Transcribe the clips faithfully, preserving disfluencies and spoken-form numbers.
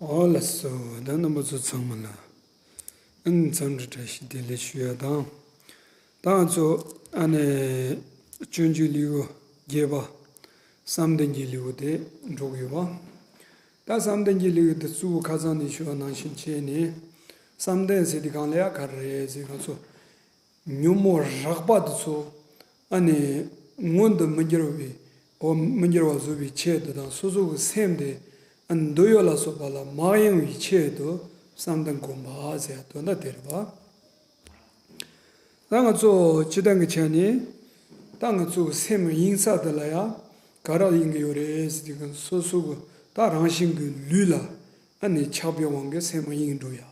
ཨོ་ལགས་སོ། ད་རྣམ་པ་ཚོ་ཚང་མ་ལ་ཨ་ནི་འཚམས་འདྲི་བཀྲ་ཤིས་བདེ་ལེགས་ཞུ་ཡ་དང་། ད་ང་ཚོ་ཨ་ནི་སྤྱོད་འཇུག་ལེའུ་བརྒྱད་པ་བསམ་གཏན་གྱི་ལེའུ་དེ་འགྲོ་གི་ཡོད་པ། ད་བསམ་གཏན་གྱི་ལེའུ་དེ་གཙོ་བོ་ཁ་སང་ནས་ཞུ་བ་ནང་བཞིན་བྱས་ནས། བསམ་གཏན་ཟེར་དུས་སྒང་ལ་ཡ་ག་རེ་རེད་ཟེར། ང་ཚོ་ཉོན་མོངས་རགས་པ་དེ་ཚོ་ཨ་ནི་མངོན་དུ་མི་འགྱུར་བའི། འོ་མི་འགྱུར་བ་བཟོ་བའི་ཆེད་དུ་དང་། སོ་སོ་གི་སེམས་དེ་ཨ་ནི་འདོད་ཡོན་ལ་སོགས་པ་ལ་མ་གཡེང་བའི་ཆེད་དུ་བསམ་གཏན་བསྒོམ་པ་ཟེར་དོན་དག་དེ་རེད་པ། ད་ང་ཚོ་སྤྱིར་བཏང་གི་ཆ་ནས་ད་ང་ཚོ་གི་སེམས་གཡེང་ས་དེ་ལ་ཡ་ག་རེ་གཡེང་གི་ཡོད་རེད་ཟེར་དུས་སོ་སོ་གི་ད་རང་བཞིན་གྱི་ལུས་ལ་ཨ་ནི་ཆགས་པའི་དབང་གིས་སེམས་གཡེང་འགྲོ་ཡ།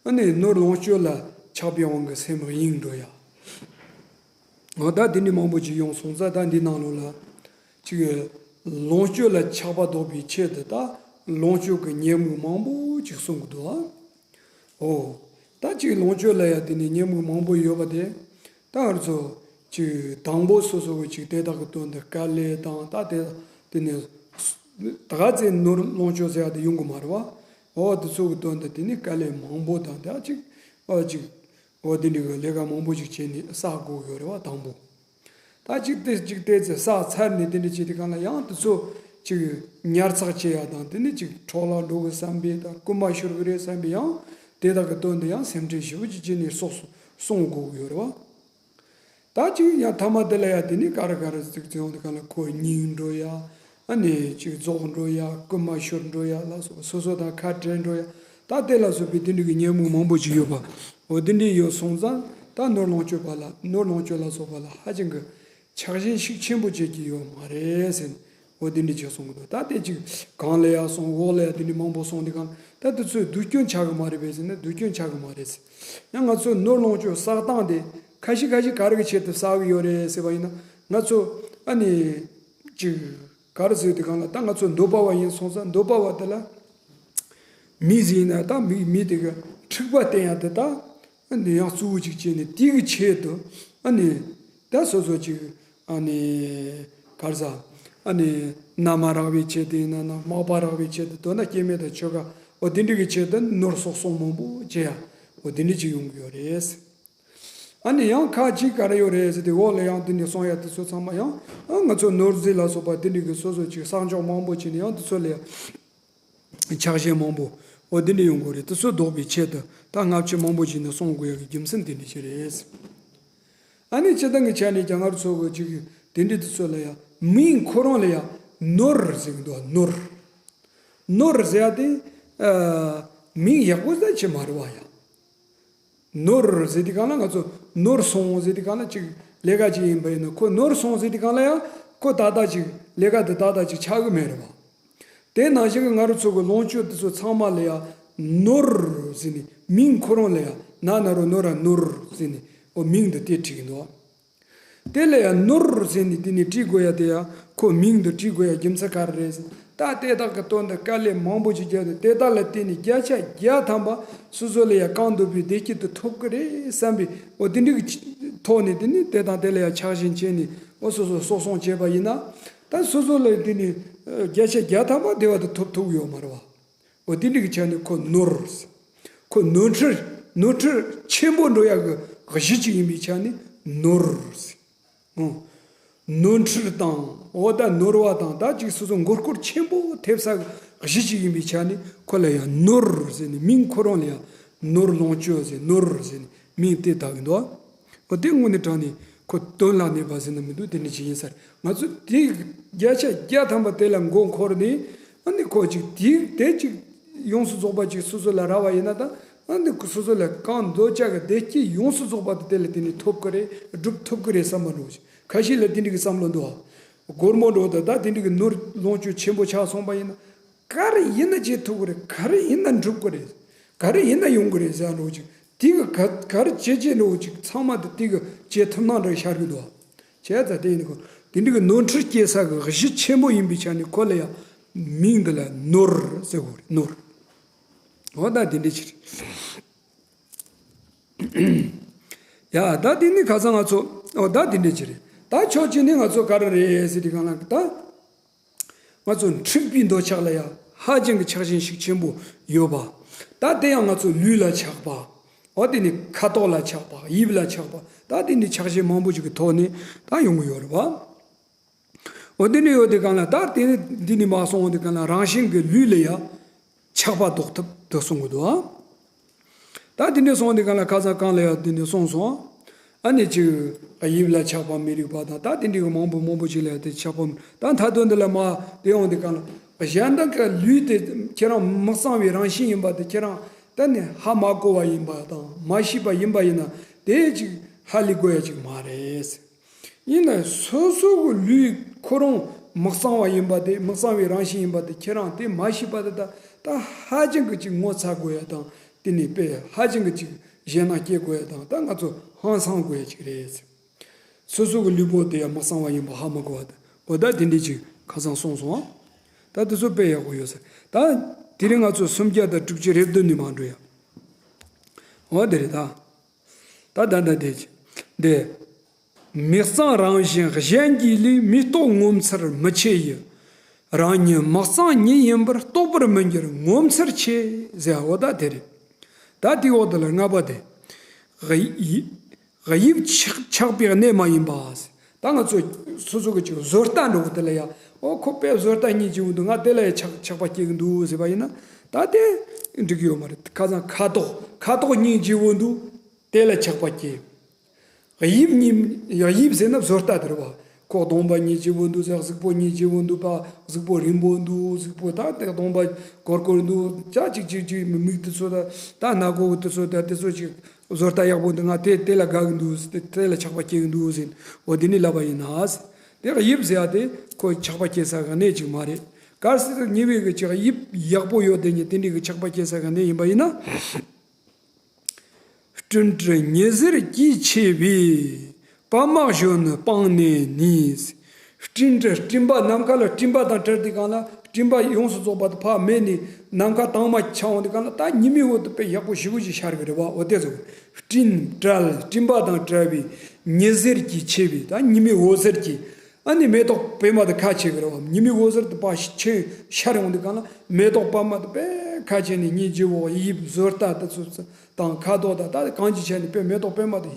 ཨ་ནི་ནོར་ལོངས་སྤྱོད་ལ་ཆགས་པའི་དབང་གིས་སེམས་གཡེང་འགྲོ་ཡ། འོ་ད་དེ་འདྲ་མང་པོ་ཅིག་ཡོང་སོང་ཙང་། ད་འདི་ནང་ལོགས་ལ་ཅིག་ལོངས་སྤྱོད་ལ་ཆགས་པ་ལྡོག་པའི་ཆེད་དུ་ད་ལོངས་སྤྱོད་ཀྱི་ཉེས་དམིགས་མང་པོ་ཅིག་གསུང་གི་འདུག་ཨ། འོ། ད་ཅིག་ལོངས་སྤྱོད་ལ་ཡ་དེ་ནས་ཉེས་དམིགས་མང་པོ་ཡོད་པ་དེ། ད་ང་ཚོ་ཅིག་དང་པོ་སོ་སོ་གི་ཅིག་དེ་དག་གི་དོན་དུ་དཀའ་ལས་དང་། ད་དེ་དེ་ནས་ད་ག་ཚོད་ནོར་ལོངས་སྤྱོད་ཟེར་ཡ་དེ་ཡོང་གི་མ་རེད་པ། འོ་དེ་ཚོ་གི་དོན་དུ་དེ་ནས་དཀའ་ལས་མང་པོ་དང་། ད་ཅིག་ཨ་ཅིག་འོ་དེ་འདྲ་གི་ལས་ཀ་མང་པོ་ཅིག་བྱས་ནས་བསགས་དགོས་ཀྱི་ཡོད་རེད་པ། དང་པོ། ད་ཅིག་དེ་ཅིག་དེ་ཚེ་བསགས་ཚར་ནས་དེ་འདྲ་བྱེད་དུས་སྒང་ལ་ཡང་དེ་ཚོ་ཅིག་ཉར་ཚགས་བྱེད་ཡ་དང་། དེ་ནས་ཅིག་འཕྲོ་བརླག་འགྲོ་གི་བསམ་པའི་དང་། རྐུན་མ་ཤོར་གི་རེད་བསམ་པའི་ཡང་དེ་དག་གི་དོན་དུ་ཡང་སེམས་ཁྲལ་ཞེ་པོ་ཅིག་བྱས་ནས་སོགས་སུ་གསུང་དགོས་ཀྱི་ཡོད་རེད་པ། ད་ཅིག་ཡང་མཐའ་མ་དེ་ལ་ཡ་དེ་ནས་ག་རེ་ག་རེ་ཟིག་ཚེ་ཡོང་དུས་སྒང་ལ་ཁོ་སྙིང་འདོད་ཡ། ཨ་ནི་ཅིག་རྫོགས་འདོད་ཡ། རྐུན་མ་ཤོར་འདོད་ཡ་ལ་སོགས། སོ་སོ་དང་ཁ་བྲལ་འདོད་ཡ། ད་དེ་ལ་སོགས་པའི་དེ་འདྲ་གི་ཉེས་དམིགས་མང་པོ་ཅིག་ཡོད་པ། འོ་དེ་འདྲ་ཡོད་སོང་ཙང་། ད་ནོར་ལོངས་སྤྱོད་པ་ལ། ནོར་ལོངས་སྤྱོད་ལ་སོགས་པ་ལ་ཧ་ཅང་གི་ཆགས་ཞེན་ཤུགས་ཆེན་པོ་བྱེད་ཀྱི་ཡོད་མ་རེད་ཟེར་ནས། འོ་དེ་འདྲ་ཅིག་གསུང་གི་འདུག་ད་དེ་ཅིག་གང་ལ་ཡ་སོང་། འོག་ལ་ཡ་དེ་འདྲ་མང་པོ་སོང་དུས་སྒང་ལ། ད་དེ་ཚོས་སྡུག་སྐྱོན་ཆགས་གི་མ་རེད་པས་ཟེར་ན། སྡུག་སྐྱོན་ཆགས་གི་མ་རེད་ཟེར། ཡང་ང་ཚོ་ནོར་ལོངས་སྤྱོད་བསགས་སྟངས་དེ་ཁ་ཤས་ཁ་ཤས་ག་རེ་གི་ཆེད་དུ་བསགས་གི་ཡོད་རེད་ཟེར་བ་ཡིན་ན། ང་ཚོ་ཨ་ནི་ཅིག་ག་རེ་ཟེར་དུས་སྒང་ལ། ད་ང་ཚོ་འདོད་པ་བ་ཡིན་སོང་ཙང་། འདོད་པ་བ་དེ་ལ་མི་ཟིག་ཡིན་ན་ད་མི་མི་དེ་གི་འཁྲིག་པ་བསྟེན་ཡ་དེ་ད་ཨ་ནི་ཡང་གཙོ་བོ་ཅིག་བྱས་ནས། དེ་གི་ཆེད་དུ་ཨ་ནི་ད་སོ་སོ་ཅིག་ཨ་ནི་ག་རེ་ཟ། ཨ་ནི་ན་མ་རག་པའི་ཆེད་དུ་ཡིན་ན་ན། མག་པ་རག་པའི་ཆེད་དུ། མདོར་ན་སྐྱེ་མེད་དང་ཆོས་འགའ། འོ་དེ་འདྲ་གི་ཆེད་དུ་ནོར་གསོག་གསོག་མང་པོ་བྱེད་ཡ། འོ་དེ་འདྲ་ཅིག་ཡོང་གི་ཡོད་རེད། ཨ་ནི་ཡང་ཁ་ཅིག་ག་རེ་ཡོད་རེད་ཟེར་དུས། འོག་ལ་ཡང་དེ་ནས་གསུང་ཡ་དེ་ཚོ་ཚང་མ་ཡང་ཨ་ང་ཚོ་ནོར་རྫས་ལ་སོགས་པ་དེ་འདྲ་གི་སོ་སོ་ཅིག་བསགས་འཇོག་མང་པོ་བྱས་ནས། ཡང་དེ་ཚོ་ལ་ཡང་ཆགས་ཞེན་མང་པོ་འོ་དེ་འདྲ་ཡོང་གི་རེད། དེ་ཚོ་ལྡོག་པའི་ཆེད་དུ་ད་སྔ་ཕྱི་མང་པོ་བྱས་ནས་གསུང་དགོས་ཡ་གི་རྒྱུ་མཚན་དེ་འདྲ་ཞིག་རེད། ཨ་ནི་སྤྱིར་བཏང་གི་ཆ་ནས་ཀྱང་ང་ཚོ་གི་ཅིག་དེ་འདྲ་དེ་ཚོ་ལ་ཡང་མིང་ཁོ་རང་ལ་ཡང་ནོར་ཟེར་གི་འདུག་ནོར། ནོར་ཟེར་ཡ་དེ་ཨ་མིང་ཡག་པོ་ཟེར་ཅིག་མ་རེད་པ་ཡ། ནོར་ཟེར་དུས་སྒང་ལ། ང་ཚོ་ནོར་སོང་ཟེར་དུས་སྒང་ལ། ཅིག་ལས་ཀ་ཅིག་ཡིན་པ་ཡིན་ན། ཁོ་ནོར་སོང་ཟེར་དུས་སྒང་ལ་ཡང་ཁོ་ཏག་ཏག་ཅིག་ལས་ཀ་དེ་ཏག་ཏག་ཅིག་ཆགས་གི་མེད་རེད་པ། དེ་ནང་བཞིན་གྱི་ང་རང་ཚོ་གི་ལོངས་སྤྱོད་དེ་ཚོ་ཚང་མ་ལ་ཡང་ནོར་ཟེར་ནས། མིང་ཁོ་རང་ལ་ཡང་ན་ན་རོ་ནོ་ར་ནོར་ཟེར་ནས། འོ་མིང་དེ་དེ་བྲིས་གི་འདུག་དེ་ལ་ཡང་ནོར་ཟེར་ནས་དེ་ནས་བྲིས་དགོས་ཡ་དེ་ཡང་ཁོ་མིང་དུ་བྲིས་དགོས་ཡ་རྒྱུ་མཚན་ག་རེ་རེད་ཟེར། ད་དེ་དག་གི་དོན་དུ་དཀའ་ལས་མང་པོ་ཅིག་བརྒྱབ་སྟེ། དེ་དག་ལ་བརྟེན་ནས་བརྒྱ་ཆ་བརྒྱ་ཐམ་པ་སོ་སོ་ལ་ཡང་གང་འདོད་པའི་བདེ་སྐྱིད་དེ་ཐོབ་ཀྱི་རེད་བསམ་པའི། འོ་དེ་འདྲ་གི་ཐོག་ནས་དེ་ནས་དེ་དང་དེ་ལ་ཡང་ཆགས་ཞེན་བྱས་ནས། འོ་སོ་སོ་གསོག་སོང་བྱས་པ་ཡིན་ན། ད་སོ་སོ་ལ་དེ་ནས་བརྒྱ་ཆ་བརྒྱ་ཐམ་པ་བདེ་བ་དེ་ཐོབ་ཐུབ་ཡོད་མ་རེད་པ། འོ་དེ་འདྲ་གི་ཆ་ནས་ཁོ་ནོར། ཁོ་ནོར་འཁྲུལ། ནོར་འཁྲུལ་ཆེན་པོ་འགྲོ་ཡ་གི་གཞི་གཅིག་ཡིན་པའི་ཆ་ནས་ནོར། ཨོ། ནོར་འཁྲུལ་དང་། འོ་ད་ནོར་བ་དང་། ད་ཅིག་སོ་སོ་མགོ་སྐོར་ཆེན་པོ་ཐེབས་ས་གི་གཞི་གཅིག་ཡིན་པའི་ཆ་ནས་ཁོ་ལ་ཡང་ནོར་ཟེར་ནས། མིང་ཁོ་རང་ལ་ཡང་ནོར་ལོངས་སྤྱོད་ཟེར། ནོར་ཟེར་ནས་མིང་དེ་བཏགས་གི་འདུག་འོ་དེ་དངོས་གནས་དྲང་གནས་ཁོ་དོན་ལ་གནས་པ་ཟེར་ན་མི་འདུག་དེ་འདྲ་ཅིག་ཡིན་ས་རེད། ང་ཚོ་དེ་བརྒྱ་ཆ་བརྒྱ་ཐམ་པ་དེ་ལ་མགོ་འཁོར་ནས། ཨ་ནི་ཁོ་ཅིག་དེ་དེ་ཅིག་ཡོངས་སུ་རྫོགས་པ་ཅིག་སོ་སོ་ལ་རག་པ་ཡིན་ན། ད་ཨ་ནི་སོ་སོ་ལ་གང་འདོད་ཆགས་ཀྱི་བདེ་སྐྱིད་ཡོངས་སུ་རྫོགས་པ་དེ་དེ་ལ་དེ་ནས་ཐོབ་ཀྱི་རེད། སྒྲུབ་ཐུབ་ཀྱི་རེད་བསམ་པ་འདྲ་བོ་ཅིག་ཁ་ཤས་ལ་དེ་འདྲ་གི་བསམ་བློ་འདུག་ཨ། སྒོར་མོ་འདྲ་བོ་དང་། ད་དེ་འདྲ་གི་ནོར་ལོངས་སྤྱོད་ཆེན་པོ་ཆགས་སོང་པ་ཡིན་ན། ག་རེ་ཡིན་ན་བྱེད་ཐུབ་ཀྱི་རེད། ག་རེ་ཡིན་ན་འགྲུབ་ཀྱི་རེད། ག་རེ་ཡིན་ན་ཡོང་གི་རེད་ཟེར་འདྲ་བོ་ཅིག་དེ་གི་ག་ག་རེ་བྱེད་བྱེད་འདྲ་བོ་ཅིག་ཚང་མ་དེ་དེ་གི་བྱེད་ཐུབ་སྣང་འདྲ་ཤར་གི་འདུག་ཨ། བྱས་ཙང་དེ་ཡིན་ནི་ཁོ་དེ་འདྲ་གི་ནོར་འཁྲུལ་སྐྱེ་ས་གི་གཞི་ཆེན་པོ་ཡིན་པའི་ཆ་ནས་ཁོ་ལ་ཡང་མིང་འདི་ལ་ནོར་ཟེར་དགོས་རེད། ནོར། འོ་ད་དེ་འདྲ་ཅིག་རེད། ཡ་ད་དེ་ནི་ཁ་སང་ང་ཚོ། འོ་ད་དེ་འདྲ་ཅིག་རེད། ད་ཕྱོགས་གཅིག་ནས་ང་ཚོ་ག་རེ་རེད་ཟེར་དུས་སྒང་ལ། ད་ང་ཚོ་འཁྲིག་པའི་འདོད་ཆགས་ལ་ཡང་ ཧ་ཅང་གི་ཆགས་ཞེན་ཤུགས་ཆེན་པོ་ཡོད་པ། ད་དེ་ཡང་ང་ཚོ་ལུས་ལ་ཆགས་པ། འོ་དེ་ནི་ཁ་དོག་ལ་ཆགས་པ། དབྱིབས་ལ་ཆགས་པ། ད་དེ་ནི་ཆགས་ཞེན་མང་པོ་ཞིག་གི་ཐོག་ནས་ད་ཡོང་གི་ཡོད་རེད་བ། འོ་དེ་ནི་ཡོད་དེ་གང་ལ་ད་དེ་ནི་འདི་ནི་མ་སོང་འོ་དེ་གང་ལ་རང་བཞིན་གྱི་ལུས་ལ་ཡང་ཆགས་པ་ཟློག་ཐབས་དུ་གསུང་གི་འདུག་ཨ། ད་དེ་འདྲ་སོང་དེ་གང་ལ་ཁ་སང་གང་ལ་ཡང་དེ་འདྲ་སོང་སོང་། ཨ་ནི་ཅིག་དབྱིབས་ལ་ཆགས་པ་མི་རིགས་པ་དང་ད་དེ་འདྲའི་མང་པོ་མང་པོ་ཅིག་ལ་ཡང་དེ་ཆགས་པ་མི་ད་མཐའ་དོན་འདི་ལ་མ་དེ་ཡོང་དེ་གང་ལ་གཞན་དག་གི་ལུས་དེ་ཁྱེད་རང་མི་གཙང་བའི་རང་བཞིན་ཡིན་པ་དེ་ཁྱེད་རང་ད་ནི་ཧ་མ་གོ་བ་ཡིན་པ་དང་མ་ཤེས་པ་ཡིན་པ་ཡིན་ན་དེ་ཅིག་ཧ་ལས་དགོས་ཡ་ཅིག་མ་རེད། ཡིན་ན་སོ་སོ་གི་ལུས་ཁོ་རང་མི་གཙང་བ་ཡིན་པ་དེ་མི་གཙང་བའི་རང་བཞིན་ཡིན་པ་དེ་ཁྱེད་རང་དེ་མ་ཤེས་པ་དེ་ད་ད་ཧ་ཅང་གི་ཅིག་ངོ་ཚ་དགོས་ཡ་དང་དེ་ནས་དཔེ་ཧ་ཅང་གི་ཅིག་ཞེད་སྣང་སྐྱེ་དགོས་ཡ་དང་ད་ང་ཚོ་ཧང་སང་དགོས་ཡ་ཅིག་རེད། སོ་སོ་གི་ལུས་པོ་དེ་ཡང་མི་གཙང་བ་ཡིན་པ་ཧ་མ་གོ་བ་དེ་འོ་ད་དེ་འདྲས་ཅིག་ཁ་སང་སོང་སོང་ཨ། ད་དེ་ཚོ་དཔེ་ཡག་པོ་ཡོད་ས་ད་དེ་རིང་ང་ཚོ་སུམ་བརྒྱ་དང་དྲུག་ཅུ་རེ་བདུན་ནས་མ་འགྲོ་ཡ། འོ་དེ་རེད་ད། ད་ད་ད་དེ་ཅི། དེ། མི་གཙང་རང་བཞིན་གཞན་གྱི་ལུས། མི་རྟོག་ངོ་མཚར་མི་ཆེ་ཡི། རང་ཉིད་མི་གཙང་ཉིད་ཡིན་པར། རྟོག་པར་མི་འགྱུར་ངོ་མཚར་ཆེ། ཟེར་བ་ད་དེ་རེད། ད་དེའི་འོག་ཏུ་ལ་ལྔ་པ་དེ། དབྱིབས་ཆགས་པའི་གནས་མ་ཡིན་པ། ད་ང་ཚོ་སོ་སོ་གི་ཅིག་བཟོ་ལྟ་འགྲོ་གི་དེ་ལ་ཡ། ཨོ་ཁོ་དཔེ་བཟོ་ལྟ་གཉིས་བྱེད་འོང་འདུག་ང་དེ་ལ་ཡ་ཆགས་ཆགས་པ་སྐྱེ་གི་འདུག་ཟེར་བ་ཡིན་ན། ད་དེ་འགྲིག་གི་ཡོད་མ་རེད། ཁ་སང་ཁ་དོག་ཁ་དོག་གཉིས་བྱེད་འོང་འདུག་དེ་ལ་ཆགས་པ་སྐྱེ། དབྱིབས་གཉིས། དབྱིབས་ཟེར་ན་བཟོ་ལྟ་དེ་རེད་བ། ཁོག་གདོང་པ་གཉིས་བྱེད་འོང་འདུག་ཟེར། གཟུགས་པོ་གཉིས་བྱེད་འོང་འདུག་པ། གཟུགས་པོ་རིང་པོ་འདུག་གཟུགས་པོ་ད་དེ་གདོང་པ་གོར་གོར་འདུག་ཅག་ཅིག་ཅིག་ཅིག་མིག་དེ་ཚོ་ད་ད་སྣ་སྒོ་དེ་ཚོ་ད་དེ་ཚོ་ཅིག་བཟོ་ལྟ་ཡག་པོ་འདུག་ང་དེ་དེ་ལ་དགའ་གི་འདུག་དེ་དེ་ལ་ཆགས་པ་སྐྱེ་གི་འདུག་ཟེར། འོ་དེ་ནི་ལབ་པ་ཡིན་ན། དེ་དབྱིབས་ཟེར་ཡ་དེ་ཁོ་ཆགས་པ་སྐྱེ་ས་གི་གནས་ཅིག་མ་རེད། གལ་སྲིད་ཉེ་བའི་གི་ཅིག་དབྱིབས་ཡག་པོ་ཡོད་དེ་ཉིད་དེ་འདྲའི་གི་ཆགས་པ་སྐྱེ་ས་གི་གནས་ཡིན་པ་ཡིན་ན། སྤྲིན་བྲལ་ཉི་ཟེར་གྱིས་ཕྱེ་བའི། པདྨ་གཞོན་ནུ་སྤངས་ནས་ནི། སྤྲིན་བྲལ་སྤྲིན་པ་ནམ་མཁའ་ལ་སྤྲིན་པ་དང་བྲལ་དུས་གང་ལ་སྤྲིན་པ་ཡོངས་སུ་རྫོགས་པ་དེ་ཕར་མེད་ནས་ནམ་མཁའ་དྭངས་མ་ཆགས་འོང་དུས་གང་ལ་ད་ཉི་མའི་འོད་དེ་དཔེ་ཡག་པོ་ཞེ་པོ་ཅིག་ཤར་གི་རེད་བ། འོ་དེ་ཚོ་སྤྲིན་བྲལ་སྤྲིན་པ་དང་བྲལ་བའི་ཉི་ཟེར་གྱིས་ཕྱེ་བའི་ད་ཉི་མའི་འོད་ཟེར་གྱིས་ཨ་ནི་མེ་ཏོག་པད་མ་དེ་ཁ་ཕྱེ་གི་རེད་བ། ཉི་མའི་འོད་ཟེར་དེ་ཕར་ཕྱེ་ཤར་འོང་དུས་གང་ལ་མེ་ཏོག་པད་མ་དེ་དཔེ་ཁ་ཕྱེ་ནས་སྙིང་རྗེ་བོ་དབྱིབས་བཟོ་ལྟ་དེ་ཚོ། དང་ཁ་དོག་དང་ད་གང་ཅི་བྱས་ནས་དཔེ་མེ་ཏོག་པད་མ་དེ་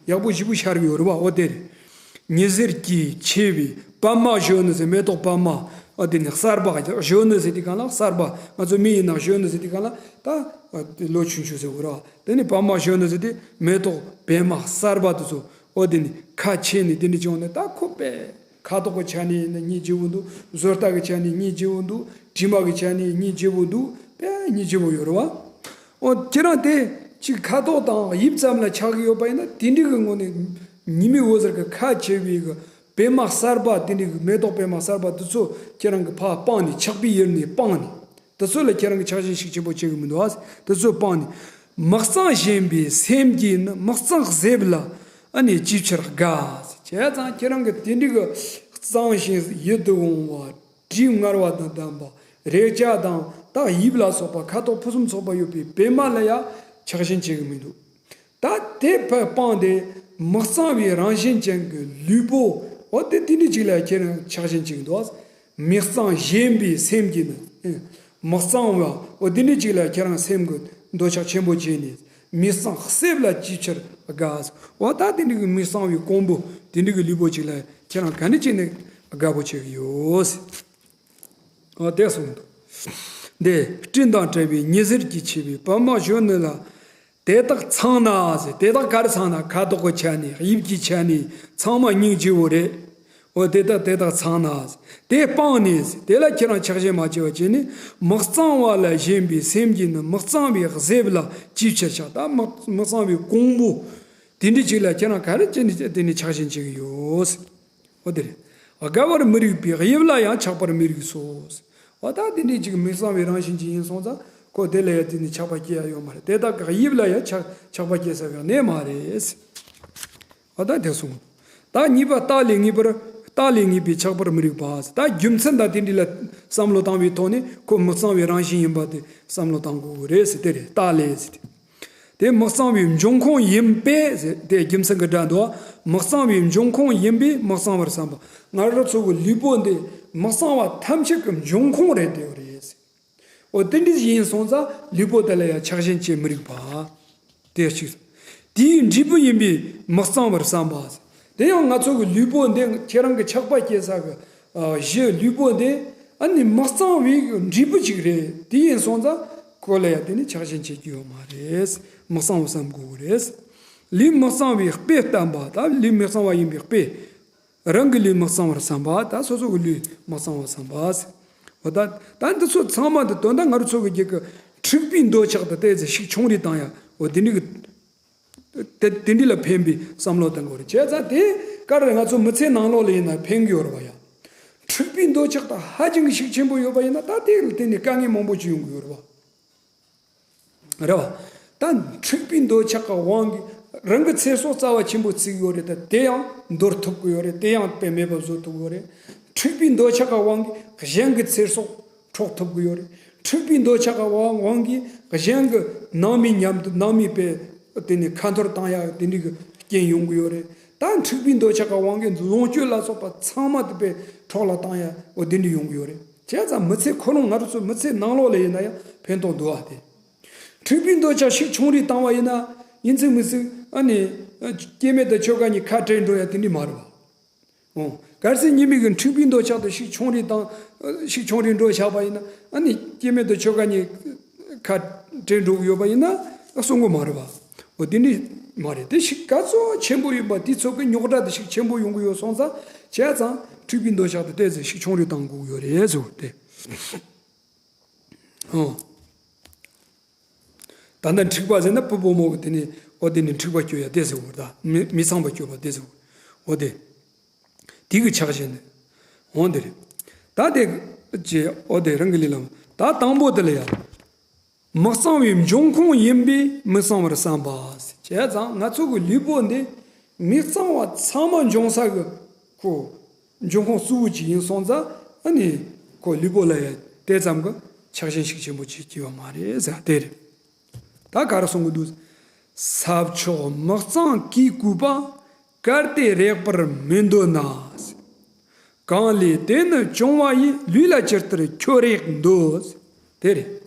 ཡག་པོ་ཞེ་པོ་ཤར་གི་ཡོད་རེད་བ། འོ་དེ་རེད། ཉི་ཟེར་གྱིས་ཕྱེ་བའི་པདྨ་གཞོན་ནུ་ཟེར། མེ་ཏོག་པདྨ། འོ་དེ་ནི་གསར་པ་གཞོན་ནུ་ཟེར་དུས་གང་ལ་གསར་པ། ང་ཚོ་མི་ཡིན་ན་གཞོན་ནུ་ཟེར་དུས་གང་ལ་ད་ལོ་ཆུང་ཆུང་ཟེར་དགོས་རེད་བ། དེ་ནི་པདྨ་གཞོན་ནུ་ཟེར་དུས་མེ་ཏོག་པད་མ་གསར་པ་དེ་ཚོ་འོ་དེ་ནི་ཁ་ཕྱེ་ནས་དེ་འདྲ་བྱུང་ནས་ད་ཁོ་པས། ཁ་དོག་གི་ཆ་ནས་ཡིན་ན་སྙིང་རྗེ་བོ་འདུག་བཟོ་ལྟ་གི་ཆ་ནས་སྙིང་རྗེ་བོ་འདུག་དྲི་མ་གི་ཆ་ནས་སྙིང་རྗེ་བོ་འདུག་དཔེ་སྙིང་རྗེ་བོ་ཡོད་རེད་བ། འོ་ཁྱེད་རང་དེ་ཅིག་ཁ་དོག་དང་དབྱིབས་ཙམ་ལ་ཆགས་ཀྱི་ཡོད་པ་ཡིན་ན་དེ་འདྲའི་གི་ངོ་ནས་ཉི་མའི་འོད་ཟེར་གི་ཁ་ཕྱེ་བའི་གི་པད་མ་གསར་པ་དེ་འདྲའི་གི་མེ་ཏོག་པད་མ་གསར་པ་དེ་ཚོ་ཁྱེད་རང་གི་ཕར་སྤངས་ནས་ཆགས་པའི་ཡུལ་ནས་སྤངས་ནས་དེ་ཚོ་ལ་ཁྱེད་རང་གི་ཆགས་ཞེན་ཤུགས་ཆེན་པོ་བྱེད་གི་མི་འདུག་ཨ། དེ་ཚོ་སྤངས་ནས་མི་གཙང་ཞེན་པའི་སེམས་ཀྱིས་ནི་མི་གཙང་གཟེབ་ལ་ཨ་ནི་ཅིའི་ཕྱིར་དགའ། བྱས་ཙང་ཁྱེད་རང་གི་དེ་འདྲའི་གི་གཙང་ཞིང་ཡིད་དུ་འོང་བ། དྲི་མངར་བ་དང་ལྡན་པ། རེག་བྱ་དང་ད་དབྱིབས་ལ་སོགས་པ་ཁ་དོག་ཕུན་སུམ་ཚོགས་པ་ཡོད་པའི་པད་མ་ལ་ཡང་ཆགས་ཞེན་བྱེད་ཀྱི་མི་འདུག་ད་དེ་ཕར་སྤངས་ཏེ་མི་གཙང་བའི་རང་བཞིན་ཅན་གྱི་ལུས་པོ། འོ་དེ་དེ་འདྲ་ཅིག་ལ་ཁྱེད་རང་ཆགས་ཞེན་བྱེད་ཀྱི་འདུག་མི་གཙང་ཞེན་པའི་སེམས་ཀྱིས་ནི། མི་གཙང་བ་འོ་དེ་འདྲ་ཅིག་ལ་ཁྱེད་རང་སེམས་ཀྱི་འདོད་ཆགས་ཆེན་པོ་བྱས་ནས་མི་གཙང་གཟེབ་ལ་ཅིའི་ཕྱིར་དགའ། འོ་ད་དེ་འདྲ་གི་མི་གཙང་བའི་ཀོང་བུ་དེ་འདྲ་གི་ལུས་པོ་ཅིག་ལ་ཁྱེད་རང་ག་འདྲ་བྱས་ནས་དགའ་པོ་བྱེད་ཀྱི་ཡོད། འོ་དེ་གསུངས་འདུག་འདི་སྤྲིན་དང་བྲལ་བའི་ཉི་ཟེར་གྱིས་ཕྱེ་བའི་པདྨ་གཞོན་ནུ་ལ། དེ་དག་ཚང་ན་ཟེར། དེ་དག་ག་རེ་ཚང་ན་ཁ་དོག་གི་ཆ་ནས་དབྱིབས་ཀྱི་ཆ་ནས་ཚང་མ་སྙིང་རྗེ་བོ་རེད། འོ་དེ་དག་དེ་དག་ཚང་ན་ཟེར། དེ་སྤངས་ནས་ཟེར། དེ་ལ་ཁྱེད་རང་ཆགས་ཞེན་མ་བྱས་པ་བྱས་ནས་མི་གཙང་བ་ལ་ཞེན་པའི་སེམས་ཀྱིས་ནི་མི་གཙང་བའི་གཟེབ་ལ་ཅིའི་ཕྱིར་ཆགས། ད་མི་མི་གཙང་བའི་ཀོང་བུ་དེ་འདྲ་ཅིག་ལ་ཁྱེད་རང་ག་རེ་བྱས་ནས་དེ་ནས་ཆགས་ཞེན་བྱེད་ཀྱི་ཡོད་ཟེར། འོ་དེ་རེད། དགའ་བར་མི་རིགས་པའི་དབྱིབས་ལ་ཡང་ཆགས་པར་མི་རིགས་སོ། འོ་ད་དེ་འདྲའི་ཅིག་མི་གཙང་བའི་རང་བཞིན་ཅིག་ཡིན་སོང་ཙང་ཁོ་དེ་ལ་ཡང་དེ་ནི་ཆགས་པ་སྐྱེ་ཡ་ཡོད་མ་རེད། དེ་དག་གི་དབྱིབས་ལ་ཡང་ཆགས་ཆགས་པ་སྐྱེ་ས་གི་གནས་མ་རེད། འོ་ད་དེ་གསུངས། ད་གཉིས་པ་རྟགས་ལས་ངེས་པར་རྟགས་ལས་ངེས་པའི་ཆགས་པར་མི་རིགས་པ། ད་རྒྱུ་མཚན་དང་དེ་འདྲ་ལ་བསམ་བློ་བཏང་བའི་ཐོག་ནས་ཁོ་མི་གཙང་བའི་རང་བཞིན་ཡིན་པ་དེ་བསམ་བློ་བཏང་དགོས་ཀྱི་རེད་ཟེར། དེ་རེད། རྟགས་ལས་ཟེར་དེ། དེ་མི་གཙང་བའི་འབྱུང་ཁུངས་ཡིན་པས་ཟེར། དེ་རྒྱུ་མཚན་གྱི་སྒྲ་འདུག་མི་གཙང་བའི་འབྱུང་ཁུངས་ཡིན་པས་མི་གཙང་བར་བསམ་པ། ང་རང་ཚོ་གི་ལུས་པོ་འདི་མི་གཙང་བ་ཐམས་ཅད་ཀྱི་འབྱུང་ཁུངས་རེད་དེ་རེད་ཟེར། འོ་དེ་འདྲ་ཡིན་སོང་ཙང་ལུས་པོ་དེ་ལ་ཡང་ཆགས་ཞེན་བྱེད་མི་རིགས་པ། དེ་གཅིག་དེའི་འབྲས་བུ་ཡིན་པས་མི་གཙང་བར་བསམ་པ། དེ་ཡང་ང་ཚོ་གི་ལུས་པོ་འདི་ཁྱེད་རང་གི་ཆགས་པ་སྐྱེ་ས་གི་ཨ་གཞི་ལུས་པོ་འདི་ཨ་ནི་མི་གཙང་བའི་འབྲས་བུ་ཅིག་རེད། དེ་ཡིན་སོང་ཙང་ཁོ་ལ་ཡང་དེ་ནི་ཆགས་ཞེན་བྱེད་རྒྱུ་ཡོད་མ་རེད། མི་གཙང་བར་བསམ་དགོས་ཀྱི་རེད། ལུས་མི་གཙང་བའི་དཔེ་བསྟན་པ། ད་ལུས་མི་གཙང་བ་ཡིན་པའི་དཔེ། རང་གི་ལུས་མི་གཙང་བར་བསམ་པ། ད་སོ་སོ་གི་ལུས་མི་གཙང་བར་བསམ་པ། འོ་ད་ད་འདི་ཚོ་ཚང་མ་འདི་དོན་དག་ང་རང་ཚོ་གི་རྒྱུད་ཀྱི་འཁྲིག་པའི་འདོད་ཆགས་དང་བལྟས་ཚེ་ཤུགས་ཆུང་རེ་བཏང་ཡ། འོ་དེ་འདྲ་གི་དེ་དེ་འདྲ་ལ་ཕན་པའི་བསམ་བློ་བཏང་དགོས་རེད། བྱས་ཙང་དེ་ག་རེ་ང་ཚོ་མི་ཚེ་ནང་ལོགས་ལ་ཡིན་ན་ཕན་གི་ཡོད་རེད་བ་ཡ། འཁྲིག་པའི་འདོད་ཆགས་དང་ཧ་ཅང་གི་ཤུགས་ཆེན་པོ་ཡོད་པ་ཡིན་ན་ད་དེ་ལ་བརྟེན་ནས་དཀའ་ངལ་མང་པོ་ཅིག་ཡོང་གི་ཡོད་རེད་བ། རེད་བ། ད་འཁྲིག་པའི་འདོད་ཆགས་ཀྱི་དབང་གིས་རང་གི་ཚེ་སྲོག་རྩ་བ་ཆེན་པོ་བརྩི་གི་ཡོད་རེད། ད་དེ་ཡང་འདོར་ཐུབ་ཀྱི་ཡོད་རེད། དེ་ཡང་དཔེ་མེད་པ་བཟོ་ཐུབ་ཀྱི་ཡོད་རེད། འཁྲིག་པའི་འདོད་ཆགས་ཀྱི་དབང་གིས་གཞན་གྱི་ཚེ་སྲོག་འཕྲོག་ཐུབ་ཀྱི་ཡོད་རེད། འཁྲིག་པའི་འདོད་ཆགས་ཀྱི་དབང་དབང་གིས་གཞན་གྱི་ནང་མི་མཉམ་དུ་ནང་མི་དཔེ་དེ་ནི་ཁ་འཐོར་བཏང་ཡག་དེ་འདྲའི་གི་རྐྱེན་ཡོང་གི་ཡོད་རེད། ད་འཁྲིག་པའི་འདོད་ཆགས་ཀྱི་དབང་གིས་ལོངས་སྤྱོད་ལ་སོགས་པ་ཚང་མ་དེ་དཔེ་འཕྲོག་ལ་བཏང་ཡག་འོ་དེ་འདྲ་ཡོང་གི་ཡོད་རེད། བྱས་ཙང་མི་ཚེ་ཁོ་རང་ང་རང་ཚོ་མི་ཚེ་ནང་ལོགས་ལ་ཡིན་ན་ཡང་ཕན་ཐོགས་འདུག་ཨ། དེ་འཁྲིག་པའི་འདོད་ཆགས་ཤུགས་ཆུང་རེ་བཏང་བ་ཡིན་ན་ཡིན་ཚིག་མིན་ཚིག་ཨ་ནི་སྐྱེ་མེད་དང་ཆོས་གང་གཉིས་ཁ་བྲལ་འགྲོ་ཡ་དེ་འདྲ་མ་རེད་བ། འོ་གལ་སྲིད་ཉི་མའི་གི་འཁྲིག་པའི་འདོད་ཆགས་དང་ཤུགས་ཆུང་རེ་བཏང་ཤུགས་ཆུང་རེ་འགྲོ་བཞག་པ་ཡིན་ན་ཨ་ནི་སྐྱེ་མེད་དང་ཆོས་གང་གཉིས་ཁ་བྲལ་འགྲོ་གི་ཡོད་པ་ཡིན་ན་གསོན་གི་མ་རེད་བ། འོ་དེ་འདྲ་མ་རེད། དེ་ཤུགས་ག་ཚོད་ཆེན་པོ་ཡིན་པ་དེ་ཚོ་གི་རྙོག་དྲ་དེ་ཤུགས་ཆེན་པོ་ཡོང་གི་ཡོད་སོང་ཙང་བྱས་ཙང་འཁྲིག་པའི་འདོད་ཆགས་དེ་ཏོག་ཙམ་ཤུགས་ཆུང་རེ་བཏང་དགོས་ཀྱི་ཡོད་རེད་ཟེར་བ་དེ། ཨོ། ད་ལྟ་འཁྲིག་པ་ཟེར་ན་བུ་བུ་མོ་གི་དེ་ནི་ཨོ་དེ་ནི་འཁྲིག་པ་སྐྱོ་ཡ་དེ་ཟེར་བ་དང་མི་མི་ཚངས་པ་སྐྱོ་བ་དེ་ཟེར་བ་ཨོ་དེ། དེ་གི་ཆགས་ཞེན་ནི་ཨོ་དེ་རེད། ད་དེ་ཅེ་ཨོ་དེ་རང་གི་ལས་ལམ་ད་དང་པོ་དེ་ལ་ཡ། མི་གཙང་བའི་འབྱུང་ཁུངས་ཡིན་པས་མི་གཙང་བར་བསམ་པ། བྱས་ཙང་ང་ཚོ་གི་ལུས་པོ་འདི་མི་གཙང་བ་ཚང་མ་འབྱུང་ས་གི་ཁོ་འབྱུང་ཁུངས་གཙོ་བོ་ཅིག་ཡིན་སོང་ཙང་ཨ་ནི་ཁོ་ལུས་པོ་ལ་ཡང་དེ་ཙམ་གི་ཆགས་ཞེན་ཤུགས་ཆེན་པོ་ཅིག་སྐྱེ་བ་མ་རེད་ཟེར་དེ་རེད། ད་ག་རེ་གསུང་གི་འདུག་ས་ཕྱོགས་མི་གཙང་གིས་བསྐུས་པ། གལ་ཏེ་རེག་པར་མི་འདོད་ན། གང་ལས་དེ་ནི་བྱུང་བ་ཡིས། ལུས་ལ་ཇི་ལྟར་ཁྱོད་རེག་འདོད། དེ་རེད།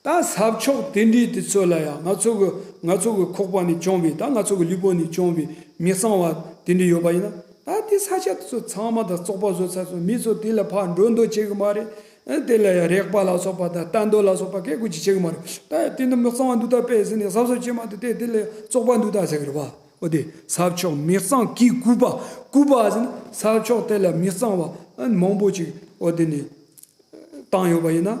ད་ས་ཕྱོགས་དེ་འདྲའི་དེ་ཚོ་ལ་ཡང་ང་ཚོ་གི་ང་ཚོ་གི་ཁོག་པ་ནས་བྱུང་བའི་ད་ང་ཚོ་གི་ལུས་པོ་ནས་བྱུང་བའི་མི་གཙང་བ་དེ་འདྲ་ཡོད་པ་ཡིན་ན་ད་དེ་ས་ཆ་དེ་ཚོ་ཚང་མ་དང་བཙོག་པ་བཟོ་ཚར་སོང་། མི་ཚོ་དེ་ལ་ཕར་འགྲོ་འདོད་བྱེད་གི་མ་རེད། ཨ་དེ་ལ་ཡང་རེག་པ་ལ་སོགས་པ་དང་ལྟ་འདོད་ལ་སོགས་པ་སྐད་དགོས་ཅིག་བྱེད་གི་མ་རེད། ད་དེ་འདི་མི་གཙང་བ་འདུག་ད་པས་ཟེར་ནས་གཟབ་གཟབ་བྱེད་མ་ཐུབ་དེ་དེ་ལ་བཙོག་པ་འདུག་ད་ཟེར་གི་རེད་པ། འོ་དེ་ས་ཕྱོགས་མི་གཙང་གིས་བསྐུས་པ། བསྐུས་པ་ཟེར་ན་ས་ཕྱོགས་དེ་ལ་མི་གཙང་བ་ཨ་མང་པོ་ཅིག་འོ་དེ་ནས་བཏང་ཡོད་པ་ཡིན་ན།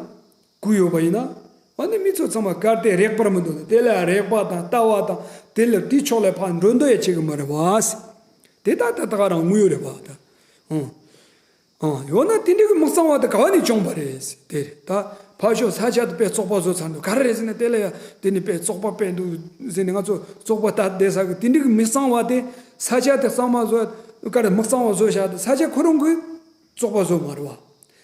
བསྐུས་ཡོད་པ་ཡིན་ན། ཨ་ནི་མི་ཚོ་ཚང་མ་གལ་ཏེ་རེག་པར་མི་འདོད་ན་དེ་ལ་རེག་པ་དང་ལྟ་བ་དང་དེ་ལ་དེའི་ཕྱོགས་ལ་ཕར་འགྲོ་འདོད་ཡང་བྱེད་གི་མ་རེད་པ། དེ་ད་ད་ད་ག་རང་དངོས་ཡོད་རེད་པ་ད། ཨང་། ཨང་། ཡོད་ན་དེ་འདྲའི་གི་མི་གཙང་བ་དེ་ག་བ་ནས་བྱུང་བ་རེད། དེ་རེད་ད། ཕར་ཕྱོགས་ས་ཆ་དེ་དཔེ་བཙོག་པ་བཟོ་ཚར་འདུག་ག་རེ་རེད་ཟེར་ན་དེ་ལ་ཡང་དེ་ནི་དཔེ་བཙོག་པ་དཔེ་འདུག་ཟེར་ནས་ང་ཚོ་བཙོག་པ་ལྟ་བསྡད་ས་གི་དེ་འདྲའི་གི་མི་གཙང་བ་དེ་ས་ཆ་དེ་གཙང་མ་བཟོ་ག་རེ་མི་གཙང་བ་བཟོ་བཞག་དེ་ས་ཆ་ཁོ་རང་གི་བཙོག་པ་བཟོ་མ་རེད་པ།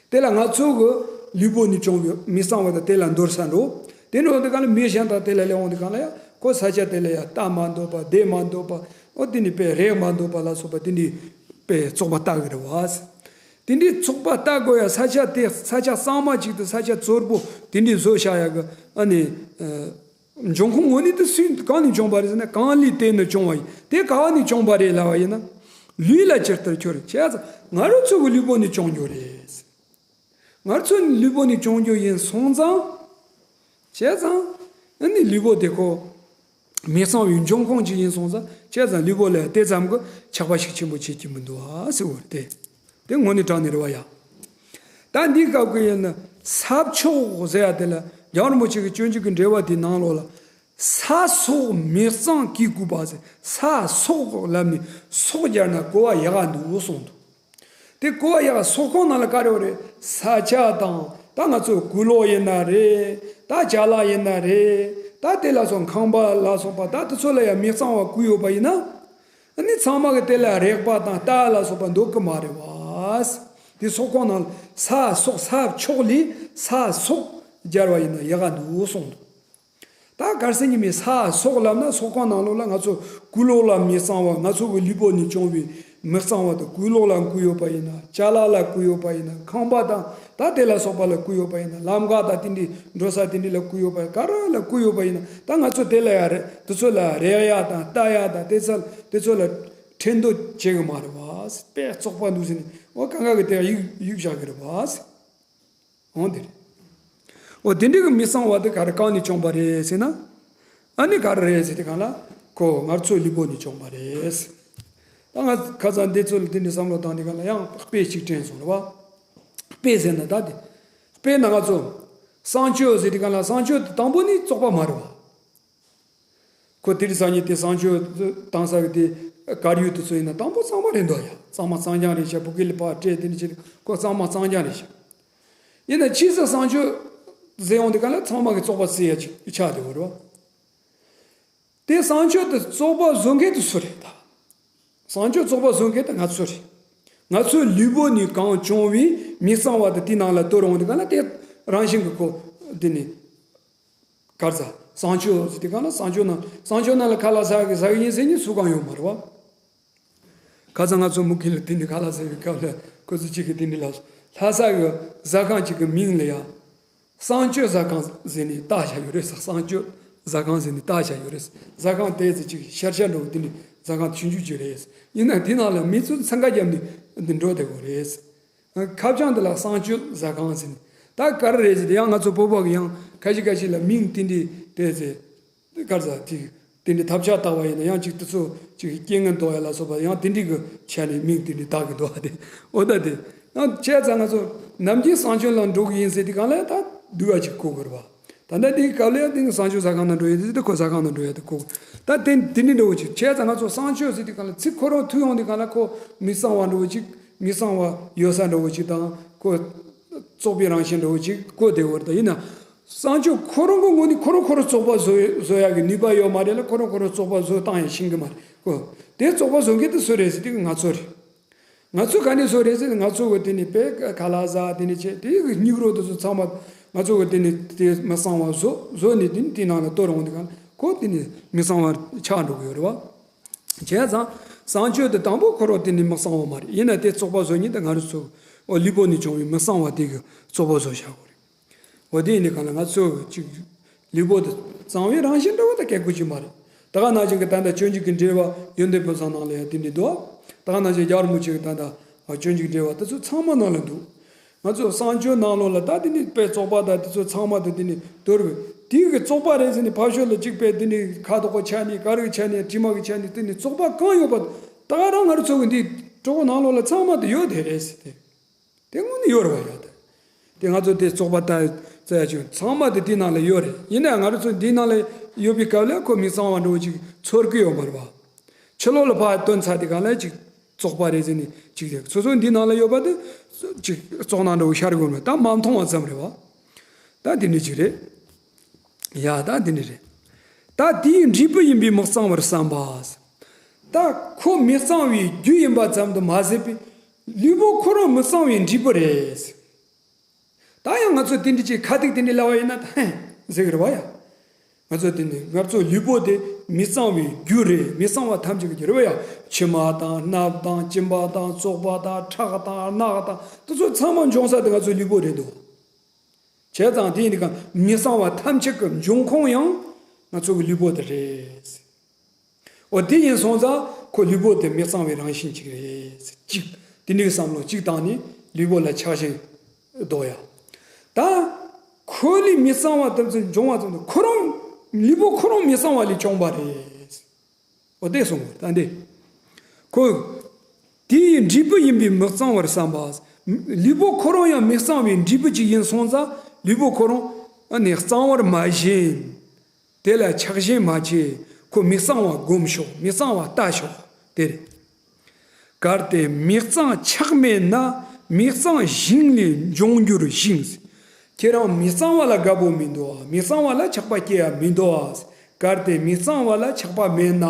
དེ་ལ་ང་ཚོ་གི་ལུས་པོ་ནས་བྱུང་བའི་མི་གཙང་བ་དང་དེ་ལ་འདོར་ས་འགྲོ། དེ་འགྲོ་དུས་གང་ལ་མི་གཞན་དང་དེ་ལ་སླེབས་འོང་དུས་གང་ལ་ཡང་ཁོ་ས་ཆ་དེ་ལ་ཡང་ལྟ་མ་འདོད་པ་བསྡད་མ་འདོད་པ་ཨོ་དེ་ནི་དཔེ་རེག་མ་འདོད་པ་ལ་སོགས་པ་དེ་འདྲའི་དཔེ་བཙོག་པ་ལྟ་གི་རེད་པ། དེ་འདྲའི་བཙོག་པ་ལྟ་དགོས་ཡ་ས་ཆ་དེ་ས་ཆ་གཙང་མ་ཅིག་ཏུ་ས་ཆ་བཙོག་པོ་དེ་འདྲའི་བཟོ་བཞག་ཡ་གི་ཨ་ནི། འབྱུང་ཁུངས་དངོས་གནས་དེ་སུས་གང་ནས་བྱུང་བ་རེད་ཟེར་ན་གང་ལས་དེ་ནི་བྱུང་བ་ཡིན། དེ་ག་བ་ནས་བྱུང་བ་རེད་ལབ་པ་ཡིན་ན། ལུས་ལ་ཇི་ལྟར་ཁྱོད་རེག་བྱས་ཙང་ང་རང་ཚོ་གི་ལུས་པོ་ནས་བྱུང་རྒྱུ་རེད། ང་རང་ཚོ་ནི་ལུས་པོ་ནས་བྱུང་རྒྱུ་ཡིན་སོང་ཙང་། བྱས་ཙང་ཨ་ནི་ལུས་པོ་དེ་ཁོ་མི་གཙང་བའི་འབྱུང་ཁུངས་ཅིག་ཡིན་སོང་ཙང་བྱས་ཙང་ལུས་པོ་ལ་དེ་ཙམ་གྱི་ཆགས་པ་ཤུགས་ཆེན་པོ་བྱེད་ཀྱི་མི་འདུག་ཨ་ཟེར་བ་རེད། དེ་དངོས་གནས་དྲང་གནས་རེད་པ་ཡ། ད་འདིའི་སྐབས་ཀྱི་ཡིན་ན་ས་ཕྱོགས་ཟེར་ཡ་དེ་ལ་རྒྱལ་བ་རིན་པོ་ཆེ་གི་སྤྱོད་འཇུག་གི་འགྲེལ་པ་དེའི་ནང་ལོགས་ལ། ས་སོགས་མི་གཙང་གིས་བསྐུས་པ་ཟེར། ས་སོགས་ལབ་ནས་སོགས་སྦྱར་ན་གོ་བ་ཡག་ག་འདུག་གསུངས་འདུག་དེ་གོ་བ་ཡག་ག་སོགས་ཁོངས་ནང་ལ་ག་རེ་ཡོད་རེད། ས་ཆ་དང་ད་ང་ཚོ་གོས་ལོག་ཡིན་ན་རེད། ད་ཅ་ལག་ཡིན་ན་རེད། ད་དེ་ལ་སོགས་ཁང་པ་ལ་སོགས་པ་ད་དེ་ཚོ་ལ་ཡང་མི་གཙང་བ་བསྐུས་ཡོད་པ་ཡིན་ན། ཨ་ནི་ཚང་མ་གི་དེ་ལ་རེག་པ་དང་ལྟ་ལ་སོགས་པ་འདོད་གི་མ་རེད་པ། དེ་སོགས་ཁོངས་ནང་ལ་ས་སོགས་ས་ཕྱོགས་ལས་ས་སོགས་སྦྱར་བ་ཡིན་ན་ཡག་ག་འདུག་གསུངས་འདུག་ད་གལ་སྲིད་ཉི་མའི་ས་སོགས་ལབ་ན་སོགས་ཁོངས་ནང་ལོགས་ལ་ང་ཚོ་གོས་ལོག་ལ་མི་གཙང་བ་ང་ཚོ་གི་ལུས་པོ་ནས་བྱུང་བའི་ མི་གཙང་བ་དང་གུས་ལོག་ལ་བསྐུར་ཡོད་པ་ཡིན་ན། ཅ་ལག་ལ་བསྐུར་ཡོད་པ་ཡིན་ན། ཁང་པ་དང་ད་དེ་ལ་སོགས་པ་ལ་བསྐུར་ཡོད་པ་ཡིན་ན། ལམ་ཁ་དང་དེ་འདྲའི་འགྲོ་ས་དེ་འདྲའི་ལ་བསྐུར་ཡོད་པ་ཡིན། ག་རེ་ལ་བསྐུར་ཡོད་པ་ཡིན་ན། ད་ང་ཚོ་དེ་ལ་ཡ་རེ་དེ་ཚོ་ལ་རེག་ཡ་དང་ལྟ་ཡ་དང་དེ་ཚོ་དེ་ཚོ་ལ་ཁྲེལ་འདོད་བྱེད་གི་མ་རེད་བ། དཔེ་བཙོག་པ་འདུག་ཟེར་ནས་འོ་གང་ག་གི་དེ་གཡུག་གཡུག་བཞག་གི་རེད་བ། འོང་དེ་རེད། འོ་དེ་འདྲའི་གི་མི་གཙང་བ་དེ་ག་རེ་གང་ནས་བྱུང་བ་རེད་ཟེར་ན། ཨ་ནི་ག་རེ་རེད་ཟེར་དེ་གང་ལ་ཁོ་ང་ཚོའི་ལུས་པོ་ནས་བྱུང་བ་རེད། ད་ང་ཁ་སང་འདི་ཚོ་ལ་དེ་འདྲའི་བསམ་བློ་བཏང་དེ་གང་ལ་ཡང་དཔེ་གཅིག་དྲན་སོང་རེད་བ། དཔེ་ཟེར་ན་ད་དེ། དཔེར་ན་ང་ཚོ་གསང་སྤྱོད་ཟེར་དེ་གང་ལ་གསང་སྤྱོད་དེ་དང་པོ་ནི་བཙོག་པ་མ་རེད་བ། ཁོ་དེ་རིང་སང་ཉིན་དེ་གསང་སྤྱོད་བཏང་ས་གི་དེ་གར་ཡུལ་དེ་ཚོ་ཡིན་ན་དང་པོ་གཙང་མ་རེད་འདུག་ཡ། གཙང་མ་གཙང་རྐྱང་རེད་ཤག་བུ་གི་ལི་པ་སྤྲད་དེ་ནི་བྱེད་ཁོ་གཙང་མ་གཙང་རྐྱང་རེད་ཤག་ཡིན་ན་ཕྱིས་སུ་གསང་སྤྱོད་ཟེར་ཡོང་དེ་ག་ལ་ཚང་མ་གི་བཙོག་པ་བཟོ་ཡ་ཅིག་ཆགས་བསྡད་ཡོད་རེད་བ། དེ་གསང་སྤྱོད་དེ་བཙོག་པ་བཟོ་མཁན་དེ་སུ་རེད་ད། གསང་སྤྱོད་བཙོག་པ་བཟོ་མཁན་དེ་ང་ཚོ་རེད། ང་ཚོའི་ལུས་པོ་ནས་གང་བྱུང་བའི་མི་གཙང་བ་དེ་དེའི་ནང་ལ་གཏོར་འོང་དེ་ག་ལ་དེ་རང་བཞིན་གི་ཁོ་དེ་ནི། གར་ཟ། གསང་སྤྱོད་ཟེར་དེ་གང་ལ་གསང་སྤྱོད་ནང་གསང་སྤྱོད་ནང་ལ་ཁ་ལག་ཟ་གི་ཟ་གི་ཡིན་ཟེར་ནི་སུ་གང་ཡོད་མ་རེད་བ། ཁ་སང་ང་ཚོ་མུ་གེ་ལ་དེ་འདྲའི་ཁ་ལག་ཟ་བའི་སྐབས་ལ་ཁོ་ཚོ་གཅིག་གིས་དེ་འདྲའི་ལབ་སོང་། ལྷ་ས་གི་ཟ་ཁང་གཅིག་གི་མིང་ལ་ཡང་གསང་སྤྱོད་ཟ་ཁང་ཟེར་ནས་བཏགས་བཞག་ཡོད་རེད་ཟེར། གསང་སྤྱོད་ཟ་ཁང་ཟེར་ནས་བཏགས་བཞག་ཡོད་རེད་ཟེར། ཟ་ཁང་དེ་ཚོ་གཅིག་ཤར་ཤར་འགྲོ་གི་དེ་འདྲའི་ཟ་ཁང་ཆུང་ཆུང་གཅིག་རེད་ཟེར། ཡིན་ན་དེ་ནང་ལ་མི་ཚོ་འཚང་ཁ་བརྒྱབ་ནས་འདི་འགྲོ་བསྡད་ཡོད་རེད་ཟེར། ཁ་བྱང་འདི་ལ་གསང་སྤྱོད་ཟ་ཁང་ཟེར་ནས། ད་ག་རེ་རེད་ཟེར་ཏེ་ཡང་ང་ཚོ་བོད་པ་གི་ཡང་ཁ་ཤས་ཁ་ཤས་ལ་མིང་དེ་འདྲའི་དེ་ཟེར། ག་རེ་ཟ་དེ་དེ་འདྲའི་ཐབས་ཆག་ལྟ་བ་ཡིན་ན་ཡང་ཅིག་དེ་ཚོ་ཅིག་རྐྱེན་ངན་ཟློག་ཡ་ལ་སོགས་པ་ཡང་དེ་འདྲའི་གི་ཆ་ནས་མིང་དེ་འདྲའི་བཏགས་གི་འདུག་ཨ། དེ་འོ་ད་དེ་ཡང་བྱས་ཙང་ང་ཚོ་ནམ་རྒྱུན་གསང་སྤྱོད་ལ་འགྲོ་གི་ཡིན་ཟེར་དེ་གང་ལ་ད་སྡུག་ཡ་ཅིག་གོ་དགོས་རེད་བ། ད་ལྟ་འདིའི་སྐབས་ལ་ཡང་འདི་གསང་སྤྱོད་ཟ་ཁང་ནང་འགྲོ་ཡ་དེ་ཁོ་ཟ་ཁང་ནང་འགྲོ་ཡ་དེ་ཁོ། ད་དེ་དེ་འདྲའི་འདྲ་བོ་ཅིག་བྱས་ཙང་ང་ཚོ་གསང་སྤྱོད་ཟེར་དུས་གང་ལ་ཚིག་ཁོ་རང་ཐུག་ཡོང་དུས་གང་ལ་ཁོ་མི་གཙང་བ་འདྲ་བོ་ཅིག་མི་གཙང་བ་ཡོད་ས་འདྲ་བོ་ཅིག་དང་ཁོ་བཙོག་པའི་རང་བཞིན་འདྲ་བོ་ཅིག་གོ་བསྡད་ཡོད་རེད། ད་ཡིན་ན་གསང་སྤྱོད་ཁོ་རང་གི་ངོས་ནས་ཁོ་རང་ཁོ་རང་བཙོག་པ་བཟོ་བཟོ་ཡ་གི་ནུས་པ་ཡོད་མ་རེད་ལ། ཁོ་རང་ཁོ་རང་བཙོག་པ་བཟོ་བཏང་ཡ་ཤེས་གི་མ་རེད་ཁོ། དེ་བཙོག་པ་བཟོ་མཁན་དེ་སུ་རེད་ཟེར་དུས་ང་ཚོ་རེད། ང་ཚོ་ག་ནས་བཟོ་རེད་ཟེར་ན་ང་ཚོ་གི་དེ་ནི་དཔེ་ཁ་ལག་ཟ་དེ་ནི་བྱས་དེ་གི་སྙིགས་རོ་དེ་ཚོ་ཚང་མ་ང་ཚོ་གི་དེ་ནི་དེ་མི་གཙང་བ་བཟོ་བཟོ་ནས་དེ་ནི་དེ་ནང་ལ་གཏོར་འོང་དུས་གང་ཁོ་དེ་ནི་མི་གཙང་བ་ཆགས་འགྲོ་གི་ཡོད་རེད་བ། བྱས་ཙང་གསང་སྤྱོད་དེ་དང་པོ་ཁོ་རང་དེ་ནི་མི་གཙང་བ་མ་རེད། ཡིན་ན་དེ་བཙོག་པ་བཟོ་མཁན་དེ་ང་རང་ཚོ་ཨོ་ལུས་པོ་ནས་བྱུང་བའི་མི་གཙང་བ་དེ་གི་བཙོག་པ་བཟོ་བཞག་གི་རེད། འོ་དེ་ཡིན་དུས་གང་ལ་ང་ཚོ་གཅིག་ལུས་པོ་དེ་གཙང་བའི་རང་བཞིན་འདྲ་བོ་དང་སྐད་ཁུ་ཅིག་མ་རེད། ད་ག་ནང་བཞིན་གྱི་ད་ལྟ་སྤྱོད་འཇུག་གི་འགྲེལ་བ་ཡོན་ཏན་ཕུན་ཚོགས་ནང་ལ་ཡང་དེ་འདྲ་འདུག་ད་ག་ནང་བཞིན་རྒྱལ་བ་རིན་པོ་ཆེ་གི་ད་ལྟ་སྤྱོད་འཇུག་འགྲེལ་བ་དེ་ཚོ་ཚང་མ་ནང་ལ་འདུག་ང་ཚོ་གསང་སྤྱོད་ནང་ལོགས་ལ་ད་དེ་ནི་དཔེ་བཙོག་པ་དང་དེ་ཚོ་ཚང་མ་དེ་དེ་ནི་དོར་བའི་དེའི་གི་བཙོག་པ་རེད་ཟེར་ནས་ཕར་ཕྱོགས་ལ་གཅིག་དཔེ་དེ་ནི་ཁ་དོག་པ་ཆ་ནས་དཀར་གི་ཆ་ནས་དྲི་མ་གི་ཆ་ནས་དེ་ནི་བཙོག་པ་གང་ཡོད་པ་ད་ག་རང་ང་རང་ཚོ་གི་འདི་གྲོགས་ནང་ལོགས་ལ་ཚང་མ་དེ་ཡོད་དེ་རེད་ཟེར་ཏེ། དེ་དངོས་གནས་ཡོད་རེད་བ་ཡ། དེ་དེ་ང་ཚོ་དེ་བཙོག་པ་ལྟ་བཙལ་ཡ་ཅིག་ཚང་མ་དེ་དེའི་ནང་ལ་ཡོད་རེད། ཡིན་ནའང་ང་རང་ཚོ་འདིའི་ནང་ལ་ཡོད་པའི་སྐབས་ལ་ཁོ་མི་གཙང་བ་འདྲ་བོ་ཅིག་ཚོར་གི་ཡོད་མ་རེད་བ། ཕྱི་ལོགས་ལ་ཕར་བཏོན་ཚར་དུས་གང་ལ་ཅིག་བཙོག་པ་རེད་ཟེར་ནས་ཅིག་དེ་སོ་སོ་འདིའི་ནང་ལ་ཡོད་པ་དེ་ཅིག་བཙོག་ནག་འདྲ་བོ་ཤར་གི་ཡོད་མ་རེད། ད་མ་མཐོང་བ་ཙམ་རེད་བ། ད་དེ་འདྲ་ཅིག་རེད། ཡ་ད་འདི་འདྲ་རེད། ད་དེའི་འབྲས་བུ་ཡིན་པས་མི་གཙང་བར་བསམ་པ། ད་ཁོ་མི་གཙང་བའི་རྒྱུ་ཡིན་པ་ཙམ་དུ་མ་ཟད་པའི་ལུས་པོ་ཁོ་རང་མི་གཙང་བའི་འབྲས་བུ་རེད། ད་ཡང་ང་ཚོ་དེ་འདྲ་ཅིག་ཁ་ཐུག་དེ་འདྲ་ལབ་པ་ཡིན་ན་ད་ཧེ་ཟེར་གི་རེད་བ་ཡ། ང་ཚོ་དེ་འདྲ་ང་ཚོ་ལུས་པོ་དེ་མི་གཙང་བའི་རྒྱུ་རེད། མི་གཙང་བ་ཐམས་ཅད་ཀྱི་རྒྱུ་རེད་བ་ཡ། མཆི་མ་དང་སྣབས་དང་གྱིན་པ་དང་བཙོག་པ་དང་ཁྲག་དང་རྣག་དང་དེ་ཚོ་ཚང་མ་འབྱུང་ས་དེ་ང་ཚོ་ལུས་པོ་རེད་འདུག་བྱས་ཙང་དེ་ཡིན་དུས་གང་མི་གཙང་བ་ཐམས་ཅད་ཀྱི་འབྱུང་ཁུངས་ཡང་ང་ཚོ་གི་ལུས་པོ་དེ་རེད། འོ་དེ་ཡིན་སོང་ཙང་ཁོ་ལུས་པོ་དེ་མི་གཙང་བའི་རང་བཞིན་ཅིག་རེད། གཅིག་དེ་འདྲའི་བསམ་བློ་གཅིག་བཏང་ནས་ལུས་པོ་ལ་ཆགས་ཞེན་ཟློག་ཡ། ད་ཁོ་ལས་མི་གཙང་བ་དེ་ཚོ་འབྱུང་བ་ཙམ་དུ་ཁོ་རང་ལུས་པོ་ཁོ་རང་མི་གཙང་བ་ལས་བྱུང་བ་རེད། འོ་དེ་གསུངས་པ་ད་འདི། ཁོ། དེ་ཡི་འབྲས་བུ་ཡིན་པས་མི་གཙང་བར་བསམ་པ། ལུས་པོ་ཁོ་རང་ཡང་མི་གཙང་བའི་འབྲས་བུ་ཅིག་ཡིན་སོང་ཙང་ལུས་པོ་ཁོ་རང་ནི་གཙང་བར་མ་ཞེན། དེ་ལ་ཆགས་ཞེན་མ་བྱེད། ཁོ་མི་གཙང་བ་སྒོམ་ཤོག་མི་གཙང་བ་ལྟ་ཤོག་དེ་རེད། གལ་ཏེ་མི་གཙང་ཆགས་མེད་ན། མི་གཙང་ཞིང་ལས་འབྱུང་འགྱུར་ཞིང་། ཁྱེད་རང་མི་གཙང་བ་ལ་དགའ་པོ་མི་འདུག་ཨ། མི་གཙང་བ་ལ་ཆགས་པ་སྐྱེ་ཡ་མི་འདུག་ཨ། གལ་ཏེ་མི་གཙང་བ་ལ་ཆགས་པ་མེད་ན།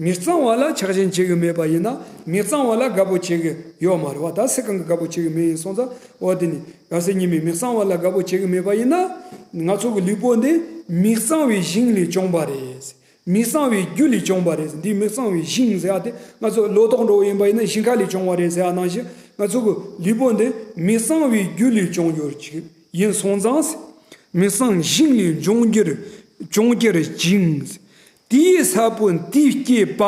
མི་གཙང་བ་ལ་ཆགས་ཞེན་བྱེད་ཀྱི་མེད་པ་ཡིན་ན་མི་གཙང་བ་ལ་དགའ་པོ་བྱེད་ཀྱི་ཡོད་མ་རེད་བ། ད་སུ་གང་གི་དགའ་པོ་བྱེད་ཀྱི་མེད་ཡིན་སོང་ཙང་འོ་དེ་ནི་གལ་སྲིད་ཉིད་མི་མི་གཙང་བ་ལ་དགའ་པོ་བྱེད་ཀྱི་མེད་པ་ཡིན་ན་ང་ཚོ་གི་ལུས་པོ་འདི་མི་གཙང་བའི་ཞིང་ལས་བྱུང་བ་རེད། མི་གཙང་བའི་རྒྱུ་ལས་བྱུང་བ་རེད། འདི་མི་གཙང་བའི་ཞིང་ཟེར་ཡ་དེ་ང་ཚོ་ལོ་ཏོག་འགྲོ་བ་ཡིན་པ་ཡིན་ན་ཞིང་ཁ་ལས་བྱུང་བ་རེད་ཟེར་ཡ་ནང་བཞིན། ང་ཚོ་གི་ལུས་པོ་འདི་མི་གཙང་བའི་རྒྱུ་ལས་བྱུང་ཡོད་ཅིག་ཡིན་སོང་ཙང་། མི་གཙང་ཞིང་ལས་འབྱུང་འགྱུར་འབྱུང་འགྱུར་ཞིང་། དེའི་ས་བོན་དེས་སྐྱེས་པ།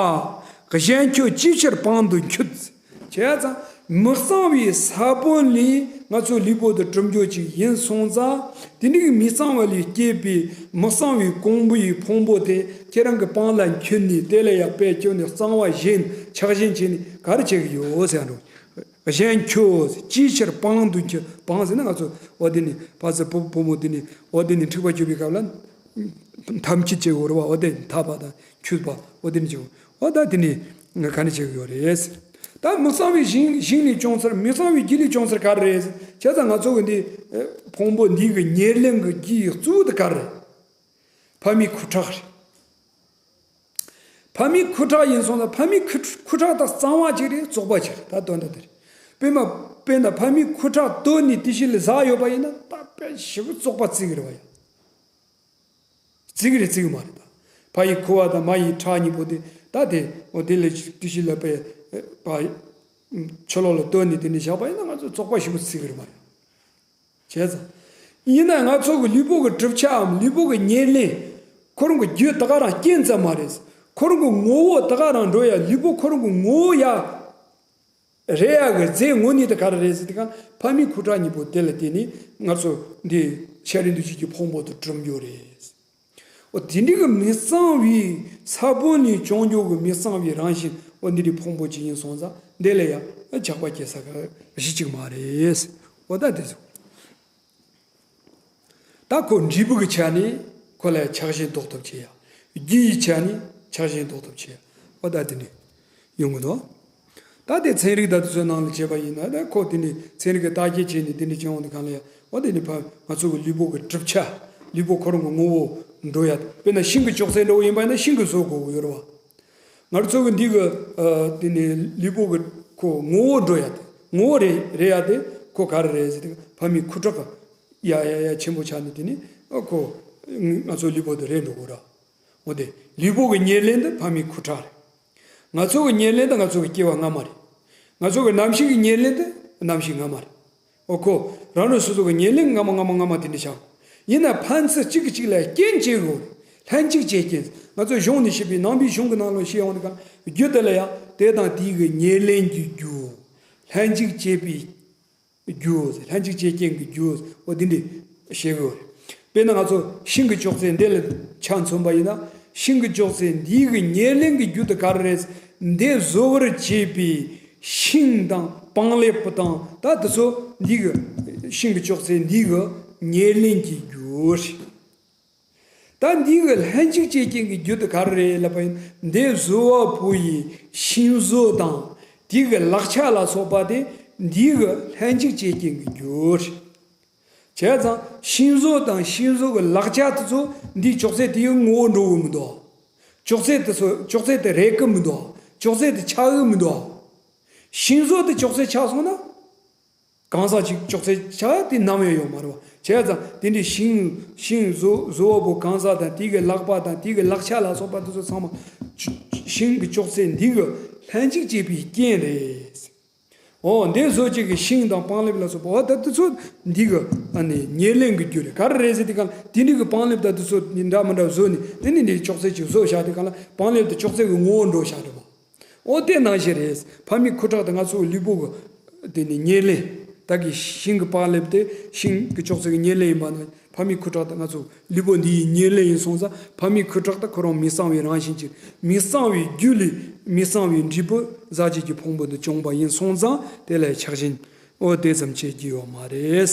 གཞན་ཁྱོད་ཅིའི་ཕྱིར་པང་དུ་འཁྱུད། བྱས་ཙང་མི་གཙང་བའི་ས་བོན་ལས་ང་ཚོ་ལུས་པོ་དེ་གྲུབ་འབྱོར་ཅིག་ཡིན་སོང་ཙང་། དེ་འདྲའི་མི་གཙང་བ་ལས་སྐྱེས་པའི་མི་གཙང་བའི་ཀོང་བུ་ཡི་ཕུང་པོ་དེ་ཁྱེད་རང་གི་པང་ལ་འཁྱུད་ནས་དེ་ལ་ཡང་དཔེ་བསྐྱོན་ནས་གཙང་བ་བཞེས་ཆགས་ཞེན་བྱས་ནས་ག་རེ་བྱེད་ཀྱི་ཡོད་ཟེར་འགྲོ། གཞན་ཁྱོད་ཅིའི་ཕྱིར་པང་དུ་འཁྱུད། པང་ཟེར་ན་ང་ཚོ་འོ་དེ་ནི་ཕ་ཚ་བུ་བུ་མོ་དེ་ནི་འོ་དེ་ནི་འཁྲིག་པ་གྱུར་པའི་སྐབས་ལ་འཐབ་འཁྱུད་བྱེད་དགོས་རེད་བ། འོ་དེ་འཐབ་པ་དང་འཁྱུད་པ་འོ་དེ་ནི་བྱེད་དགོས། འོ་ད་དེ་ནི་ང་ག་ནི་བྱེད་ཀྱི་ཡོད་རེད། ད་མི་གཙང་བའི་ཞིང་ཞིང་ནས་བྱུང་ཚར། མི་གཙང་བའི་རྒྱུ་ལས་བྱུང་ཚར་ག་རེ་རེད། བྱས་ཙང་ང་ཚོ་གི་འདི་ཕུང་པོ་འདི་གི་ཉེར་ལེན་གྱི་རྒྱུ་ཡི་གཙོ་བོ་དེ་ག་རེ་རེད། ཕ་མའི་ཁུ་ཁྲག་རེད། ཕ་མའི་ཁུ་ཁྲག་ཡིན་སོང་ཙང་ཕ་མའི་ཁུ་ཁུ་ཁྲག་ད་གཙང་བ་ཅིག་རེད། བཙོག་པ་ཅིག་རེད། ད་དོན་དག་དེ་རེད། དཔེར་ན་དཔེར་ན་ཕ་མའི་ཁུ་ཁྲག་བཏོན་ནས་དེ་བཞིན་ལ་ཟ་ཡོད་པ་ཡིན་ན་ད་དཔེ་ཞེ་པོ་བཙོག་པ་བརྩི་གི་རེད་བ་ཡ། བརྩི་གི་རེད་བརྩི་གི་མ་རེད་ད། ཕ་ཡི་ཁུ་བ་དང་མ་ཡི་ཁྲག་གཉིས་པོ་དེ་ད་དེ་འོ་དེ་ལས་དེ་བཞིན་ལ་དཔེ་ཕ་ཕྱི་ལོགས་ལ་བཏོན་ནས་དེ་ནས་བཞག་པ་ཡིན་ན་ང་ཚོ་བཙོག་པ་ཞེ་པོ་བརྩི་གི་རེད་བ་ཡ། བྱས་ཙང་། ཡིན་ན་ང་ཚོ་གི་ལུས་པོ་གི་གྲུབ་ཆའམ་ལུས་པོ་གི་ཉེར་ལེན། ཁོ་རང་གི་རྒྱུ་ད་ག་རང་རྐྱེན་ཙམ་མ་རེད། ཁོ་རང་གི་ངོ་བོ་ད་ག་རང་འགྲོ་ཡ། ལུས་པོ་ཁོ་རང་གི་ངོ་བོ་ཡ། རེད་ཡ་གི་རྫས་དངོས་གནས་དེ་ག་རེ་རེད་ཟེར་དུས་ཀ་ཕ་མའི་ཁུ་ཁྲག་གཉིས་པོ་དེ་ལ་བརྟེན་ནས་ང་ཚོ་འདི་ཤ་རུས་གདུས་བྱས་ཀྱི་ཕུང་པོ་དེ་གྲུབ་འགྱོ་རེད། འོ་དེ་འདྲའི་གི་མི་གཙང་བའི་ས་བོན་ནས་བྱུང་འགྱོ་གི་མི་གཙང་བའི་རང་བཞིན། འོ་འདི་འདྲའི་ཕུང་པོ་ཅིག་ཡིན་སོང་ཙང་འདི་ལ་ཡང་ཆགས་པ་སྐྱེ་ས་གི་གཞི་གཅིག་མ་རེད། འོ་ད་དེ་ཚོ། ད་ཁོ་འབྲས་བུ་གི་ཆ་ནས་ཁོ་ལ་ཆགས་ཞེན་ལྡོག་ཐབས་བྱེད་ཡ། རྒྱུ་ཡི་ཆ་ནས་ཆགས་ཞེན་ལྡོག་ཐབས་བྱེད་ཡ། འོ་ད་དེ་འདྲ་ཡོང་གི་འདུག་ད་དེ་ཚན་རིག་ད་དེ་ཚོའི་ནང་ལ་བྱས་པ་ཡིན་ན། ད་ཁོ་དེ་འདྲའི་ཚན་རིག་གི་བརྟག་དཔྱད་བྱས་ནས་དེ་འདྲ་བྱུང་བ་འདི་གང་ལ་ཡ། འོ་དེ་ནི་ཕ་ང་ཚོ་གི་ལུས་པོ་གི་གྲུབ་ཆ། ལུས་པོ་ཁོ་རང་གི་ངོ་བོ་འགྲོ་ཡ། དཔེར་ན་ཤིང་གི་ཅོག་ཙེ་འདྲ་བོ་ཡིན་པ་ཡིན་ན་ཤིང་གི་བཟོ་དགོས་ཀྱི་ཡོད་རེད་བ། ང་ཚོ་གི་འདི་གི་ཨ་དེ་ནི་ལུས་པོ་གི་ཁོ་ངོ་བོ་འགྲོ་ཡ་དེ། ངོ་བོ་རེད་རེད་ཡ་དེ་ཁོ་ག་རེ་རེད་ཟེར་དུས་ཕ་མའི་ཁུ་ཁྲག་གི་ཡ་ཡ་ཡ་ཆེན་པོ་ཆགས་ནས་དེ་ནི་ཨ་ཁོ་ང་ཚོ་ལུས་པོ་དེ་རེད་འགྲོ་གི་ར། འོ་དེ་ལུས་པོ་གི་ཉེར་ལེན་དེ་ཕ་མའི་ཁུ་ཁྲག་རེད། ང་ཚོ་གི་ཉེར་ལེན་དེ་ང་ཚོ་གི་སྐྱེ་བ་སྔ་མ་རེད། ང་ཚོ་གི་རྣམ་ཤེས་ཀྱི་ཉེར་ལེན་དེ་རྣམ་ཤེས་སྔ་མ་རེད། འོ་ཁོ། རང་རང་སོ་སོ་གི་ཉེར་ལེན་སྔ་མ་སྔ་མ་སྔ་མ་དེ་འདྲ་བྱུང་། ཡིན་ན་ཕན་ཚུན་གཅིག་གིས་གཅིག་ལ་རྐྱེན་བྱེད་དགོས། ལྷན་ཅིག་བྱེད་རྐྱེན། ང་ཚོ་གཞུང་ནས་བཤད་པའི་ནང་པའི་གཞུང་གི་ནང་ལ་བཤད་ཡོང་དུས་ཀ་རྒྱུ་དེ་ལ་ཡང་དེ་དང་དེའི་གི་ཉེར་ལེན་གྱི་རྒྱུ། ལྷན་ཅིག་བྱེད་པའི་རྒྱུ། ལྷན་ཅིག་བྱེད་རྐྱེན་གྱི་རྒྱུ། འོ་དེ་འདྲ་བཤད་དགོས། དཔེར་ན་ང་ཚོ་ཤིང་གི་ཅོག་ཙེ་འདི་ལ་ཆ་མཚོན་པ་ཡིན་ན། ཤིང་གི་ཅོག་ཙེ་འདིའི་གི་ཉེར་ལེན་གྱི་རྒྱུ་དེ་ག་རེ་རེད། འདི་བཟོ་བར་བྱེད་པའི་ཤིང་དང་པང་ལེབ་དང་ད་དེ་ཚོ་འདི་གི་ཤིང་གི་ཅོག་ཙེ་འདི་གི་ཉེར་ལེན་གྱི་རྒྱུ་རེད། ད་འདི་གི་ལྷན་ཅིག་བྱེད་རྐྱེན་གྱི་རྒྱུ་དེ་ག་རེ་རེད་ལབ་པ་ཡིན། འདི་བཟོ་བ་པོ་ཡི་ཤིང་བཟོ་དང་དེ་གི་ལག་ཆ་ལ་སོགས་པ་དེ་འདི་གི་ལྷན་ཅིག་བྱེད་རྐྱེན་གྱི་རྒྱུ་རེད། བྱས་ཙང་ཤིང་བཟོ་དང་ཤིང་བཟོ་གི་ལག་ཆ་དེ་ཚོ་འདིའི་ཅོག་ཙེ་དེའི་ངོ་བོ་འགྲོ་གི་མི་འདུག་ཅོག་ཙེ་དེ་ཚོ་ཅོག་ཙེ་དེ་རེག་གི་མི་འདུག་ཅོག་ཙེ་དེ་ཆགས་གི་མི་འདུག་ཤིང་བཟོ་དེ་ཅོག་ཙེ་ཆགས་སོང་ན། གང་ཟག་ཅིག་ཅོག་ཙེ་ཆགས་དེ་ནམ་ཡང་ཡོང་མ་རེད་བ། བྱས་ཙང་དེ་འདྲའི་ཤིང་ཤིང་བཟོ་བཟོ་བ་པོ་གང་ཟག་དང་དེ་གི་ལག་པ་དང་དེ་གི་ལག་ཆ་ལ་སོགས་པ་དེ་ཚོ་ཚང་མ་ཤིང་གི་ཅོག་ཙེ་འདི་གི་ལྷན་ཅིག་བྱེད་པའི་རྐྱེན་རེད། འོ་འདི་བཟོ་བྱེད་ཀྱི་ཤིང་དང་པང་ལེབ་ལ་སོགས་པ་འོ་ད་དེ་ཚོ་འདི་གི་ཨ་ནི་ཉེར་ལེན་གྱི་རྒྱུ་རེད། ག་རེ་རེད་ཟེར་དུས་ཀ་དེ་འདྲའི་གི་པང་ལེབ་དང་དེ་ཚོ་འདྲ་མི་འདྲ་བཟོས་ནས་དེ་ནི་འདི་ཅོག་ཙེ་ཅིག་བཟོས་བཞག་དུས་ཀ་ལ་པང་ལེབ་དེ་ཅོག་ཙེ་གི་ངོ་བོ་འགྲོ་བཞག་རེད་བ། འོ་དེ་ནང་བཞིན་རེད། ཕ་མའི་ཁུ་ཁྲག་དེ་ང་ཚོའི་ལུས་པོ་གི་དེ་ནི་ཉེར་ལེན། ད་གི་ཤིང་གི་པང་ལེབ་དེ་ཤིང་གི་ཅོག་ཙེ་གི་ཉེར་ལེན་ཡིན་པ་ན། ཕ་མའི་ཁུ་ཁྲག་དེ་ང་ཚོ་ལུས་པོ་འདི་ཡི་ཉེར་ལེན་ཡིན་སོང་ཙང་། ཕ་མའི་ཁུ་ཁྲག་དེ་ཁོ་རང་མི་གཙང་བའི་རང་བཞིན་གྱི་མི་གཙང་བའི་རྒྱུ་ལས་མི་གཙང་བའི་འབྲས་བུ་ཟག་བཅས་ཀྱི་ཕུང་པོ་འདི་བྱུང་བ་ཡིན་སོང་ཙང་། དེ་ལ་ཆགས་ཞེན་འོ་དེ་ཙམ་བྱེད་རྒྱུ་ཡོད་མ་རེད།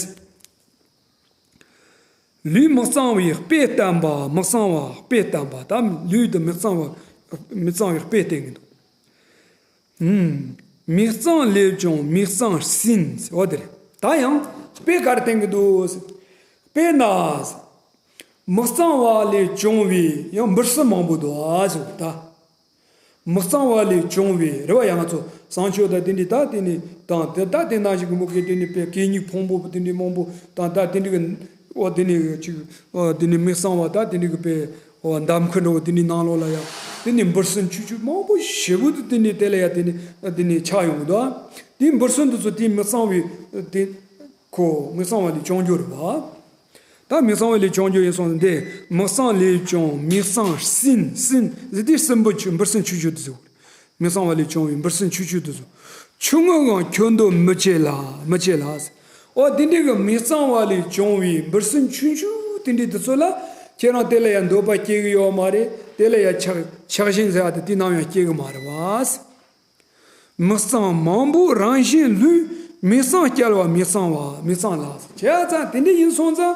ལུས་མི་གཙང་བའི་དཔེ་བསྟན་པ། མི་གཙང་བ་དཔེ་བསྟན་པ། ད་ལུས་དེ་མི་གཙང་བ་མི་གཙང་བའི་དཔེ་བསྟན་གྱི་འདུག་ཨུམ། མི་གཙང་ལས་བྱུང་མི་གཙང་སྲིན། འོ་དེ་རེད། ད་ཡང་དཔེ་ག་རེ་བསྟན་གྱི་འདུག་དཔེར་ན། མི་གཙང་བ་ལས་བྱུང་བའི་ཡང་འབུ་སྲིན་མང་པོ་འདུག་ཨ་ཟེར་ད། མི་གཙང་བ་ལས་བྱུང་བའི་རེད་བ། ཡང་ང་ཚོ་བཟང་སྤྱོད་དང་དེ་འདྲའི་ད་དེ་ནི་དང་དེ་ད་དེ་ནང་བཞིན་གྱི་མུ་གེ་དེ་ནི་དཔེ་གད་སྙིགས་ཕུང་པོ་དེ་འདྲའི་མང་པོ་དང་ད་དེ་འདྲའི་གི་འོ་དེ་ནི་ཅིག་འོ་དེ་ནི་མི་གཙང་བ་ད་དེ་འདྲའི་གི་དཔེ། འདམ་ཁུལ་འགྲོ་དེ་ནི་ནང་ལོགས་ལ་ཡ་དེ་ནི་འབུ་སྲིན་ཆུང་ཆུང་མང་པོ་ཞེ་པོ་དེ་དེ་ནི་དེ་ལ་ཡ་དེ་ནི་དེ་ནི་ཆགས་ཡོང་གི་འདུག་དེ་འབུ་སྲིན་དེ་ཚོ་དེ་མི་གཙང་བའི་དེ་ཁོ་མི་གཙང་བ་ལས་བྱུང་རྒྱུ་རེད་བ། ད་མི་གཙང་བ་ལས་བྱུང་རྒྱུ་ཡིན་སོང་ནས་འདི་མི་གཙང་ལས་བྱུང་མི་གཙང་སྲིན་སྲིན་ཟེར་དེ་སྲིན་འབུ་ཆུ་འབུ་སྲིན་ཆུང་ཆུང་དེ་ཚོ། མི་གཙང་བ་ལས་བྱུང་བའི་འབུ་སྲིན་ཆུང་ཆུང་དེ་ཚོ། ཆུང་ངུའང་ཁྱོད་འདོད་མི་བྱེད་ལ་མི་བྱེད་ལ། འོ་དེ་འདྲའི་གི་མི་གཙང་བ་ལས་བྱུང་བའི་འབུ་སྲིན་ཆུང་ཆུང་དེ་འདྲའི་དེ་ཚོ་ལ་ཁྱེད་རང་དེ་ལ་ཡང་འདོད་པ་སྐྱེ་གི་ཡོད་མ་རེད། དེ་ལ་ཡང་ཆགས་ཆགས་ཞེན་ཟེར་བ་དེ་དེ་ནམ་ཡང་སྐྱེ་གི་མ་རེད་བ། མི་གཙང་མང་པོ་རང་བཞིན་ལུས། མི་གཙང་སྐྱལ་བ་མི་གཙང་བ་མི་གཙང་ལ། བྱས་ཙང་དེ་འདྲ་ཡིན་སོང་ཙང་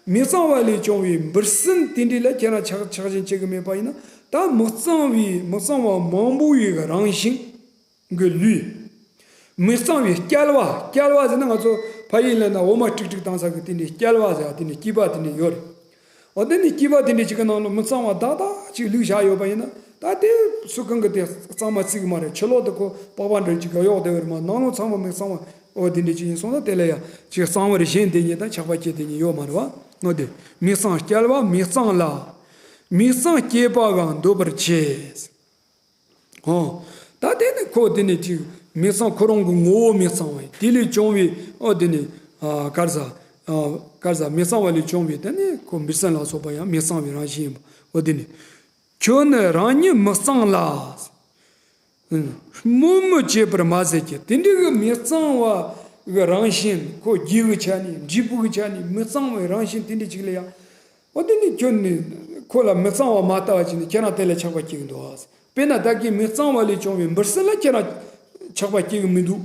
མི་གཙང་བ་ལས་བྱུང་བའི་འབུ་སྲིན་དེ་འདྲ་ལ་ཁྱེད་རང་ཆགས་ཆགས་ཞེན་བྱེད་གི་མེད་པ་ཡིན་ན། ད་མི་གཙང་བའི་མི་གཙང་བ་མང་པོ་ཡི་རང་བཞིན་གི་ལུས། མི་གཙང་བའི་སྐྱལ་བ། སྐྱལ་བ་ཟེར་ན་ང་ཚོ་ཕ་ཡུལ་ལ་ན་འོ་མ་ཀྲིག་ཀྲིག་བཏང་ས་གི་དེ་འདྲའི་སྐྱལ་བ་ཟེར་བ་དེ་འདྲའི་སྐྱེས་པ་དེ་འདྲ་ཡོད་རེད། འོ་དེ་ནི་སྐྱེས་པ་དེ་འདྲའི་ཅིག་གི་ནང་ལ་མི་གཙང་བ་དག་དག་ཅིག་བླུགས་བཞག་ཡོད་པ་ཡིན་ན། ད་དེ་སུ་གང་གི་དེ་གཙང་མ་བརྩི་གི་མ་རེད། ཕྱི་ལོགས་དེ་ཁོ་པགས་པ་འདྲ་ཅིག་ག་གཡོགས་བསྡད་པ་རེད་མ། ནང་ལོགས་ཚང་མ་མི་གཙང་བ་འོ་དེ་འདྲའི་ཅིག་ཡིན་སོང་ན་དེ་ལ་ཡ་ཅིག་གཙང་བར་ཞེན་བསྡད་མཁན་དང་ཆགས་པ་སྐྱེ་བསྡད་མཁན་ཡོད་མ་རེད་བ། འོ་དེ་མི་གཙང་སྐྱལ་བ་མི་གཙང་ལ། མི་གཙང་སྐྱེས་པའང་འདོད་པར་བྱེད། ཨོ། ད་དེ་ནི་ཁོ་དེ་ནི་ཅིག་མི་གཙང་ཁོ་རང་གི་ངོ་བོ་མི་གཙང་བ་ཡིན། དེ་ལས་བྱུང་བའི་ཨོ་དེ་ནི་ཨ་ག་རེ་ཟ། ཨ་ག་རེ་ཟ། མི་གཙང་བ་ལས་བྱུང་བའི་དེ་ནི་ཁོ་འབུ་སྲིན་ལ་སོགས་པ་ཡང་མི་གཙང་བའི་རང་བཞིན་ཡིན་པ་ཨོ་དེ་ནི། ཁྱོད་ནི་རང་ཉིད་མི་གཙང་ལ། ཨང་། སྨོད་མི་བྱེད་པར་མ་ཟད་ཀྱི་དེ་འདྲའི་གི་མི་གཙང་བ་གི་རང་བཞིན་ཁོ་རྒྱུ་གི་ཆ་ནས་འབྲས་བུ་གི་ཆ་ནས་མི་གཙང་བའི་རང་བཞིན་དེ་འདྲ་ཅིག་ལ་ཡང་། འོ་དེ་ནི་ཁྱོད་ནི་ཁོ་ལ་མི་གཙང་བ་མ་ལྟ་བ་ཅིག་ནི་ཁྱེད་རང་དེ་ལ་ཆགས་པ་སྐྱེ་གི་འདུག་ཨ། དཔེར་ན་བདག་གིས་མི་གཙང་བ་ལས་བྱུང་བའི་འབུ་སྲིན་ལ་ཁྱེད་རང་ཆགས་པ་སྐྱེ་གི་མི་འདུག་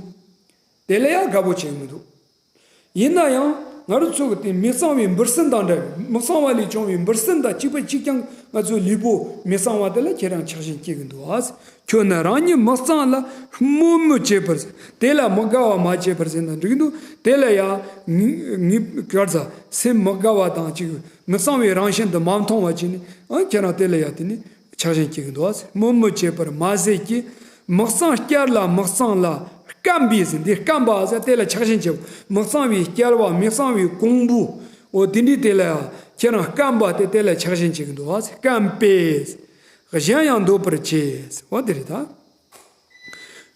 དེ་ལ་ཡང་དགའ་པོ་བྱེད་གི་མི་འདུག་ཡིན་ན་ཡང་ང་རང་ཚོ་གི་དེ་མི་གཙང་བའི་འབུ་སྲིན་དང་འདྲ་བའི་མི་གཙང་བ་ལས་བྱུང་བའི་འབུ་སྲིན་དང་གཅིག་པ་གཅིག་རྐྱང་ང་ཚོའི་ལུས་པོ་མི་གཙང་བ་དེ་ལ་ཁྱེད་རང་ཆགས་ཞེན་སྐྱེ་གི་འདུག་ཨ། ཁྱོད་ནི་རང་ཉིད་མི་གཙང་ལ་སྨོད་མི་བྱེད་པར་ཟེར། དེ་ལ་མི་དགའ་བ་མ་བྱེད་པར་ཟེར་ན་འགྲིག་གི་འདུག་དེ་ལ་ཡང་ངི་ངི་གར་ཟ་སེམས་མི་དགའ་བ་དང་གཅིག་མི་གཙང་བའི་རང་བཞིན་དུ་མ་མཐོང་བ་ཅིག་ནི་ཨ་ཁྱེད་རང་དེ་ལ་ཡང་དེ་ནི་ཆགས་ཞེན་སྐྱེ་གི་འདུག་སྨོད་མི་བྱེད་པར་མ་ཟད་ཀྱི། མི་གཙང་སྐྱལ་ལ་མི་གཙང་ལ། སྐམ་པས་ཟེར་འདི་སྐམ་པ་ཟེར་དེ་ལ་ཆགས་ཞེན་བྱེད། མི་གཙང་བའི་སྐྱལ་བ་མི་གཙང་བའི་ཀོང་བུ། འོ་དེ་འདྲའི་དེ་ལ་ཡང་ཁྱེད་རང་སྐམ་པ་དེ་དེ་ལ་ཆགས་ཞེན་བྱེད་ཀྱི་འདུག་སྐམ་པས་གཞན་ཡང་འདོད་པར་བྱེད། འོ་དེ་རེད་ད།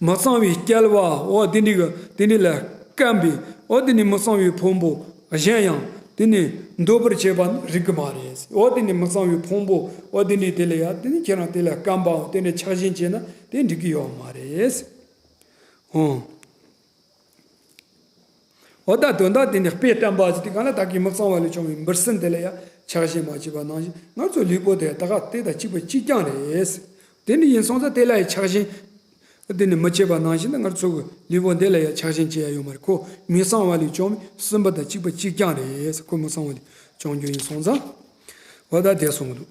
མི་གཙང་བའི་སྐྱལ་བ་འོ་དེ་འདྲའི་གི་དེ་འདྲའི་ལ་སྐམ་པས་འོ་དེ་ནི་མི་གཙང་བའི་ཕུང་པོ་གཞན་ཡང་དེ་ནི་འདོད་པར་བྱེད་པ་ནི་རིགས་ཀྱི་མ་རེད། འོ་དེ་ནི་མི་གཙང་བའི་ཕུང་པོ་འོ་དེ་འདྲའི་དེ་ལ་ཡང་དེ་ནི་ཁྱེད་རང་དེ་ལ་སྐམ་པའམ་དེ་འདྲའི་ཆགས་ཞེན་བྱས་ན་དེ་འགྲིག་གི་ཡོད་མ་རེད། ཧོ། འོ་ད་དོན་དག་དེ་ནི་དཔེ་བསྟན་པ་ཟེར་དུས་གང་ལ་བདག་གིས་མི་གཙང་བ་ལས་བྱུང་བའི་འབུ་སྲིན་དེ་ལ་ཡང་ཆགས་ཞེན་མ་བྱས་པ་ནང་བཞིན་ང་ཚོའི་ལུས་པོ་དེ་ད་ག་དེ་དང་གཅིག་པ་གཅིག་རྐྱང་རེད། དེ་འདྲ་ཡིན་སོང་ཙང་དེ་ལ་ཡང་ཆགས་ཞེན། དེ་ནི་མི་བྱེད་པ་ནང་བཞིན་ང་ཚོ་གི་ལུས་པོ་འདི་ལ་ཡང་ཆགས་ཞེན་བྱེད་ཡ་ཡོད་མ་རེད། ཁོ་མི་གཙང་བ་ལས་བྱུང་བའི་སྲིན་པོ་དང་གཅིག་པ་གཅིག་རྐྱང་རེད། ཁོ་མི་གཙང་བ་ལས་བྱུང་རྒྱུ་ཡིན་སོང་ཙང་། འོ་ད་དེ་གསུངས་འདུག་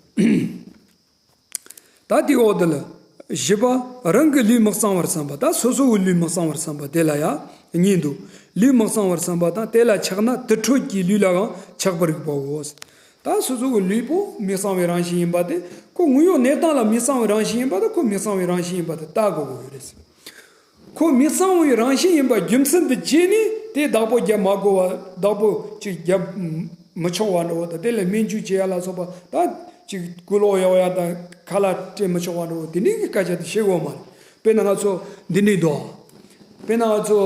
ད་དེའི་འོག་ཏུ་ལ། བཞི་པ། རང་གི་ལུས་མི་གཙང་བར་བསམ་པ་དང་སོ་སོ་གི་ལུས་མི་གཙང་བར་བསམ་པ་དེ་ལ་ཡང་གཉིས་འདུག་ལུས་མི་གཙང་བར་བསམ་པ་དང་དེ་ལ་ཆགས་ན་དུར་ཁྲོད་ཀྱི་ལུས་ལའང་ཆགས་པར་རིགས་པའོ། ད་སོ་སོ་གི་ལུས་པོ་མི་གཙང་བའི་རང་བཞིན་ཡིན་པ་དེ་ཁོ་དངོས་ཡོད་གནས་སྟངས་ལ་མི་གཙང་བའི་རང་བཞིན་ཡིན་པ་དེ་ཁོ་མི་གཙང་བའི་རང་བཞིན་ཡིན་པ་དེ་ལྟ་དགོས་ཀྱི་ཡོད་རེད། ཁོ་མི་གཙང་བའི་རང་བཞིན་ཡིན་པ་རྒྱུ་མཚན་དུ་བྱས་ནས་དེ་བདག་པོ་རྒྱབ་མ་དགོས་པ་བདག་པོ་ཅིག་རྒྱབ་མི་ཆོག་པ་འདྲ་བོ་དང་དེ་ལ་སྨན་བཅོས་བྱེད་ཡ་ལ་སོགས་པ་ད་ཅིག་སྐུ་ལོག་ཡོང་ཡ་དང་ཁ་ལག་སྤྲད་མི་ཆོག་པ་འདྲ་བོ་དེ་འདྲའི་གི་སྐད་ཆ་དེ་བཤད་དགོས་མ་རེད། དཔེར་ན་ང་ཚོ་འདི་འདྲའི་འདུག་དཔེར་ན་ང་ཚོ་